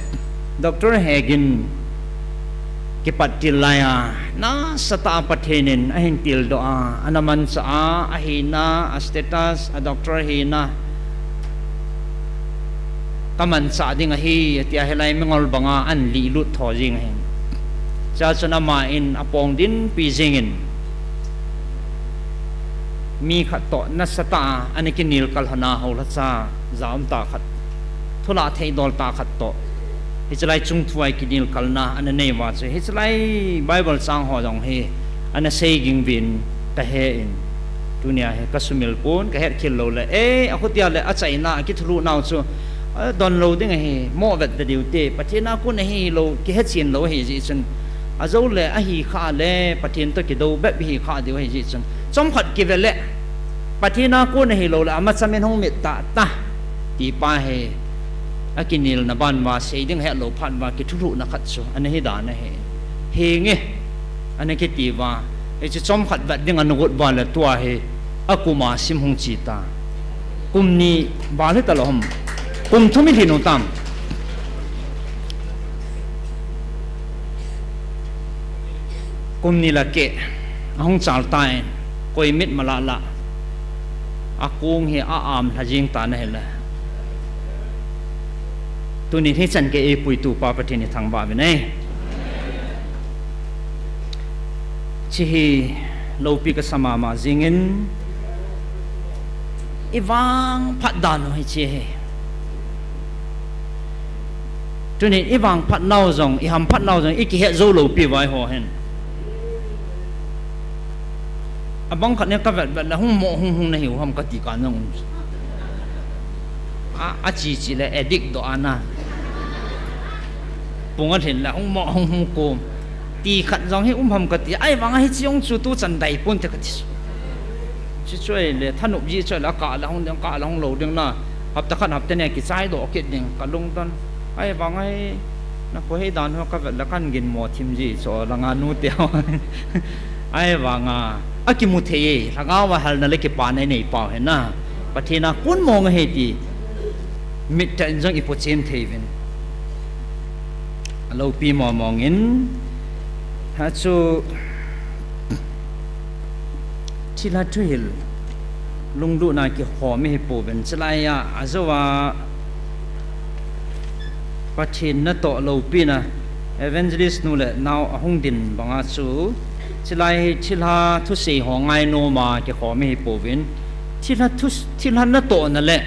Doctor Hegin kipat til laiya, nasatah a Pathen in ahin tildoh a, ana manchah a, ahina, a status, a doctor hina, kamanchah ding ahi, atia hilai mingol banga ahin lihlut tho jeng ahin. Chua chun ama in apong dinpi jengin, mi khat toh nasatah a ana kinelkal lhona houlhacha, ja umtah khat, thulah theidol tah khat toh, hiche lai chungthu a kinelkalna ana nei uva chu, hiche lai Bible chang ho jong hi ana sei ging uvin kahe in, tunia hi kasumil pon, kahetkhel loule, e, akhutia le achaina, akithulhuh nau chu adon lou ding ahi, moh vet ta diu te, Pathen a kon ahi lou, kihechen lou ahijeh chun, ajoule ahi khah le Pathen toh kidou bep ihi khah diu ahijeh chun, Chomkhat kive le, Pathen a kon ahilou le, ama chamin hung mit tah ta, ti pa hi, akinelna ban uva, sei ding hetlou phat uva, kithulhuhna khat chu, ana hi dan ahi. Henge, ana kiti uva, hichu chomkhat vet ding ana got uva le tua hi, akum a sim hung chi ta. Kum ni val hita lou ham. Kum thum i lhin u tam. Kum ni la keh, ahung chal tan, koi mit malala, akong hi a-am lha jing tan ahile. Tuni hichan gei eipuitu pa Pathen i thangvah uvin ahi. Hiche hi loupi kasa mama jingin, i vangphat dan u hiche hi. Tuni i vangphat nau jong, i hamphat nau jong, i kihet jou lou pi vai ho hin. Abang khat ne ka vet vet le hung mo hung hung na hiu ham kati kan jong um. A, achi chi le addict doh ana. Pung alhin le hung mo hung hung kum. Ti khat jong hi um ham kati. Ahivang a hiche jong chu tuchan dai ponte kati. Hiche chu ahile thanop ji chu ahile kah le hung ding, kah le hung lou ding na. Hapta khat hapta ni kichai doh kit ding ka lungdon. Ahivang a hi, na kho hi dan ho ka vet le kan ginmo thim ji chu langa nute ho. Ahivang a, akimu thei e, lhagao a halna le kipana i nei pau hi na. Pathen a kon mong ahi ti, mit tah in jong i pochen thei uvin. Aloupi mong mong in, hichu, thilha thuhil, lunglutna kikhom ihi pouvin, chulai a, ajou a, Pathen natoh loupina, evangelist nu le nao ahung din banga chu, chulai hi thilha thusei ho ngainom a kikhom ihi pouvin, thilha thu, thilha natohna le,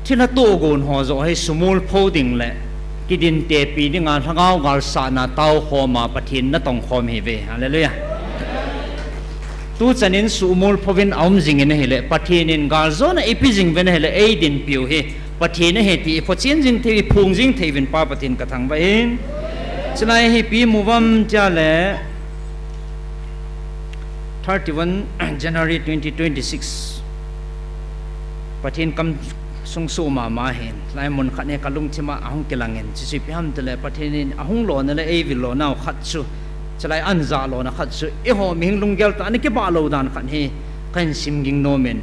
thilha tohgon ho joh hi sumol pho ding le, kidin tepi dinga lhagao galsatna taokhom a Pathen natong khom ihiuve. Hallelujah. Tuchan in sumol pho uvin aum jingin ahile, Pathen in galjona eipe jing uvin ahile, eidinpiu hi Pathen ahi ti i pochen jing thei, i phong jing thei uvin pa Pathen ka thangvah in. Chulai hi ipi mu uvam tia le, thirty-one January twenty twenty-six. Pathen kam sung suh mama hin, lai mun khat hi ka lungthim a ahung kilangin, hichu ipi ham tile Pathen in ahung lona le eivil lonau khat chu, chulai anjah lona khat chu, eiho mihing lunggel tah a ana kibah lou dan khat hi, kahin sim ging nom in.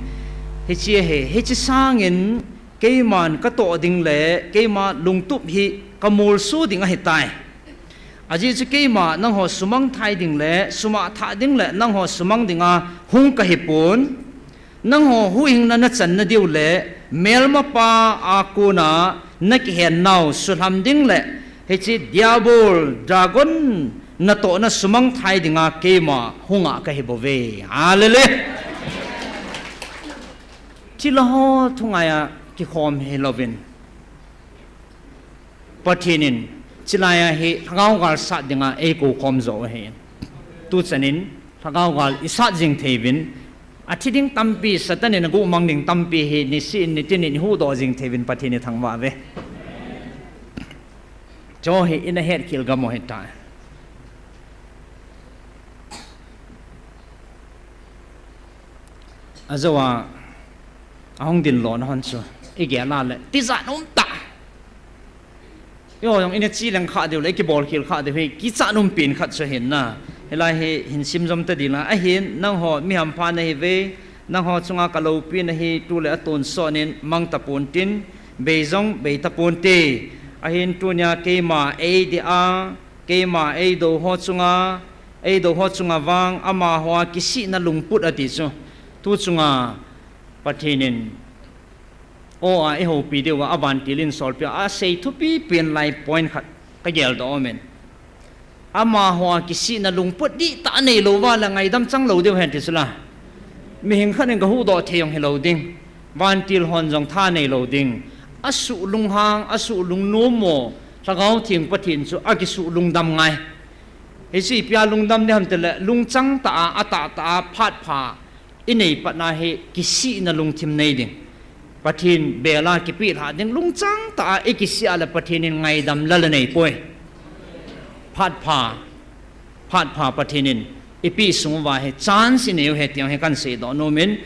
Hiche ahi, hiche sangin keiman katoh ding le keima lungtup hi kamolso ding ahitai. Ajeh chu keima nangho sumang thai ding le sumang thai ding le nangho sumang dinga hung kahipon. Nangho huhhingna nachanna diu le melmapa a kona nakihennau sulham ding le hiche diabol, dragon natohna sumang thai dinga keima hunga kahibouve. Hallelujah. Thilha ho thungai a kikhom hilouvin, Pathen in chulai a hi lhagao galsat dinga eikou khom jou ahi. Tuchan in lhagao gal isat jing thei uvin, athi ding tampi, Satan in aguhmang ding tampi hi nisin nitin in ihuhdoh jing thei uvin Pathen i thangvah uve. Chu hi ina hetkhel gam u ahitai. Ajou a, ahung din lona hon chu igel a le tijat umtah. Eiho jong ina che leng kha diu le, ikibol khel kha diu hi, kichat umpen khat chu ahin na. Hilai hi hin sim jom ta ding la, ahin nangho mi hampha nahiuve, nangho chunga kaloupina hi tule atonsot in mang tapontin, bei jong bei taponte. Ahin tunia keima eidei a, keima eidou ho chunga, eidou ho chunga vang, amaho a kisihna lungput ati chu. Tu chunga Pathen in o a eihoupi diuva, avantil in solpi a asei thupi pen lai point khat kageldoh umin. Amaho a kisihna lungput dihtah aneilouva le ngaidam chang lou diu hen ti chula. Mihing khat in gahuhdoh thei jong hilou ding. Vantil hon jong tha neilou ding. Asuh lunghang, asuh lungnom mo, Lhagao Theng Pathen chu akisuh lungdam ngai. Hichu ipi a lungdam ding ham tile, lungchang tah a, atahtah a, phat pha inei patna hi kisihna lungthim nei ding. Pathen bel a kipelhah ding lungchang tah a ikisih a le Pathen in ngaidam lal anei poi. Phat pha, phat pha Pathen in ipi sung uva hi chance inei u ahi ti hi kahin seidoh nom in,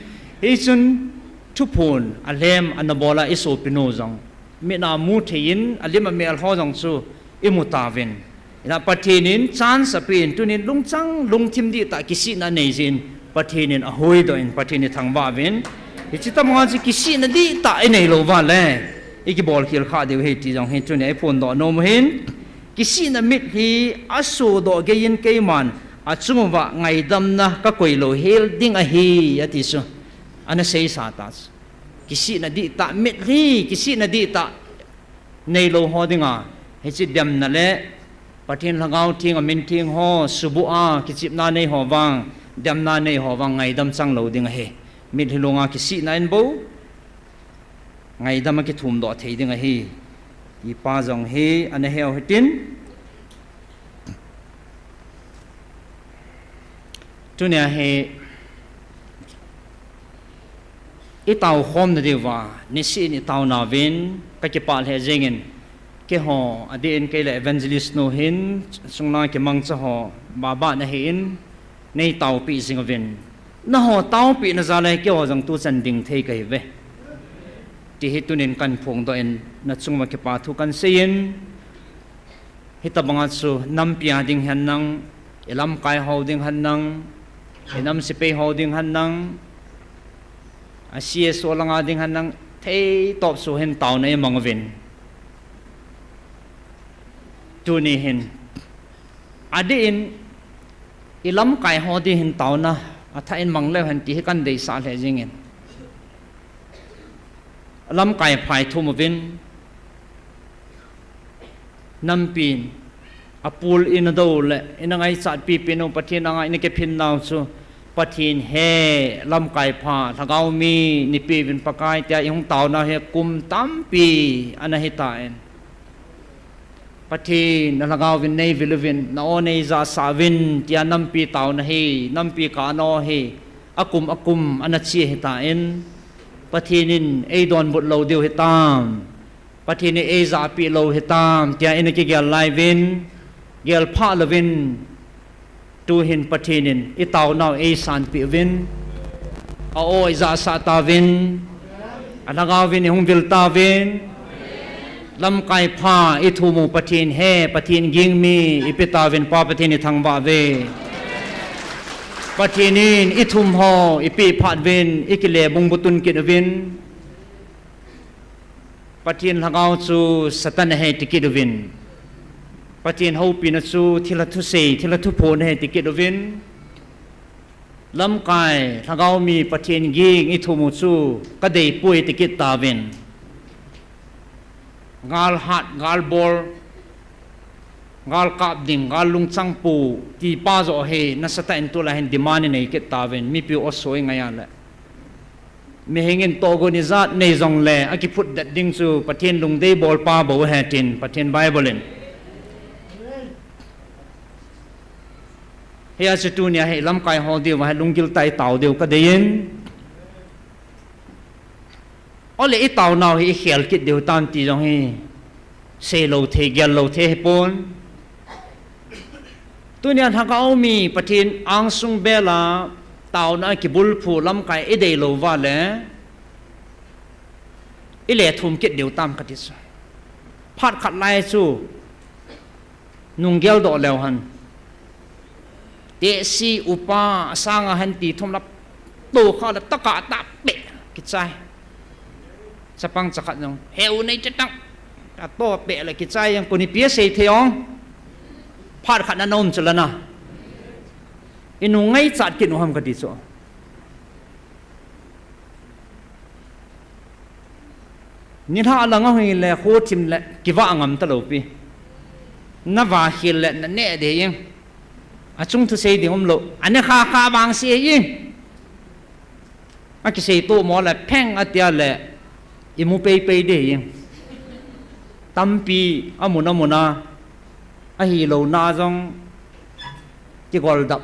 hichun thuphon alhem ana bol a isopinu jong, mit a mu thei in, alim amel ho jong chu imu tauvin. Ina Pathen in chance apen, tunin lungchang lungthim dihtah kisihna anei jin, Pathen in ahuhdoh in, Pathen ithangvah uvin. Hiche tobang a chu kisihna dihtah inei lou uva le, ikibol khel kha diu ahi ti jong hi tunia iphondoh nom u ahin. Kisihna mitlhi asodoh gei in keiman achung uva ngaidamna kakoi louhel ding ahi, ati chu. Ana seisa ta chu. Kisihna dihtah mitlhi, kisihna dihtah neilou ho dinga, hiche demna le Pathen Lhagao Theng a min theng ho, subuh a kichepna nei ho vang, demna nei ho vang ngaidam chang lou ding ahi. Mitlhi lunga kisihna in bou ngaidam akithumdoh thei ding ahi, ti pa jong hi ana heu hitin. Tunia hi itaokhomna diuva, niseh in itaonauvin, kakipah lheh jengin, keiho adeh in kei le evangelist nu hin, chunglang kimangcha ho, babah nahin, neitaopeh jing uvin. Nangho taopehna jal a keiho jong tuchan ding thei kahiuve, ti hi tunin kahin phongdoh in, nachung uva kipa thu kahin sei in, hitobanga chu nampi a ding hen lang, ilamkai ho ding hen lang, inam sepai ho ding hen lang, a C S O langa ding hen lang, theitop chu hin taona imang uvin. Tuni hin, adeh in, ilamkai ho ding hin taona athah in mang leu hen ti hi kahin deisah lheh jengin. Lamkai pha ithum uvin, nampi in apul ina dou le ina ngaichat pipen u Pathen anga ina kiphin nau chu, Pathen he, lamkai pha, lhagao mi neipeuvin Pakai tia ihung taonau hi kum tampi ana hitan. Pathen, na lhagao vin neivil uvin, na aw neijahsah uvin, tia nampi taona hi, nampi kana aw hi, akum akum ana che hitan, Pathen in eidonbut lou diu hitam, Pathen in eijahpeh lou hitam, tia ina kigel laiyuvin, gelphah louvin, tuhin Pathen in itaonau eisanpeh uvin, a aw ijahsah tauvin, alhagao vin ihung vil tauvin, lamkai pha ithum u Pathen he, Pathen ging mi ipi tauvin Pa Pathen ithangvah uve. Pathen in ithum ho ipeh phat uvin, ikile bungbu tun kit uvin. Pathen lhagao chu Satan ahi tikit uvin. Pathen houpina chu thilha thusei, thilha thuphon ahi tikit uvin. Lamkai, lhagao mi Pathen ging ithum u chu kadeipoi tikit tauvin. Gal hat, gal bol, gal kap ding, gal lungchang pu, ti pa joh hi nasatah in tulai hin demand inei kit tauvin, mipi u aw soi ngai a le. Mihing in tohgon ijat nei jongle, akiphut det ding chu Pathen lungdei bol pa bou ahi tin, Pathen Bible in. Hia chu tunia hi lamkai hol diu, va hi lunggil tah a itao diu kadei in. Ole itaonau hi ikhel kit diu tam ti jong hi. Seilou thei, gellou thei hipon. Tunia lhagao mi Pathen angsung bela taona kibulphu lamkai idei lou uva le, ile thum kit diu tam kati chu. Phat khat lai chu nung geldoh leu hen. Tehse upa asanga hen ti thum la to kha la taka ta pe kichai. Chapang chakhat jong heu nei chetang. Ato pe le kichai jong kuni pi sei thei ong. Phat khat na nom chu la na. Inu ngaichat kit u ham kati chu. Nilhah lang ahung le kho thim le kivah ngam talou pi. Navah khel le nane de ing. Achung thusei ding umlou. Ane kha kha vang se ing. Akisei to mo le pheng atia le imu peipei de ing. Tampi amun amun a ahilouna jong kigol dap.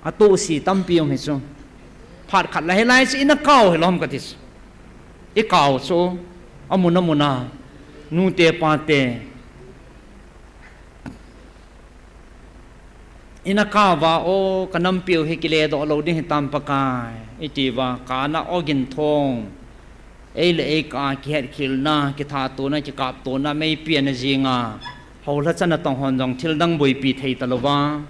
Atohse tampi um hi chu. Phat khat la hilai chu ina kau hilou ham kati chu. Ikau chu amun amun a nute pate. Ina kah uva, o, ka nampiu hi kiledoh lou ding hitam Pakai, iti uva, kana ogin thong, ei le ei kah a kihetkhilna, kithatona, kikaptona, meipi ana jinga, houlhachan a tong hon jong thildang boipi thei talouva.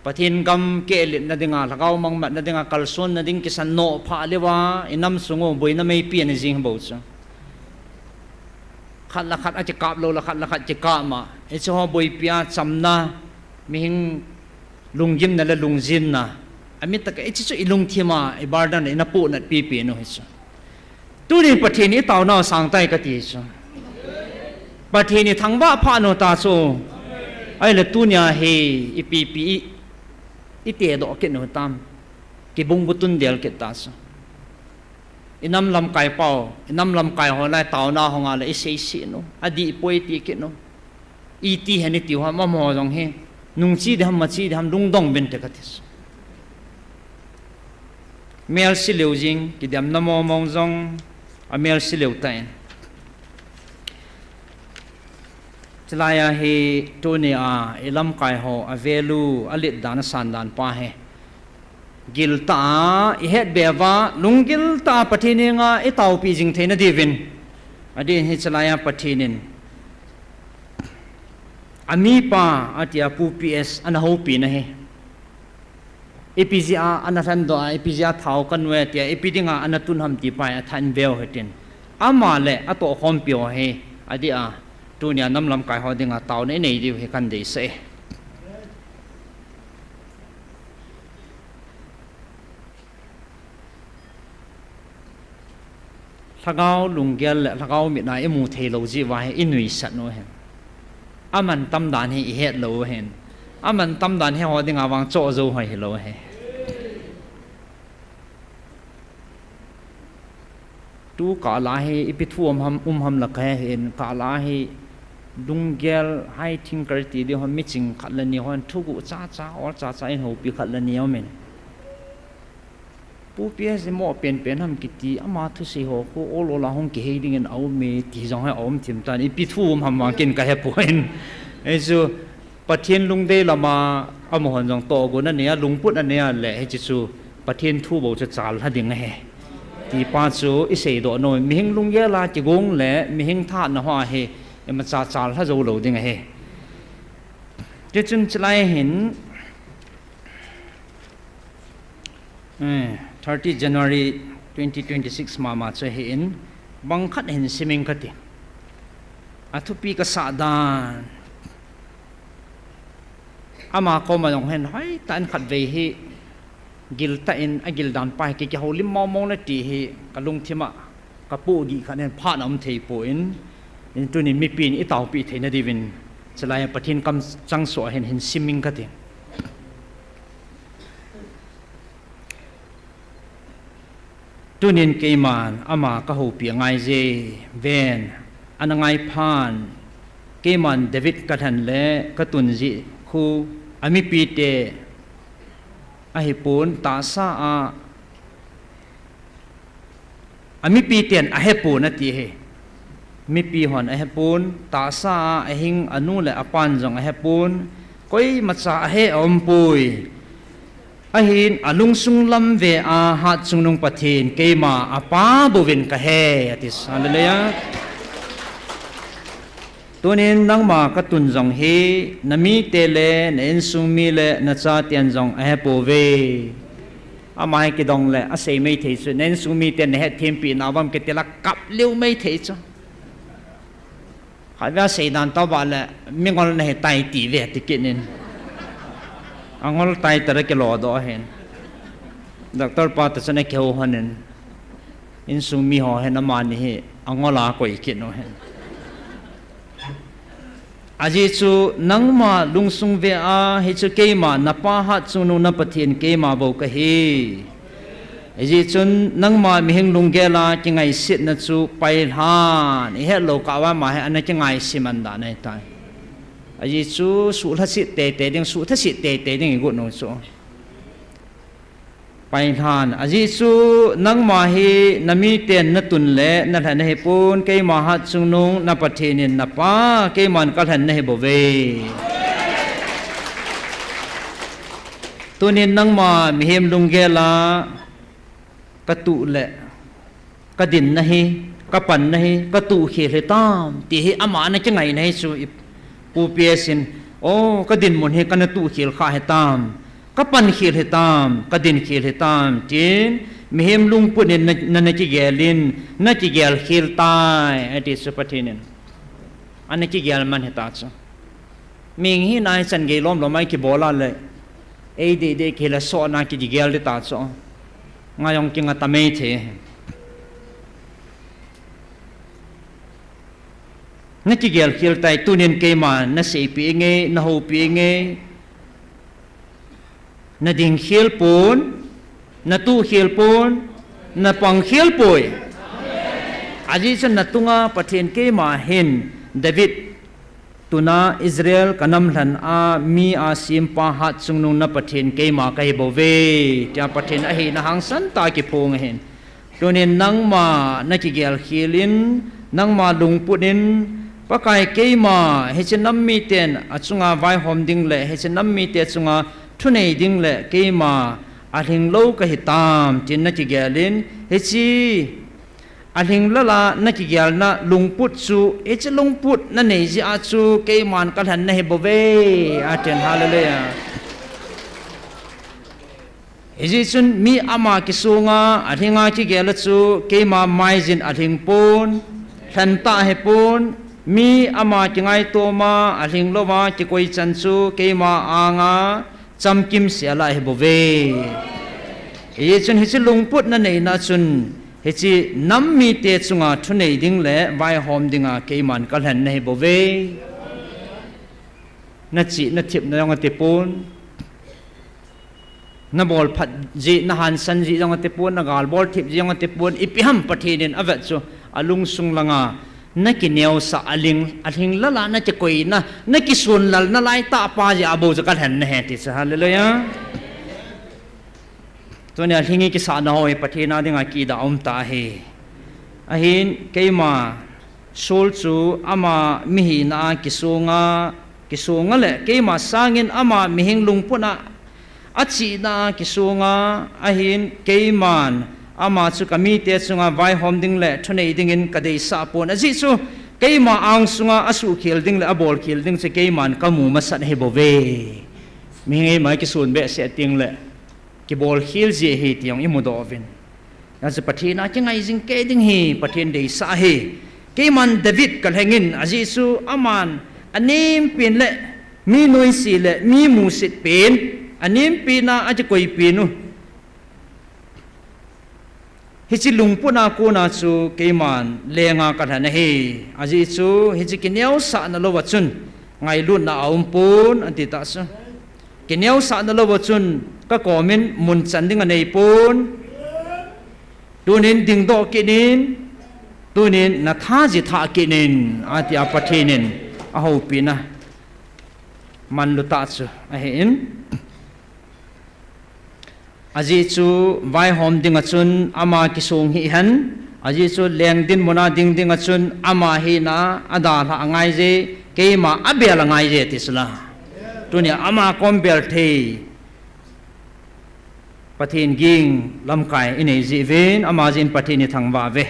Pathen gam kehlitna dinga, lhagao mangmatna dinga, kalsonna ding kisan noh phah leuva, inam sung u boina meipi ana jing bou chu. Khat le khat akikap lou le khat le khat kikap ma. Hiche ho boipi a chamna, mihing lunggimna le lungjinna. Amitah a hiche chu ilungthim a, i burden le ina pohnat pipi nu hichu. Tuni Pathen itaona sangtai kati chu. Pathen ithangvah phah nu ta chu. Ahile tunia hi ipipi i, itedoh kit nu tam. Kibungbutun del kit ta chu. Inam lamkai pau, inam lamkai ho lai taona hung a le isei sih nu. Adih poi ti kit nu. Iti hen itiu ham, amaho jong hi. Nungchi ding ham, machi ding ham, lungdong uvinte kati. Melse leu jing, kidemna momong jong, amelse leu tan. Chulai a hi tunia, ilamkai ho, avalue, alet dan, asan dan pa hi. Giltah a, ihet beuva, lunggil tah a Pathen henga, itaopi jing theina diuvin. Adin hi chulai a Pathen in. Amipa atia Pu P S ana houpina hi. Ipi jeh a ana lhendoh a, ipi jeh a thao kanoi a tia, ipi dinga ana tun ham ti pa hi athan veu hitin. Ama le atohkhompi ho hi, adeh a, tunia nam lamkai ho dinga taona inei diu hi kadeisah e. Lhagao lunggel le lhagao mit a imu theilou jeh uva hi inuisat u ahin. Amantam dan hi ihet lou u ahin. Amantam dan hi eiho dinga vang choh jou hoi hilou ahi. Tu kah a hi ipi thu um ham, um ham la kahe hih in, kah a hi lunggel high thinker ti ding ho miching khat le ni hon thuguh chacha, ol chacha in houpi khat le ni aumin. Pu P S imoh penpen ham kiti, ama thusei ho khu ol ol a hung kihei dingin aume ti jong hi aum thim tan, ipi thu um ham vang ken kahepoi. Hichu Pathen lungdei lama amahon jong tohgon anei a, lungput anei a le, hiche chu Pathen thu bou chu challha ding ahi. Ti pa chu iseidoh nom, mihing lunggel a kigong le, mihing thahatna hoa hi imacha challha jou lou ding ahi. Tichun chulai hin, Eh, thirty January twenty twenty-six mama chu ahin, bang khat hin sim ing kati. Athupi kasah dan. Ama koma jong hin hoitah in khatvei hi giltah in agil dan pa hi ki, kihoulim mong mong le ti hi kalungthim a kapoh gih khat hin phat aum thei poi. Tunin mipin itaopi theina diuvin chulai a Pathen kamchang soh a hin, hin sim ing kati. Tunin keiman ama kahoupi angaije, ven, ana ngai phan, keiman David kalhen le katun jeh khu amipite ahipon tahsa a, amipiten ahepon ati ahi. Mipi hon ahepon, tahsa a ahing anu le apan jong ahepon, koimacha ahe aumpoi. Ahin alungsung lam ve a Hatchungnung Pathen keima apa bouvin kahe, ati. Hallelujah. Tunin nangma katun jong hi, namite le, na insung mi le, nachaten jong ahepouve. Ama hi kidong le, asei mei thei chu, na insung miten nahet thempeh nauvam kiti la kap leu mei thei chu. Khatvei a seidan tobang le, mingol nahitai tiuve ti kit in. Angol tai tah a kilodoh ahin. Doctor pa toh chun akihou lhonin. Insung mi ho hin amani hi angol a koi kit u ahin. Ajeh chu nangma lungsung ve a, hichu keima napa Hatchungnung na Pathen keima bou kahi. Hijeh chun nangma mihing lunggel a kingaisetna chu pailhan, ihet lou kah uva ama hi ana kingaiseman dan ahitai. Ajeh chu suhlhaset teitei ding, suhthaset teitei ding igot u chu. Pailhan, ajeh chu nangma hi namiten natun le nalhen ahipon, keima Hatchungnung na Pathen in napa, keiman kalhen nahibouve. Tunin nangma mihem lunggel a katuh le, kadin nahi, kapan nahi, katuh khel hitam, ti hi ama ana kingaina hi chu i Pu P S in, o, kadinmun hi kana tuh khel kha hitam, kapan khel hitam, kadin khel hitam, tin mihem lungput in na, na, nakigel in, nakigel khel tai, ati chu Pathen in. Ana kigel man hita chu. Mihing hina hi chan gei lom lom a kibol a le, ei dei dei kile sohna kigel dita chu. Ngai jong kinga ta mei thei. Nakigel khel tai, tunin keima naseipeh inge, nahoupeh inge. Nading khel pon, natuh khel pon, napang khel poi. Ajeh chu natunga Pathen keima hin David tuna Israel kanam lhana mi a sempa hatchungnung na Pathen keima kahi bouve, tia Pathen ahina hangsan tah a kiphong ahin. Tunin nangma nakigel khel in, nangma lungput in, Pakai keima, hiche nam miten achunga vaihom ding le, hiche nam mite chunga thunei ding le, keima alhinglou kahitam, tin nakigel in, hiche alhing lala nakigelna lungput chu, hiche lungput nanei jeh a chu, keiman kalhen nahi bouve, atin, hallelujah. Hijeh chun mi ama kisonga, alhinga kigel a chu, keima maijin alhing pon, lhen tah hipon, mi ama kingaitoma, alhing louva, kikoi chan chu, keima anga, chamkim sela hibouve. Hijeh chun hiche lungput naneina chun, hiche nam mite chunga thunei ding le, vaihom dinga, keiman kalhen nahi bouve. Nachihna thipna jong atipon. Nabol phat jeh, nahansan jeh jong atipon, nagalbol thip jeh jong atipon, ipi ham Pathen in avet chu, alungsung langa, nakineosah, alhing, alhing lala nakikoina, nakisonlalna laitah pa jeh a bou chu kalhen nahi ti chu, hallelujah. Tunia alhing kisahna ho hi Pathen a dinga kidah aum tah ahi. Ahin keima Saul chu ama mihina a kisonga, kisonga le keima sangin ama mihing lungput a achihna a kisonga, ahin keiman ama chu kamite chunga vaihom ding le thunei dingin kadeisah pon. Ajeh chu keima angsunga asuhkhel ding le abolkhel ding chu keiman kamu masat ahibouve. Mihing eima kisun behseh teng le kibolkhel ji ahi ti jong imudoh uvin. Hijeh chun Pathen a kingai jing kei ding hi Pathen deisah ahi. Keiman David kalhengin, ajeh chu aman anempin le mi noise le mi musit pen, anempin a akikoipin u. Hiche lungput a kona chu keiman lenga kalhen ahi. Ajeh chu hiche kineosahna louva chun ngailutna aumpon, ati tah chu. Kineosahna louva chun kakomin munchan ding aneipon. Tunin dingdoh kit in, tunin natha jithah kit in, atia Pathen in ahoupina manlutah chu ahin. Ajeh chu vaihom dinga chun ama kisong hih hen, ajeh chu leng dinmuna ding dinga chun ama hina adalhah angaije, keima abel angaije ti sula. Tunia ama kom bel thei Pathen ging lamkai inei jeh uvin, ama jeh in Pathen ithangvah uve.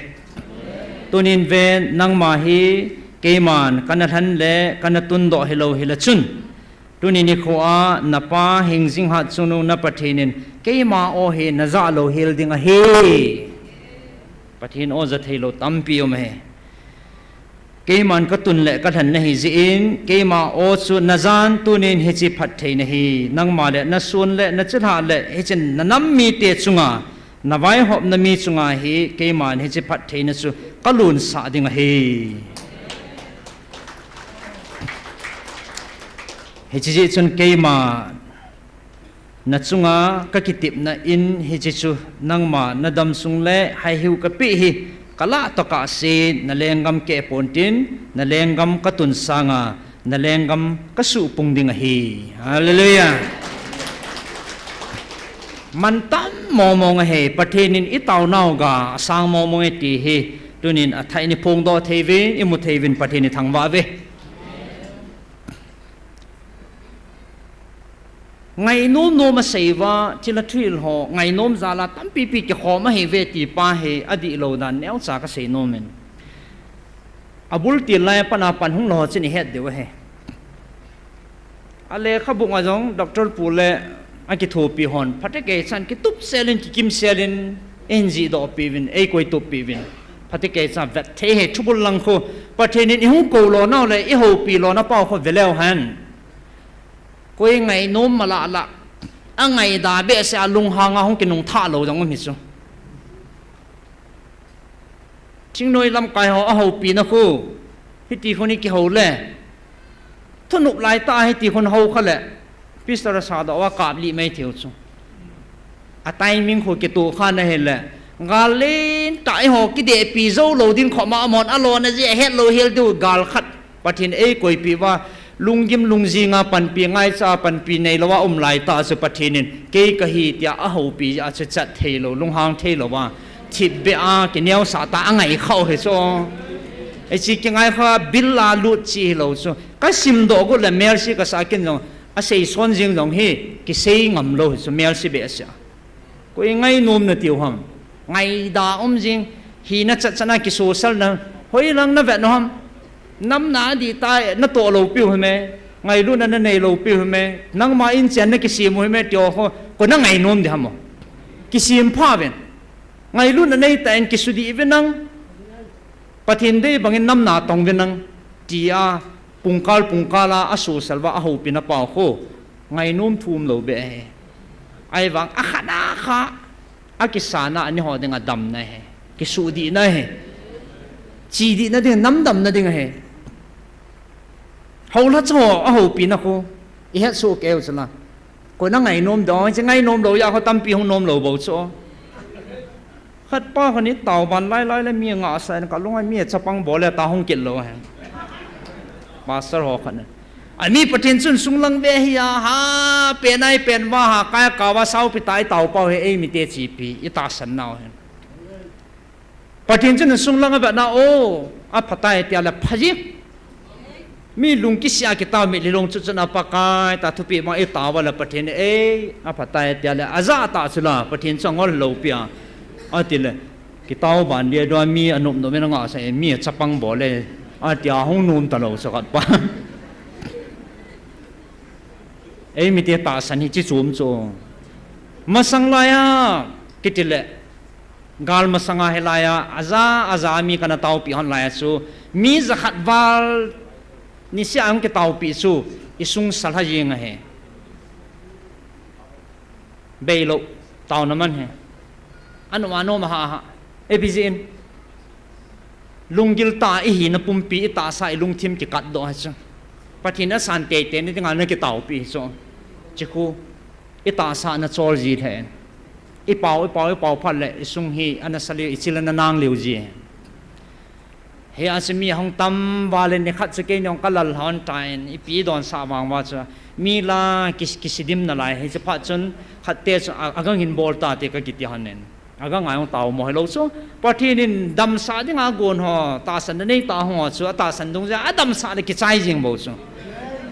Tunin ven, nangma hi keiman kana lhen le kana tundoh hilou hile chun, tuni nikho a napa hingjing hatchungnung na Pathen in keima aw hi najah louhel ding ahi. Pathen aw jatheilou tampi um ahi. Keiman katun le kalhen nahi jeh in, keima aw chu najan tunin hiche phatthei nahi. Nangma le nason le nachilhah le hiche nanam mite chunga, navaihopna mi chunga hi keiman hiche phattheina chu kalunsah ding ahi. Hiche jeh chun keima nachunga kakitepna in hiche chu nangma nadamsung le haihiu kapeh hi kalah tokah se, nalenggam keh pontin, nalenggam katun sanga nalenggam kasuhpung ding ahi. Hallelujah. Mantam mongmong ahi, Pathen in itaonau ga asang mongmong e ti hi tunin athah in iphongdoh theiuvin, imu theiuvin Pathen ithangvah uve. Ngainom nom asei uva, thil a thuhil ho, ngainom jal a tampi pi kikhom ahi ve ti pa hi, adihlou dan neocha kasei nom in. Abul til lai a pat a pan hung lou ho chun ihet diu ahi. A lekhabu a jong, Doctor Pu le akithopi hon, phatecha chan kitup sel in, kikim sel in, eijih doh pi uvin, eikoi tup pi uvin. Phatecha chan vet thei ahi, thubul lang khu, Pathen in ihung kou lou nau le, ihoupi lou na pau khu veleu hen. Koi ngainom mala la, angaida behseh a lunghang a hung kinung tha lou jong um hi chu. Thingnoi lamkai ho ahoupi na khu, hiti khun ikihou le. Thunop lai ta hiti khun hou kha le. Pastor asa doh uva kap li mai thei u chu. A timing khu kitoh kha na hile. Gal len ta iho kidehpi jou lou ding khom a amon alona jeh a het lou hel diu gal khat. Pathen eikoipi uva, lunggim lungjing a panpi, ngaicha a panpi neilou a um lai ta chu Pathen in, kei kahi tia ahoupi a chu chat thei lou, lunghang thei lou a, thipbeh a kineosah ta angai khau hi chu. Hiche kingai kha bil a lut chi hilou chu. Kasim doh got le Mercy kasa kin jong, asei son jing jong hi, kisei ngam lou hi chu Mercy behseh a. Koi ngainom na tiu ham. Ngaida um jing, hina chat chan a kisosal na, hoilang na vet u ham. Namna dih ta, na toh lou piu hi me, ngailutna na nei lou piu hi me, nangma in chen na kisem u hi me, tiu ho, koi na ngainom di ham o. Kisem pha uvin. Ngailutna nei ta in kisudih uvin nang. Pathen dei bang in namna tong uvin nang. Tia, pungkal pungkal a, asosal uva, ahoupi na pau khu. Ngainom thum lou beh ahi. Ahivang, akhat a kha, akisana, ani ho ding a damna ahi. Kisudihna ahi. Chidihna ding, namdamna ding ahi. Houlha chu ahoupi na khu. Ihet soh kei u chu la. Koi na ngainom doh, hiche ngainom lou a khu tampi hung nom lou bou chu. Khat pa khu ni tao ban lai lai le mi ngahsa in kalung a mi chapang bol le ta hung kit lou hen. Pastor ho khat na. Ami Pathen chun sunglang ve hi a ha, pen ai pen va ha, kai ka va saupi ta i tao pau hi ei mite chipi, i tahsan nau hen. Pathen chun sunglang a vet na o, aphatai tia le phaji. Mi lung kisia kitao mi lilong chu chun a Pakai ta thupi ma i tao va le Pathen ei, aphatai tia le aja ta chu la, Pathen chu angol lou pia. Ati le, kitao ban dia dua mi anop nom in angahsa e, mi chapang bol le, atia hung nom ta lou sa khat pa. Ei mite tahsan hi chi chom chu. Masang lai a, kiti le, gal masang a hilai a, aja, aja mi kana taopi hon lai a chu, mi jakhat val, niseh a hung kitaopi chu, i sung salha jing ahi. Beilou, taona man hi. Anom anom a ha ha. Ipi jeh in. Lunggil tah a i hina pumpi i tahsa i lungthim kikat doh hi chu. Pathen asan teitei na dinga na kitaopi hi chu. Chi khu. I tahsa na chol ji lheh in. I pao, i pao, i pao phat le i sung hi ana sa liu, i chil ana nang liu ji. Hia chu mi ahung tam val in nikhat chu keini jong ka lal hon tan, ipi donsah vang uva chu. Mi la ki, kisidim nalai, hiche phat chun khat te chu a, agang hin bol ta te ka kiti hon in. Agang a jong tao mo hilou chu. Pathen in damsah dinga gon ho, tahsan na nei ta ho chu, atahsan dungjuia, adamsah le kichai jing bou chu.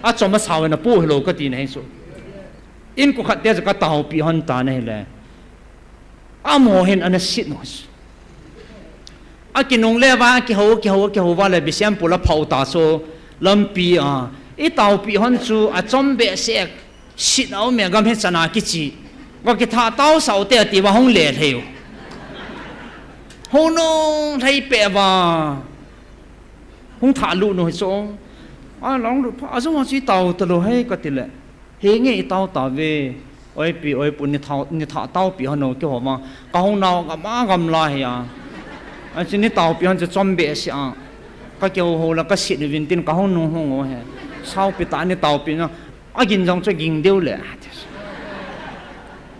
Achom asao in apoh hilou kati na hi chu. Inko khat te chu ka taopi hon tan ahile. Amaho hin ana sit u. Akinung le uva, akihou, akihou, akihou uva le Bishnupur a phau ta chu lampi a. I taopi hon chu achom behseh, sit a um e gam hi chana kichi. Ka kitha tao sao te ati uva hung le lhei u. Hung nung lhei peh uva. Hung thah lut u hi chu. A long lut pha, ajong a chu i tao talou hi kati le. Henge i tao tauve, oipi, oipu, ni thah, ni thah taopi hon o kihou ma, ka hung nau gam a gam la hi a. Achu ni taopi hon chu chom behseh a. Ka kihou hou la ka sit uvin tin ka hung nung hung o he. Saopi tah ni taopi na, agin jong chu ging deu le.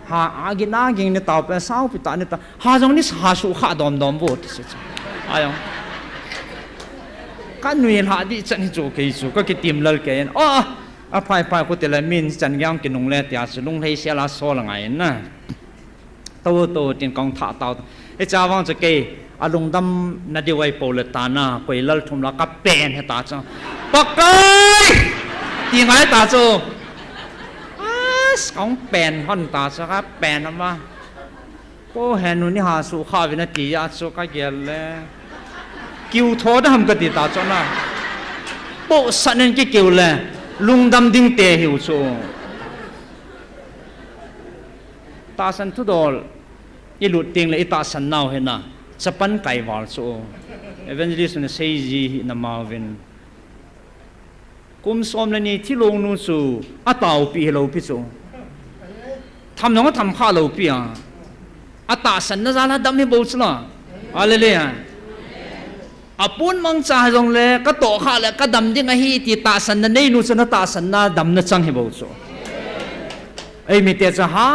Ha, agin agin ni taopi, saopi tah ni ta. Ha jong ni sa ha su kha dom dom vo ti se chu. Ajong. Ka nui lha di chan hi chu kei chu, ka kitim lal kei in. O, a, Aphai phai khu tile min chan gang kinung le tia chu lunglhei sel a sol angai na. To to tin kong thah tao. Hicha vang chu kei alungdam na diu ai po le ta na koi lal thum la ka pen he ta chu. Pakai! Ti ngai ta chu. A, Yes, kong pen hon ta chu ka pen ama. Ko henu ni ha su kha vin ati a chu ka gel le. Kiu tho da ham ka ti ta chu na. Po san en ki kiu le. Lungdam ding te hiu chu. Tahsan thudol i lut ting le i tahsan nau hina. Chapan kai val chu. Evangelist na sei ji hi na mau vin. Kum som le ni thilong nu chu a taupi hi lo pi chu. Tham nong a tham kha lo pi a. A tahsan na jala dam hi bo chu la. Hallelujah. A pun mang cha jong le ka to kha le ka dam ding ahi ti tahsan na nei nu chu na tahsan na dam na chang hi bo chu. Ei mi te cha ha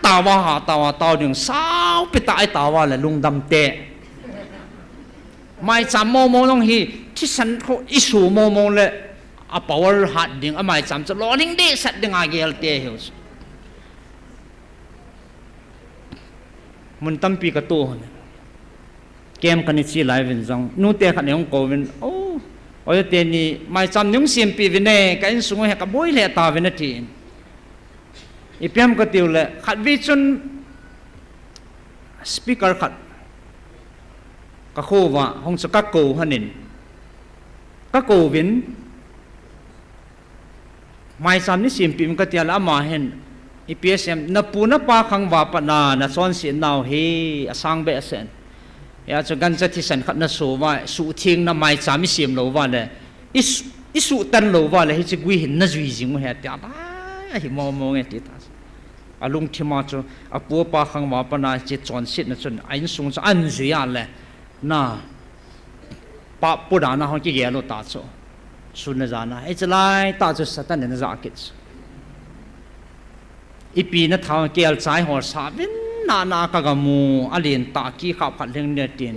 tawa ha tawa tau ding sau pi ta ai tawa le lungdam te. Mai cham mo mo nong hi, thisan kho isu mo mo le, a power hat ding, a mai cham cha lo ding de sat ding a gel te hiu. Mun tampi ka tu hon. Kem ka ni chi lai vin jong. Nu te khat ne hong ko vin. Oh, oi te ni, mai cham ni hong sim pi vin e, ka in sung he ka boi le ta vin a ti. Ipi ham ka tiu le, khat vi chun speaker khat ka kho va, hong chu ka ko hanin. Ka ko vin, mai cham ni sim pi ka tia le ama hin, ipi a sem, na pu na pa khang va pa na, na chon si nau hi, a sang be a sen. Ya chu gancha thisan khat na su va, su thing na mai cham i sim lo va le, I su, i suhtan lo va le, hiche gui hin na jui jing u he, tia ta, ahi mo mo nge ti ta. A lungthim a chu, a pu a pa khang va pa na hiche chonsetna chun, a insung chu an jui a le, na, pa pu da na hong kigel u ta chu, sun na ja na, hiche lai ta chu Satan in a ja kit chu. Ipi na thau kel chai hol sa vin na na ka ga mu, a lin ta ki kha phat leng ne tin.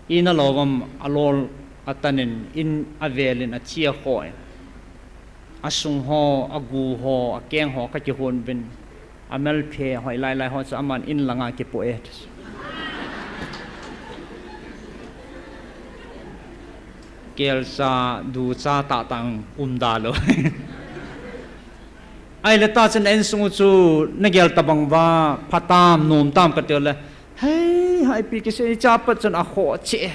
I na lo vam a lol a tanin in a velin a thi a khoi. A sung ho, a gu ho, a keng ho ka kihon vin. A mel phe hoi lai lai ho chu aman in langa kipo e. Kel cha, du cha ta tang um da lo. Ai le ta chen en sung chu na gel ta bang va, phatam, nom tam ka tel le. Hei, hai pi ki se cha pat chun a kho che.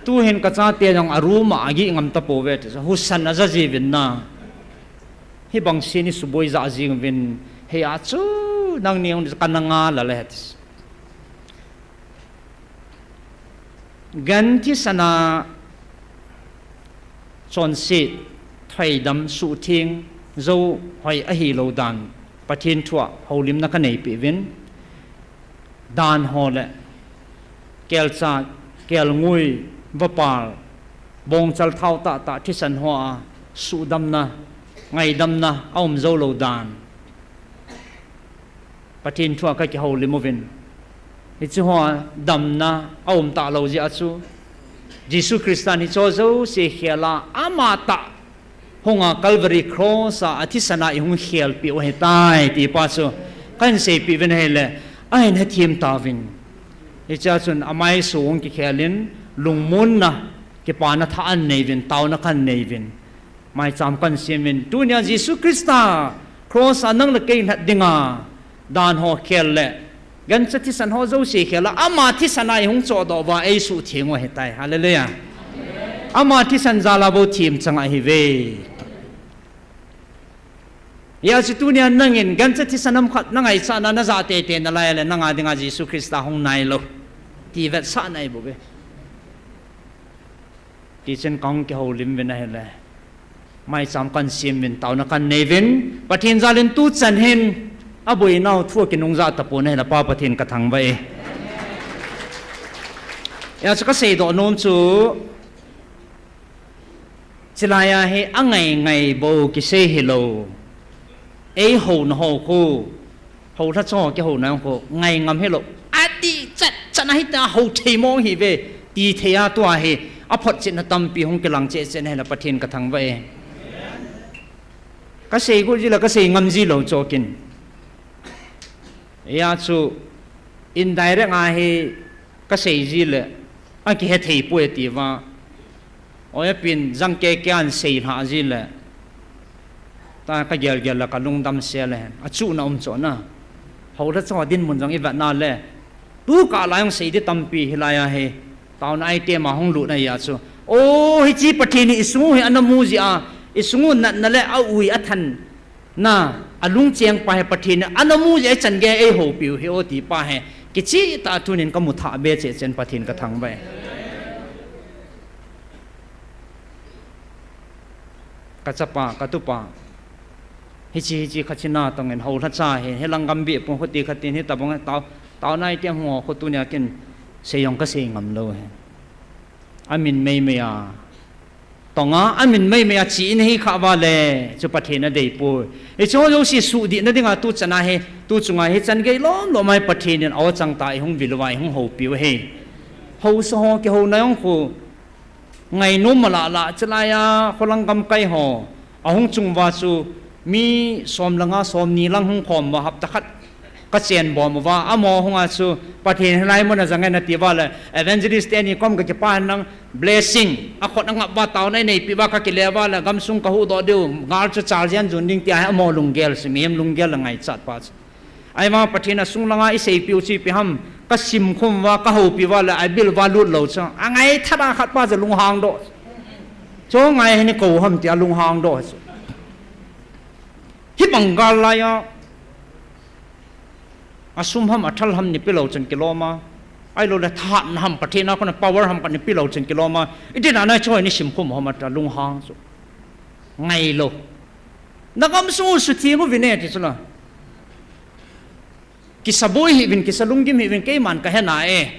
Tu hin ka chate jong a room a gi ngam ta po ve te. Husan a ja ji vin na. Hi bang si ni suboi ja ji vin. Hei a chu nang ni hong ka na nga la le. Gan thisan a chonset, thaidam, suhtheng, jou hoi ahi lo dan, Pathen thu a houlimna ka nei peh uvin, dan ho le, kelcha, kelngoi, vapal, bongchal thao tah tah, thisan ho a, suhdamna, ngaidamna, a um jou lo dan. Pathen thu a ka kihoulim uvin. Hiche ho a damna a um ta lo jeh a chu. Jesu Christa in hiche ho jouse khel a ama tah hung a Calvary Cross a, a thisan a i hung khel peh u ahi tai ti pa chu. Kan sei peh uvin ahile, ahin hethem tauvin. Hiche a chun amai su hung kikhel in, lungmonna, kipana tha an nei uvin, taona kan nei uvin. Maicham kan sem in, tunia Jesu Christa cross a nang le kei nat dinga dan ho khel le, gancha thisan ho jouse khel a, ama thisan a i hung chohdoh uva ei suhtheng u ahitai. Hallelujah. Ama thisan jal a bou themchang ahi ve. Hijeh chun tunia nangin gancha thisan ham khat na ngaichat na, na ja teitei nalai le, nanga dinga Jesu Christa hung nailou ti vetsahna ahi bouve. Tichun kahung kihoulim uvin ahile, maicham kan sem uvin, taona kan nei uvin, Pathen jal in tuchan hin aboinau thu a kinung jah tapon ahile, Pa Pathen ka thangvah e. Hijeh chun ka seidoh nom chu, chulai a hi angai ngai bou kisei hilou. Ei houna ho khu, houlha cho kihouna ho khu ngai ngam hilou. Ati chat chat a hita hou thei mong hi ve, ti thei a tua hi, aphotchetna tampi hung kilang cheh cheh na hile Pathen ka thangvah e. Ka sei got ji le ka sei ngam ji lou chu kin. Hijeh chun indirect a hi ka sei ji le, akihe thei poi atiuva. Oi apin jang keke an sei lha ji le. Ta ka gel gel la ka lungdam sel e. Achuhna um chu na. Houlhacha dinmun jong i vet na le. Tu kah lai hung sei di tampi hilai a hi. Taona item a hung lut na hi a chu. O, hiche Pathen hi i sung u hi ana mu jeh a. I sung u natna le a ui a thanna. A lungcheng pa hi Pathen hi ana mu jeh a i chan gei ei houpiu hi o ti pa hi. Kicheh tah a tunin ka mu thah be cheh chen Pathen ka thangvah e. Ka chapa, ka tupa. Hiche, hiche khat china tongin houlhacha hi, hilang gam beh pung khuti khatin hitobang tao, taona item hung ho khu tunia kin sei jong ka sei ngam lou hi. Amin meimei a. Tonga, amin meimei a chi in hi kha va le, chu Pathen a dei poi. Hiche ho jouse suhdihna dinga tu chana hi, tu chunga hi chan gei lom lom a hi Pathen in a o chang ta i hung vil uva i hung houpiu hi. Housa ho kihouna jong khu. Ngainom mala la, chulai a, kholang gamkai ho. Ahung chung uva chu, mi som le nga, som ni lang hung khom uva, hapta khat ka chen bom uva. Amaho hunga chu, Pathen hilai mun a jang e nati uva le, evangelist teni kom ka kipah in nang blessing, a khut a ngap uva taona i neipi uva ka kile uva le, gamsung ka huhdoh diu, gal chu chal jen jun ding tia hi amaho lunggel chu, mihem lunggel le ngaichat pa chu. Ahivang Pathen a sung langa i seipiu chu ipi ham, ka simkhum uva, ka houpi uva le, a bil uva lut lou chu. A ngaithat a khat pa chu lunghang doh. Chu ngai hi ni kou ham tia lunghang doh chu. Hibang gal lai a, a sum ham, a thal ham ni pe lou chun kilom a. Ahilou le thahatna ham, Pathen a kona power ham khat ni pe lou chun kilom a. Itin a nai chu ni simkhum ham a ta lunghang chu. Ngai lou. Na gamsung u sutheng uvin e ti chu la. Kisaboi hih uvin, kisa lunggim hih uvin, keiman ka he nai e.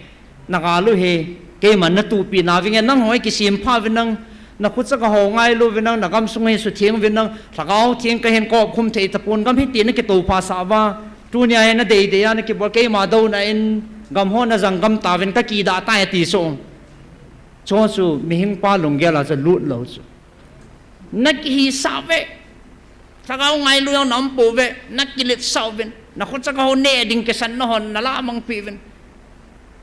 Na gal u hi, keiman na tuhpi nauvinge, nangho hi kisempha uvin lang, na khutsaka ho ngailu uvin lang, na gamsung hi sutheng uvin lang, Lhagao Theng kahin kop khum thei tapon, gam hiti na kitoupha sah uva, tunia hi na deidei a na kibol, keima douna in, gam ho na jang gam tauvin, ka kidah tai ati chu. Chu chu, mihing pa lunggel a chu lut lou chu. Na kihisah uve. Lhagao ngailu jong na um pouve, na kiletsah uvin. Na khutsaka ho neh ding kisanna hon na lamangpi uvin.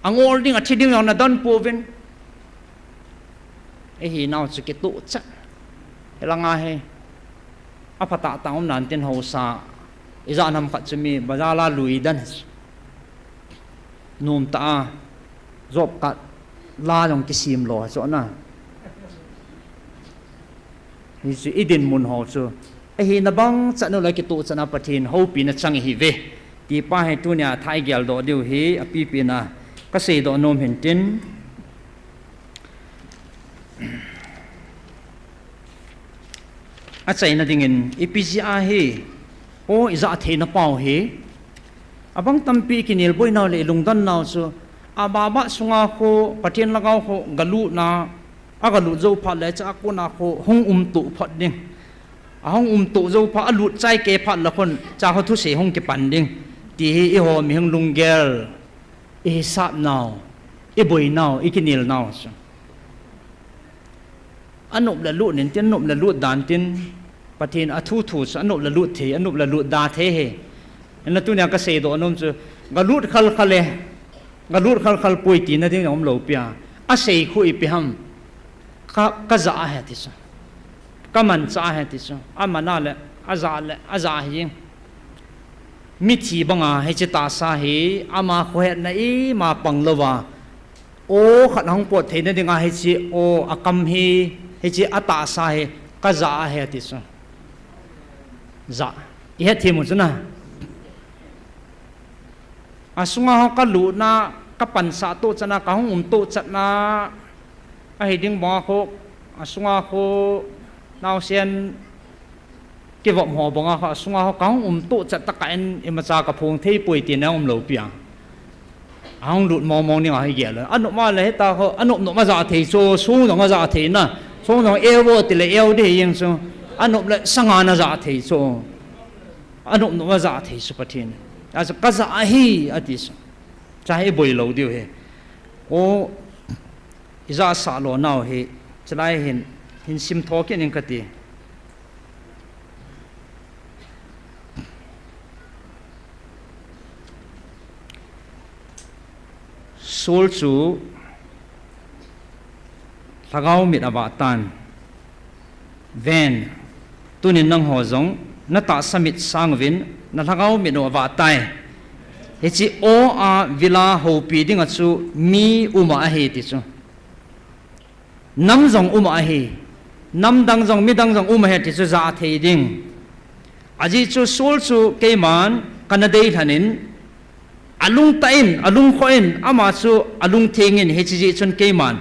Angol ding, athi ding jong na don pouvin. Ihinau chu kitohchat. Hilanga hi. Aphatah tah um nan tin hausa. Ijat ham khat chu mi, bazar la lui dan. Nom tah a, job card la jong kisem lou chu na. Hichu i dinmun ho chu. Ahina bang chan u le kitohchatna Pathen houpina chang ihiuve. Ti pa hi tunia thei geldoh diu hi apipina ka seidoh nom hin tin. Achaina dingin, ipi jeh a hi, o, ijat theina pau hi, abang tampi kinel boinau le ilungdon nau chu, ababa sunga khu, Pathen lhagao khu, galutna, agalut jou phat le, chua kona khu, hung umtoh phot ding. Ahung umtoh jou phat, alut chai kei phat le khun, chua khu thusei hung kipan ding. Ti hi eiho mihing lunggel, ihisap nau, iboinau, ikinel nau chu. Anop le lut nin tin, anop le lut dan tin, Pathen athu thu chu, anop le lut thei, anop le lut da thei hi. Hinla tunia ka seidoh nom chu, galut khalkhal e, galut khalkhal poi tina ding um lou pia. Asei khu ipi ham, ka, ka ja ahi ti chu. Ka mancha ahi ti chu. Aman a le, aja le, aja hi. Mithi banga hiche tahsa hi, ama khohetna ima pang louva. O khat hung pot theina dinga hiche, o akam hi, hiche atahsa hi, ka ja ahi ati chu. Ja. Ihet thei mu chu na. Asunga ho kalutna, kapansah tohchatna, kahung um tohchatna, ahi ding banga khu, asunga khu, naosen, kivop ho banga khu, asunga khu, kahung um tohchat tah kah in, imacha kaphong thei poi tina um lou pia. Ahung lut mong mong ninga hi gel le. Anop ma le hita khu, anop nop ma ja thei chu, sung jong aja thei na. Sung jong eu vo ti le eu ding jeng chu. Anop le sanga na ja thei chu. Anop nop ma ja thei chu Pathen. Achu ka ja ahi, ati chu. Chua hi boi lou diu hi. O, ija sah lou nau hi. Chulai hin, hin sim tho kit ning kati. Saul chu lhagao mit avah tan. Ven, tunin nangho jong natahsa mit sang uvin, nalhagao mit u avah tai. Hiche aw a vila houpi dinga chu mi um ahi ti chu. Nam jong um ahi. Nam dang jong, mi dang jong um ahi ti chu ja thei ding. Ajeh chu Saul chu keiman kana deilhen in, alungtah in, alungkhoh in, ama chu alungtheng in, hiche jeh chun keiman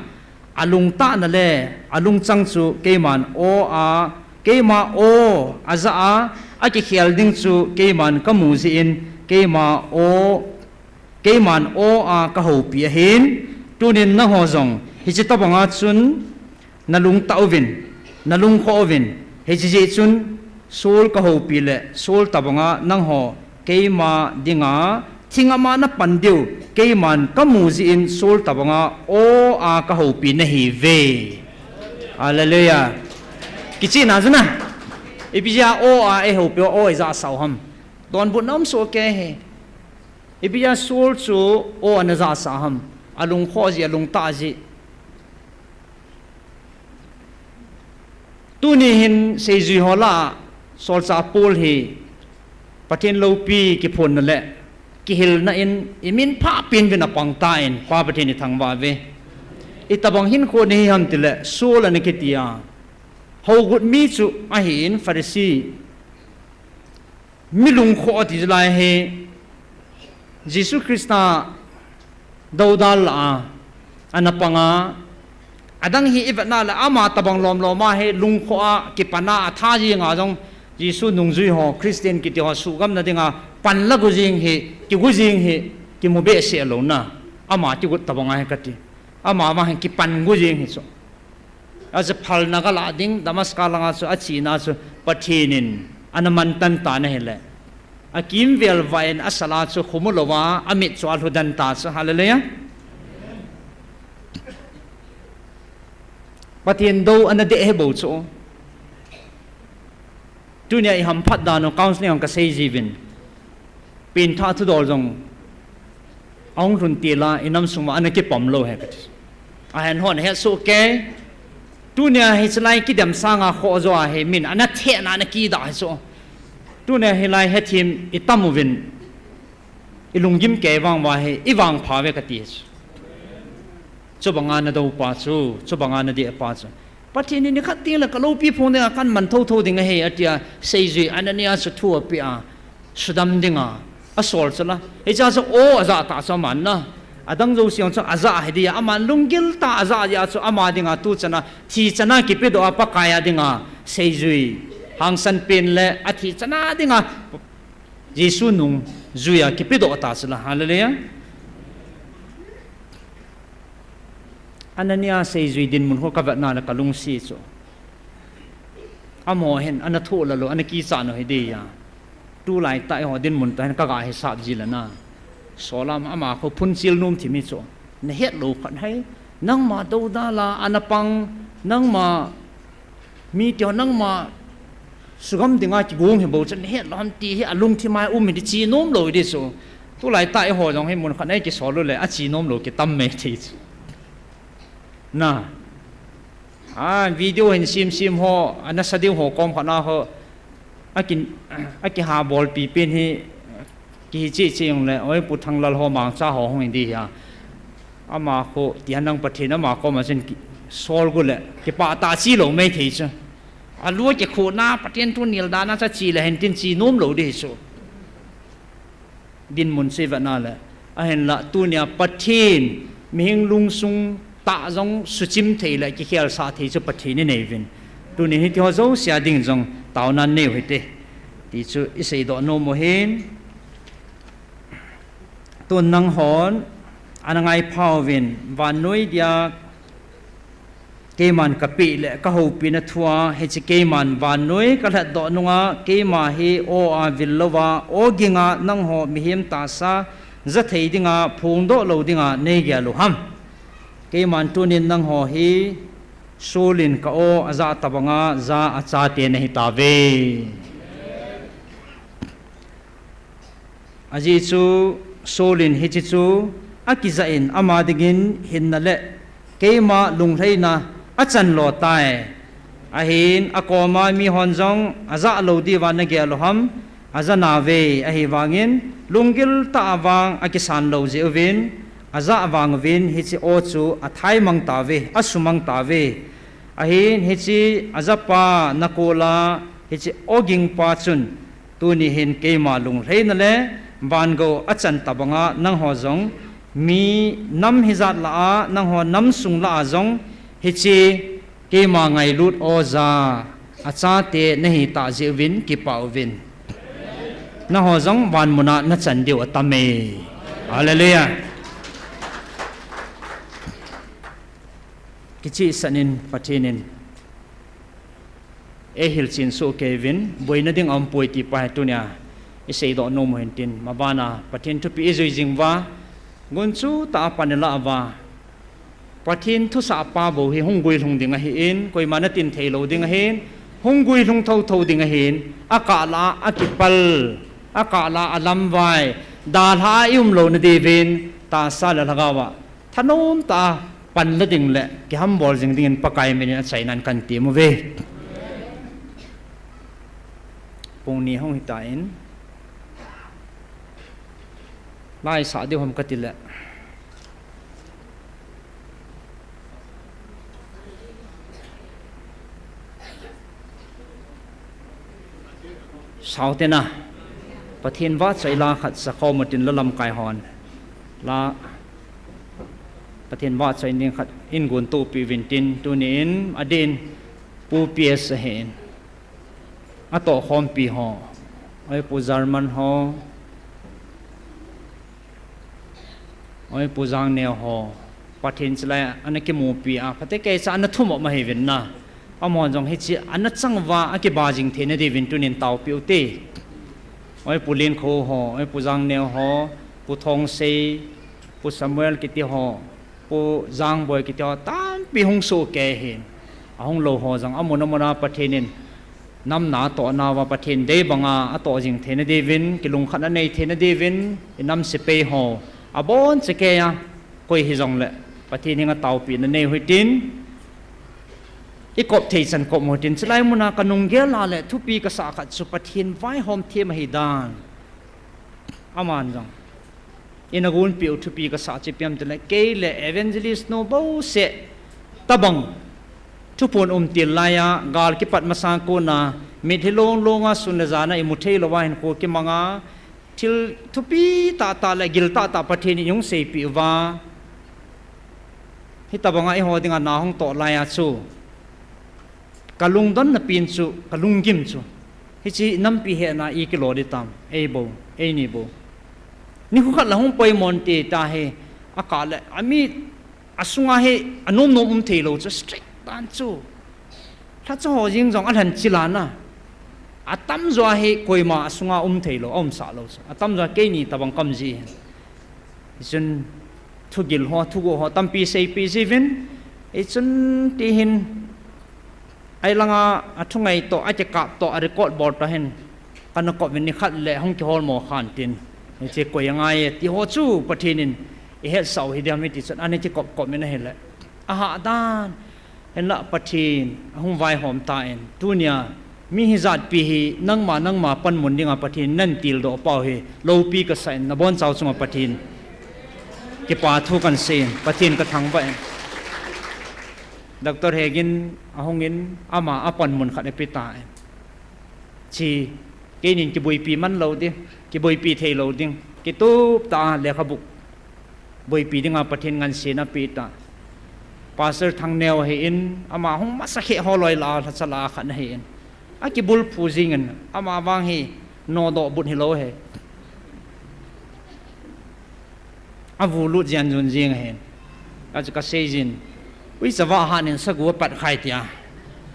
alungtahna le alungchang chu keiman aw a, keima aw aja a, akikhel ding chu keiman kamu jeh in, keima aw, keiman aw a kahoupi ahin, tunin nangho jong hiche tobanga chun nalungtah uvin, nalungkhoh uvin, hiche jeh chun Saul kahoupi le Saul tobanga nangho keima dinga thingam a napan diu, keiman kamu jeh in Saul tobanga aw a kahoupi nahiuve. Hallelujah. Kichehna chu na. Ipi jeh a aw a eihoupi u, aw ijahsah u ham? Donbutna um soh kei hi. Ipi jeh a Saul chu aw ana jahsah ham? Alungkhoh jeh, alungtah jeh. Tuni hin seijui ho lah a solchah Paul hi Pathen loupi kiphonna le kihilna in imin phah penpen a pang tan, Pa Pathen ithangvah uve. Itobang hinkho nahi ham tile Saul ana kiti a, hougut mi chu ahin, Pharisee mi lungkhoh ati chu lai hi, Jesu Christa doudal lah a ana pang a, adang hi ivetna le ama tobang lomlom a hi lungkhoh a, kipan a, atha jeng a jong Jesu nungjui ho, Christian kiti ho suhgamna dinga pan la gu jeng hi, kigu jeng hi kimu behseh lou na, ama kigot tobang ahi kati. Ama vang hi kipan gu jeng hi chu. Achu phalna galah ding Damascus langa chu achena chu Pathen in ana mantan tan ahile, akimvel vah in asal a chu khum u louva amit chu alhu den ta chu. Hallelujah. Pathen dou ana deh hi bou chu. Tunia ihamphat dan u counselling jong kasei jiuvin. Pengthah thudol jong ahung lhun til a, inam sung uva ana kipom lou ahi kati. Ahin hon ahet soh kei. Tunia hiche lai kidem sanga khoh joh a hi min ana thehna ana kidah hi chu. Tunia hilai hethem itam uvin, ilunggim kei vang uva hi ivangpha uve kati hi chu. Chubanga nadou pa chu, chubanga nadeh pa chu. Pathen in nikhat tengle kaloupi phong dinga kaman thotho ding ahi, atia seijui Anania chu thu apeh a, sudam dinga asol chu la. Hichea chu aw ajah tah chu aman na. Adang jouse jong chu ajah hiding a, aman lunggil tah a ajah jeh a chu ama dinga tuchana, thichana kipedoh a Pakai a dinga seijui hangsan pen le athichana dinga Jesu nungjui a kipedoh ta chu la. Hallelujah. Anania seijui dinmun khu kavetna le kalungset chu. Amaho hin ana thoh lal u, ana kichat u hiding a. Tulai tah eiho dinmun toh hin kaga hisap ji le na. Solam ama khu phunchil nom thim hi chu. Nahet lou khat hai. Nangma doudal a ana pang, nangma mite ho nangma sugam dinga kigong hi bou chu nahet lou ham ti hi alungthim a um hi di, che nom lou hi di chu. Tulai tah eiho jong hi mun khat a ikisol u le ache nom lou kitam mai thei chu. Na. A, video hin semsem ho, ana sa diu ho kom khat na ho, aki, akiha bolpi pen hi, kihi cheh cheh jong le, oi Pu Thanglal ho Mangcha ho hung hi di hi a. Ama khu, ti han nang Pathen ama koma chun ki, sol gu le, kipah tah che lou mai thei chu. Alu akikhuhna, Pathen thu nil dan a chu che le hen tin che nom lou di hi chu. Dinmun chu ivetna le. Ahinla tunia Pathen mihing lungsung tah jong suchim thei le kikhelsah thei chu Pathen inei uvin. Tunin hiti ho jouse a ding jong taona neiu hite. Ti chu iseidoh nom u ahin. Tun nanghon ana ngaipha uvin, vannoi dia keiman kapeh le kahoupina thua, hiche keiman vannoi kalhatdoh nunga, keima hi aw a vil louva, aw ginga nangho mihem tahsa ja thei dinga, phongdoh lou dinga neigel u ham? Keiman tunin nangho hi Saul in ka aw ajah tobanga ja achate nahitauve. Ajeh chu Saul in hiche chu akijah in ama dingin hinna le keima lunglhaina achan lo tai. Ahin akoma mihon jong ajah lou diuva nagel u ham, ajah nauve, ahivangin lunggil tah a vang akisan lou jeh uvin, ajah vang uvin hiche aw chu athaimang tauve, asumang tauve. Ahin hiche ajahpa nakola hiche aw gingpa chun, tuni hin keima lunglhaina le vangou achan tobanga nangho jong mi nam hijat lah a, nangho nam sung lah a jong hiche keima ngailut aw ja achate nahitah jeh uvin kipah uvin. Nangho jong vanmuna nachan diu atame. Hallelujah. Kichehsah in Pathen in eihilchen soh kei uvin, boina ding aumpoi ti pa hi tunia iseidoh nom u hintin, mabana Pathen thupeh ijui jing uva, gunchu tah a pan ilah uva, Pathen thusah pa bou hi hung guilhung ding ahin, koima natin theilou ding ahin, hung guilhung thotho ding ahin, akah lah a akipal, akah lah a alamvai, dalha a ium louna diuvin, tahsa le lhagao a thanom tah a panla ding le kihambol jing dingin Pakai minin achainan kahin tem uve. Pung ni hung hitan, lai sah diu ham katile, sautena, Pathen vahchoi la khat sakhom utin, la lamkai hon la, Pathen vahchoi ding khat in gontohpeh uvin tin, tunin adin Pu P S ahin, atohkhompi ho, oi Pu German ho, oi Pu Jangneo ho, Pathen chulai ana kimupi a phatecha ana thumop ma hiuvin na, amahon jong hiche ana chang uva akiba jing theina diuvin tunin taopeh ute. Oi Pu Linkho ho, oi Pu Jangneo ho, Pu Thongsei, Pu Samuel kiti ho, Pu Jangboi kiti ho tampi hung soh kei ahin, ahung lou ho jong amun amun a Pathen in nam na atohna uva Pathen dei banga atoh jing theina diuvin, kilungkhatna nei theina diuvin, inam sepai ho, aboncha kei a, koi hijongle Pathen henga taopehna nei u hitin, ikop thei chan kop u hitin, chulai muna kanung gel a le thupi kasah khat chu Pathen vaihom them ahidan. Aman jong, ina gonpeh u thupi kasah chu ipi ham itile, kei le evangelist nu bouseh tobang thuphon umtil laiya, gal kipat masang kona, mitlhi long longa sun le jana imu theilouva hinkho kimanga, thil thupi tahtah le gil tahtah Pathen in eihung seipeh uva, hitobanga eiho dinga na hung toh laiya chu, kalungdonna pen chu, kalunggim chu, hiche nampi hetna ikilo ding tam, eibou, eini bou. Nikho khat la hung poimo inte tahi, akah le, ami asunga hi anom nom um theilou chu, strict dan chu, lhacha ho jeng jong alhan chilana, atamjo hi koima asunga um theilou, aumsah lou chu, atamjo keini tobang kamji hin. Hichun thugil ho, thuguh ho tampi seipeh jiuvin, hichun tihin, ailanga athungai toh, akikap toh, arecord bol toh hin, kana kop uvin, nikhat le hung kiholmo khan tin, hiche koi angaiye tiho chu Pathen in ihetsah u hidiam iti chun ana kikop kop in ahile, ahahdan, hinla Pathen ahung vaihom tan, tunia mi hijatpi hi nangma nangma panmun dinga Pathen in natildoh pau hi loupi kasah in, nabonchau chunga Pathen kipathu kahin seiyin, Pathen kathangvah in. Doctor Hegin ahungin, ama apanmun khat apetan, chi, keinin kiboipi man lou ding, kiboipi theilou ding, kitup tah a lekhabu boipi dinga Pathen ngansen apetan. Pastor Thangneo ahin, ama hung masakhe holoi lah a, lhacha lah a khat ahin, akibulphu jengin, ama vang hi nodoh but hilou ahi. Avulut jeng jun jeng ahin, achu kaseijin, uicha vah hat in sagu apat khai tia,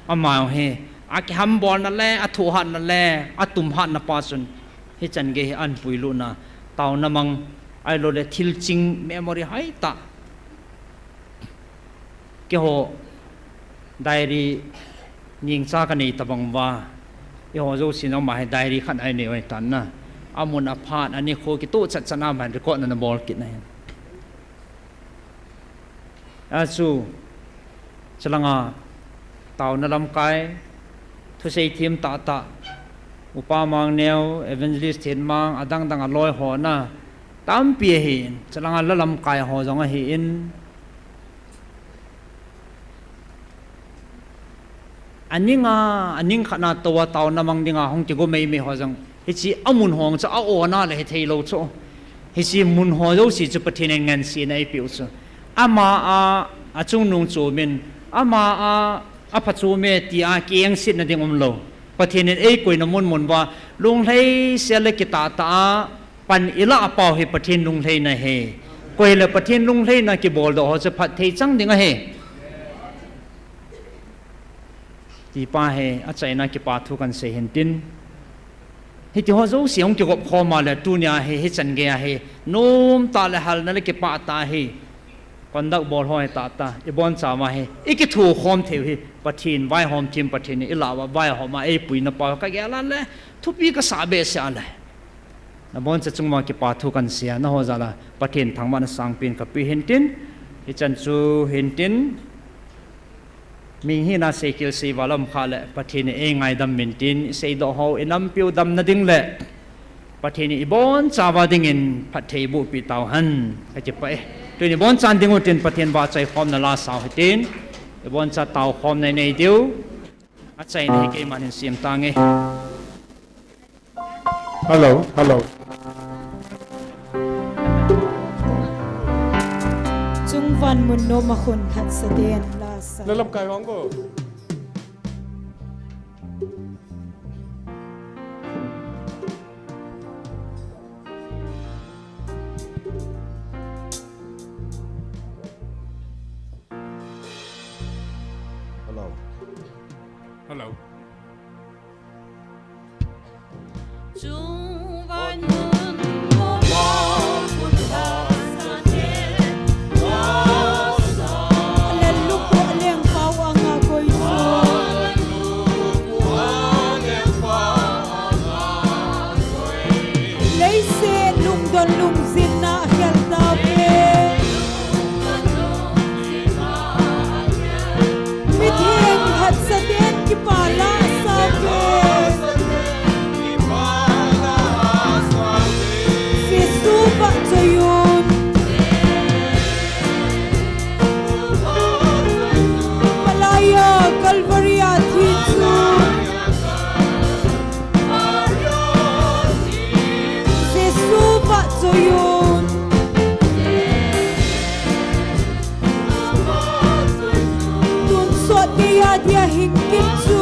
ama hi akihambolna le athohhatna le atumhatna pa chun, hichan gei hi ahin puilutna, taona mang, ahiloule thilching memory hoitah, keiho diary ningcha kanei tobang uva, eiho jousen ama hi diary khat einei u ahitan na, amun aphat, anikho kitoh chatchat a ama hin record ana bol kit ahin. Achu, chulanga Taona lamkai, thusei thim tahtah, Upa Mangneo, Evangelist Thinmang, adangdang aloi ho na, tampi ahin, chalanga la lamkai ho jong ahin. Aninga, aning khatna toh a taona mang dinga hung kigo meimei ho jong, hiche amun ho chu a-ona le hithei lou chu. Hiche mun ho jouse chu Pathen in ngansena eipeh u chu. Ama a, achungnung chu min, ama a, aphachume tia kengsetna ding umlou. Pathen in eikoina mun mun uva, lunglhai sel le kitah tah a, pan ilah pau hi Pathen lunglhaina ahi. Koi le Pathen lunglhaina kibol doh ho chu phatthei chang ding ahi. Tipa hi, achaina kipa thu kahin sei hintin. Hiti ho jouse hung kigop khom a le tunia hi, hichan gei a hi, nomtah le halna le kipah tah hi. Conduct bol ho hi tahtah, ibonchauva hi, ikithukhom theiu hi, Pathen vaihom thim Pathen in ilah uva vaihom a eipuina pau kagel a le, thupi kasah behseh a le. Naboncha chung uva kipa thu kahin sei a, nangho jal a Pathen thangvahna sangpen kapeh hintin, hichan chu hintin, mi hina seikhel seival um kha le, Pathen in eingaidam intin, iseidoh ho, inampiu damna ding le, Pathen in ibonchauva dingin phattheiboh peh tauhen, kakipah e. Tun ibonchan ding utin Pathen vahchoi khomna la sao hitin, iboncha taokhomna inei diu, achaina hi keiman hin sem tange. Hello, hello. Chungvan mun nom a khun khat sa den la sa. Na lamkai hong ko. Hello. Hello. Leiset lungdon lungzinna akhel tauve. Mitheng phatsah ten kipa la asauve. Jesu vahchoi un. Malaiya Calvary a thi chu. Jesu vahchoi un. Tonsot geiya dia hing kit chu.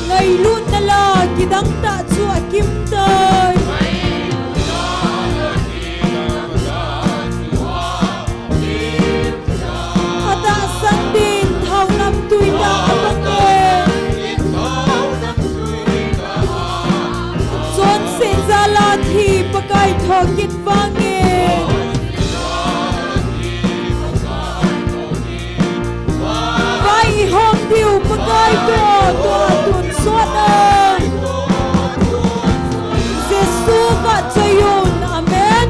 Ngailutna la kidang tah chu akim tai. Atahsan din thao namtui tah abang e. Chonset jal a thi Pakai thokit vangin. Vai ihom diu Pakai toh, toh tonsot a. Jesu vahchoi un. Amen.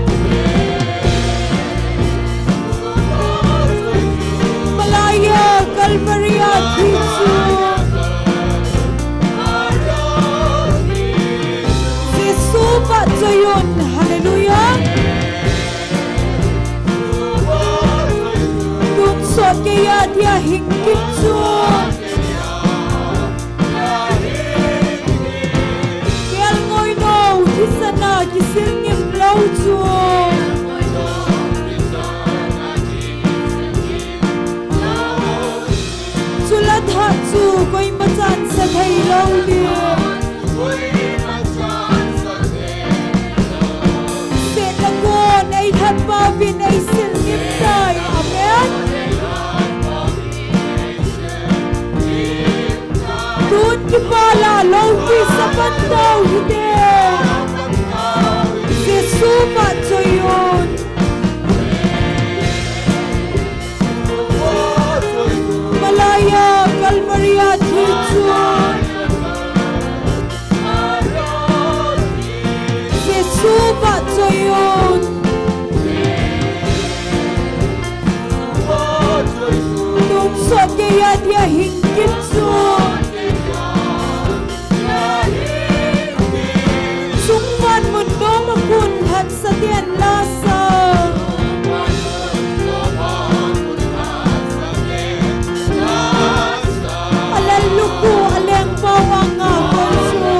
Malaiya Calvary a thi chu. Jesu vahchoi un. Hallelujah. Tonsot geiya dia hing kit chu. Kelngoi nou thisan a kisil ngim lou chu. Chule thah chu koima chan sa thei lou ding. Sehna kon eilhat pauvin eisil ngim tai. Amen. Tun kipa la loupisa pan tau hite. Jesu vahchoi un. Malaiya Calvary a thi chu. Jesu vahchoi un. Keiya dia hing kit chu. Sungvan mun dong a kun lhatsah ten lasa. Alal luku aleng pau anga koi chu.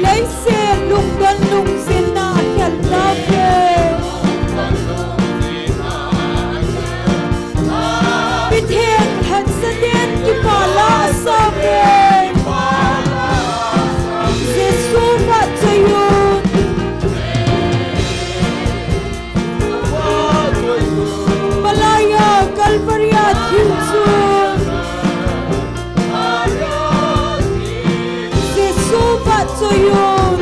Leiset lungdon lungzinna a khel ta ve. Mitheng lhatsah ten kipa la sa ve. Jesu phatchoi un. Malaya Calvary a thil chu. Jesu phatchoi un.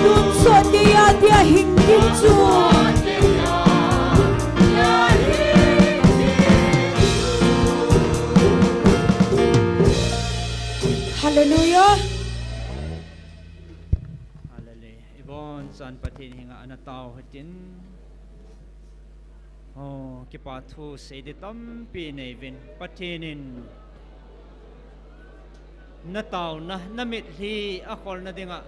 Tun sot keiya dia hing kit chu. Hallelujah. Hallelujah. Ibon chan Pathen henga ana tao hitin. Oh, kipa thu sei di tampi nei uvin. Pathen in na taona, na mitlhi a kholna dinga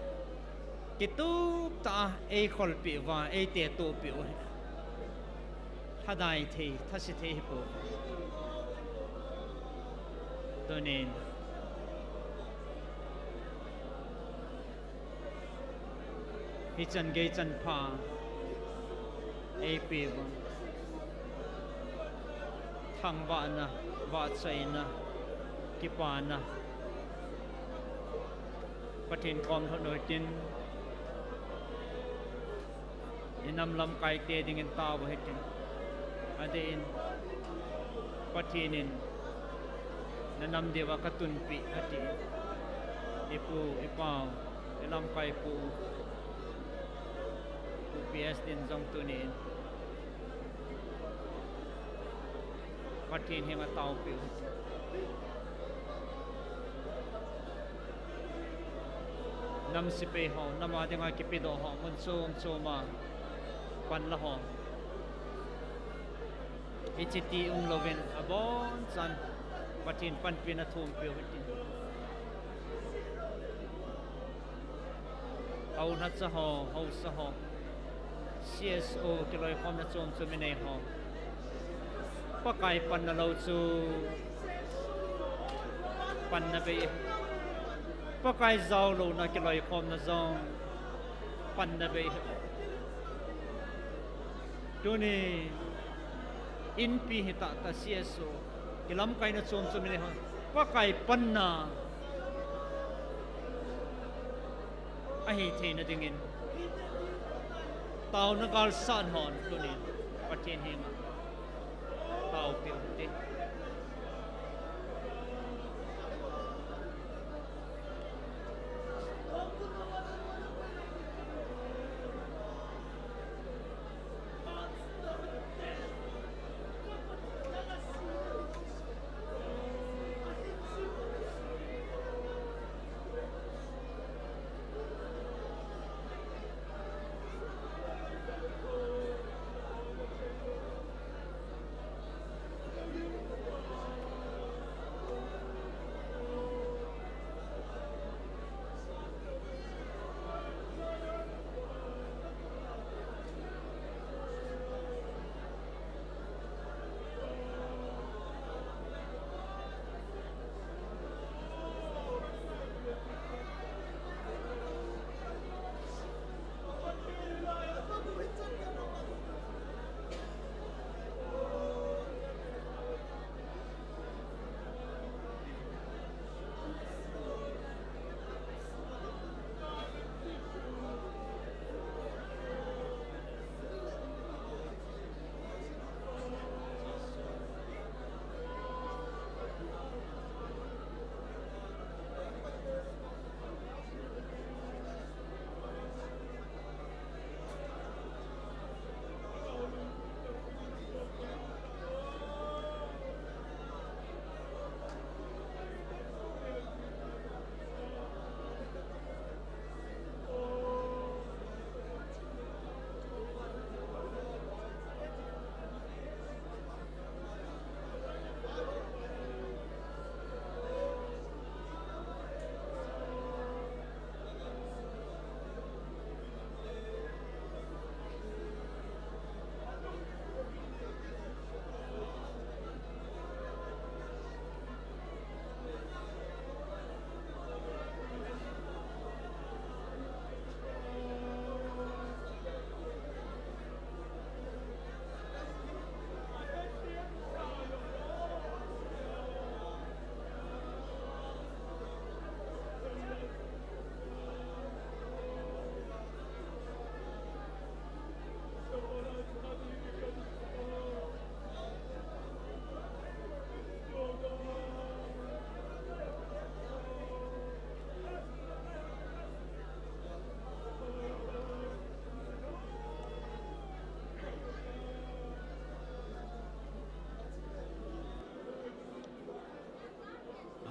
kitup tah a ei kholpeh uva, ei tetohpeh u hi. Thadai thei, thase thei hi po. Tunin. Hichan gei chan pha. Ei pe uva. Thangvahna, vahchoina, kipana. Pathen kom lhut u hitin. I nam lamkai te dingin tao u hitin. Adeh in. Pathen in. Na nam diuva ka tunpeh ati. I pu, i pau, i lamkai pu. Pu P S din jong tunin. Pathen henga taopeh u. Nam sepai ho, nam a dinga kipedoh ho, mun chom chom a panla ho. Hiche ti umlouvin abonchan Pathen panpina thumpeh u hitin. Hou nacha ho, housa ho. C S O kiloikhomna chom chom inei ho. Pakai panna lou chu panna bei. Pakai jaolouna kiloikhomna jong panna bei. Tuni inpi hita ta C S O kilamkaina chom chom inei ho. Pakai panna ahi theina dingin taona galsat hon tunin Pathen henga taopeh u hite.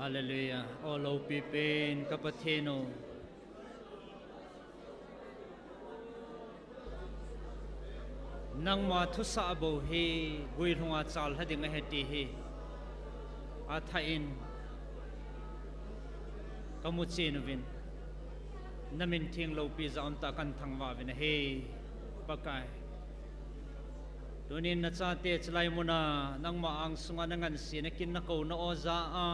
Hallelujah. O loupi pen ka Pathen u, nangma thusah bou hi guilhunga chal lha ding ahi ti hi athah in ka muchen uvin, na min theng loupi jat umtah a kan thangvah uvin ahi, Pakai. Tunin na chate chulai muna nangma angsunga na ngansi na kin na kou na o ja a,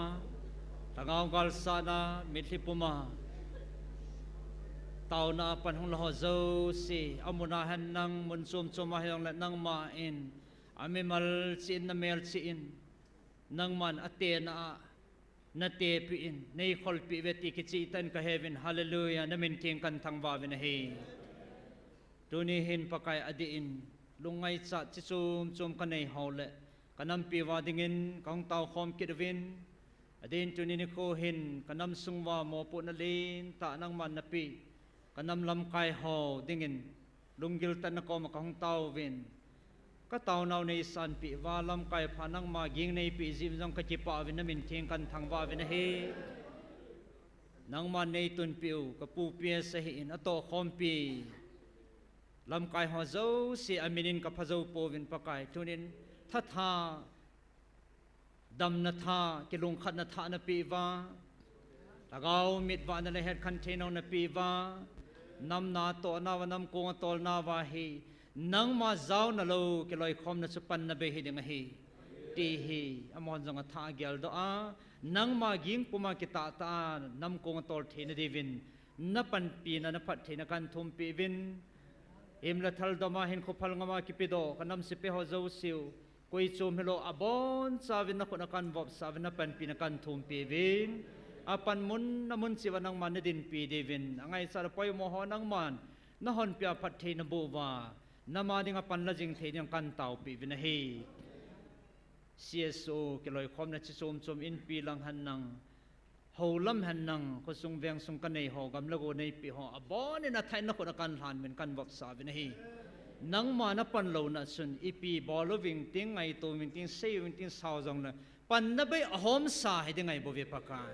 lhagao galsatna mitlhi puma taona a pan hung lha ho jouse, amuna hen nang mun chom chom a hijongle nangma in, amimal chih in, na mel chih in, nangman atena a na tepeh in, nei kholpeh uve ti kicheh tah in ka he uvin, hallelujah, na min theng kan thangvah uvin ahi. Tuni hin Pakai adeh in, lung ngaichat chi chom chom ka nei ho le, ka nampi uva dingin ka hung tao khom kit uvin, adeh in tuni nikho hin ka nam sung uva mopohna lentah nangman na peh, ka nam lamkai ho dingin lunggil tah in na koma ka hung tao uvin, ka taonau nei sanpeh uva, lamkai pha nangma ging nei peh jeh uvin jong ka kipah uvin, na min theng kan thangvah uvin ahi. Nangman nei tunpeh u, ka pu P S ahin, atoh khompi lamkai ho jouse amin in ka pha jou pouvin Pakai, tunin thatha, damna tha, kilungkhatna tha na peh uva, lhagao mit vahna le hetkhen theinau na peh uva, nam na tohna uva, nam kong a tolna uva hi nangma jaona lou kiloikhomna chu panna bei hiding ahi ti hi amahon jong athah a geldoh a, nangma ging puma kitah tah a nam kong a tol theina diuvin na panpina, na phattheina kan thumpeh uvin, im le thal dom a hinkho phal ngam a kipedoh ka nam sepai ho jouse u, koi chom hilou abonchauvin na khut a kan vopsah uvin, na panpina kan thumpeh uvin, apan mun a mun cheh uva nangman na dinpi diuvin, angaichat a poimo ho nangman na honpeh a phatthei na boh uva, nama dinga pan la jing thei ding kan taopeh uvin ahi. C S O kiloikhomna chi chom chom, inpi lang hen nang, hou lam hen nang, khosung vengsung ka nei ho, gam le go neipeh ho, abonin athah in na khut a kan lhan uvin kan vopsah uvin ahi. Nangma na pan louna chun ipi bol uving ting, ngaito uving ting, sei uving ting, sao jongle panna bei ahomsa hiding ahi bouve Pakai.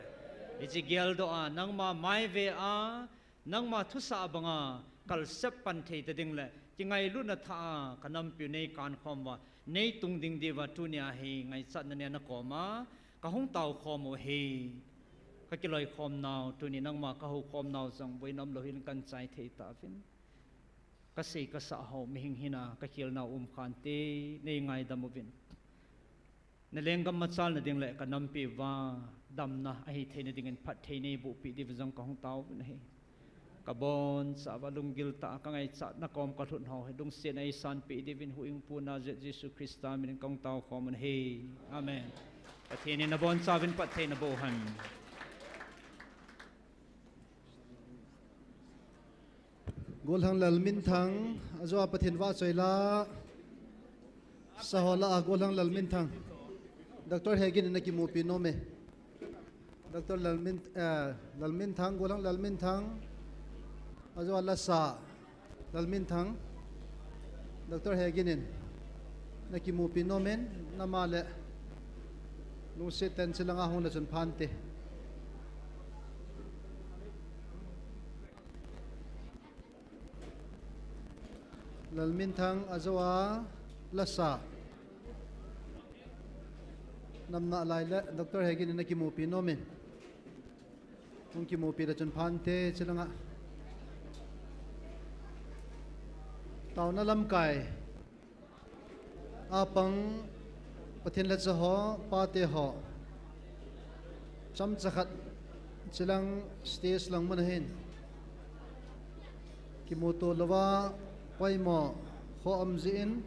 Hiche geldoh a nangma mai ve a, nangma thusah banga kalsep pan thei ta ding le kingailutna thah a ka nampiu nei kankhom uva, nei tung ding diuva tunia hi ngaichatna neiya na koma ka hung taokhom u ahi. Ka kiloikhomnau, tuni nangma ka houkhomnau jong boina umlou hel in kan chai thei tauvin. Ka sei ka sah ho mihing hina ka khelnau umkhante, nei ngaidam uvin. Na lenggam machalna ding le ka nampiu va damna ahi theina dingin phatthei nei bohpeh diuva jong ka hung taovin ahi. Ka bonchauva lunggil tah a ka ngaichat na kom ka lhun ho hi lungsetna ei sanpeh diuvin huhhingpu Nazareth Jesu Christa minin ka hung taokhom un ahi. Amen. Pathen in nabonchauvin phatthei naboh hen. Golhang Lalminthang, ajou a Pathen vahchoi la. Sahola a Golhang Lalminthang. Doctor Hegin in akimupi nom e. Doctor Lalmin, eh, Lalminthang, Golhang Lalminthang. Ajou a lasa Lalminthang. Doctor Hegin in nakimupi nom in, nama le lungset tah in chilang a hung le chun phante. Lalminthang ajou a lasa. Namna lai le Doctor Hegin in nakimupi nom in. Hung kimupi le chun phante chilang a. Taona lamkai a pang Pathen lhacha ho, pate ho. Chomcha khat chilang stage lang mun a hin kimuto louva poimo kho um jeh in,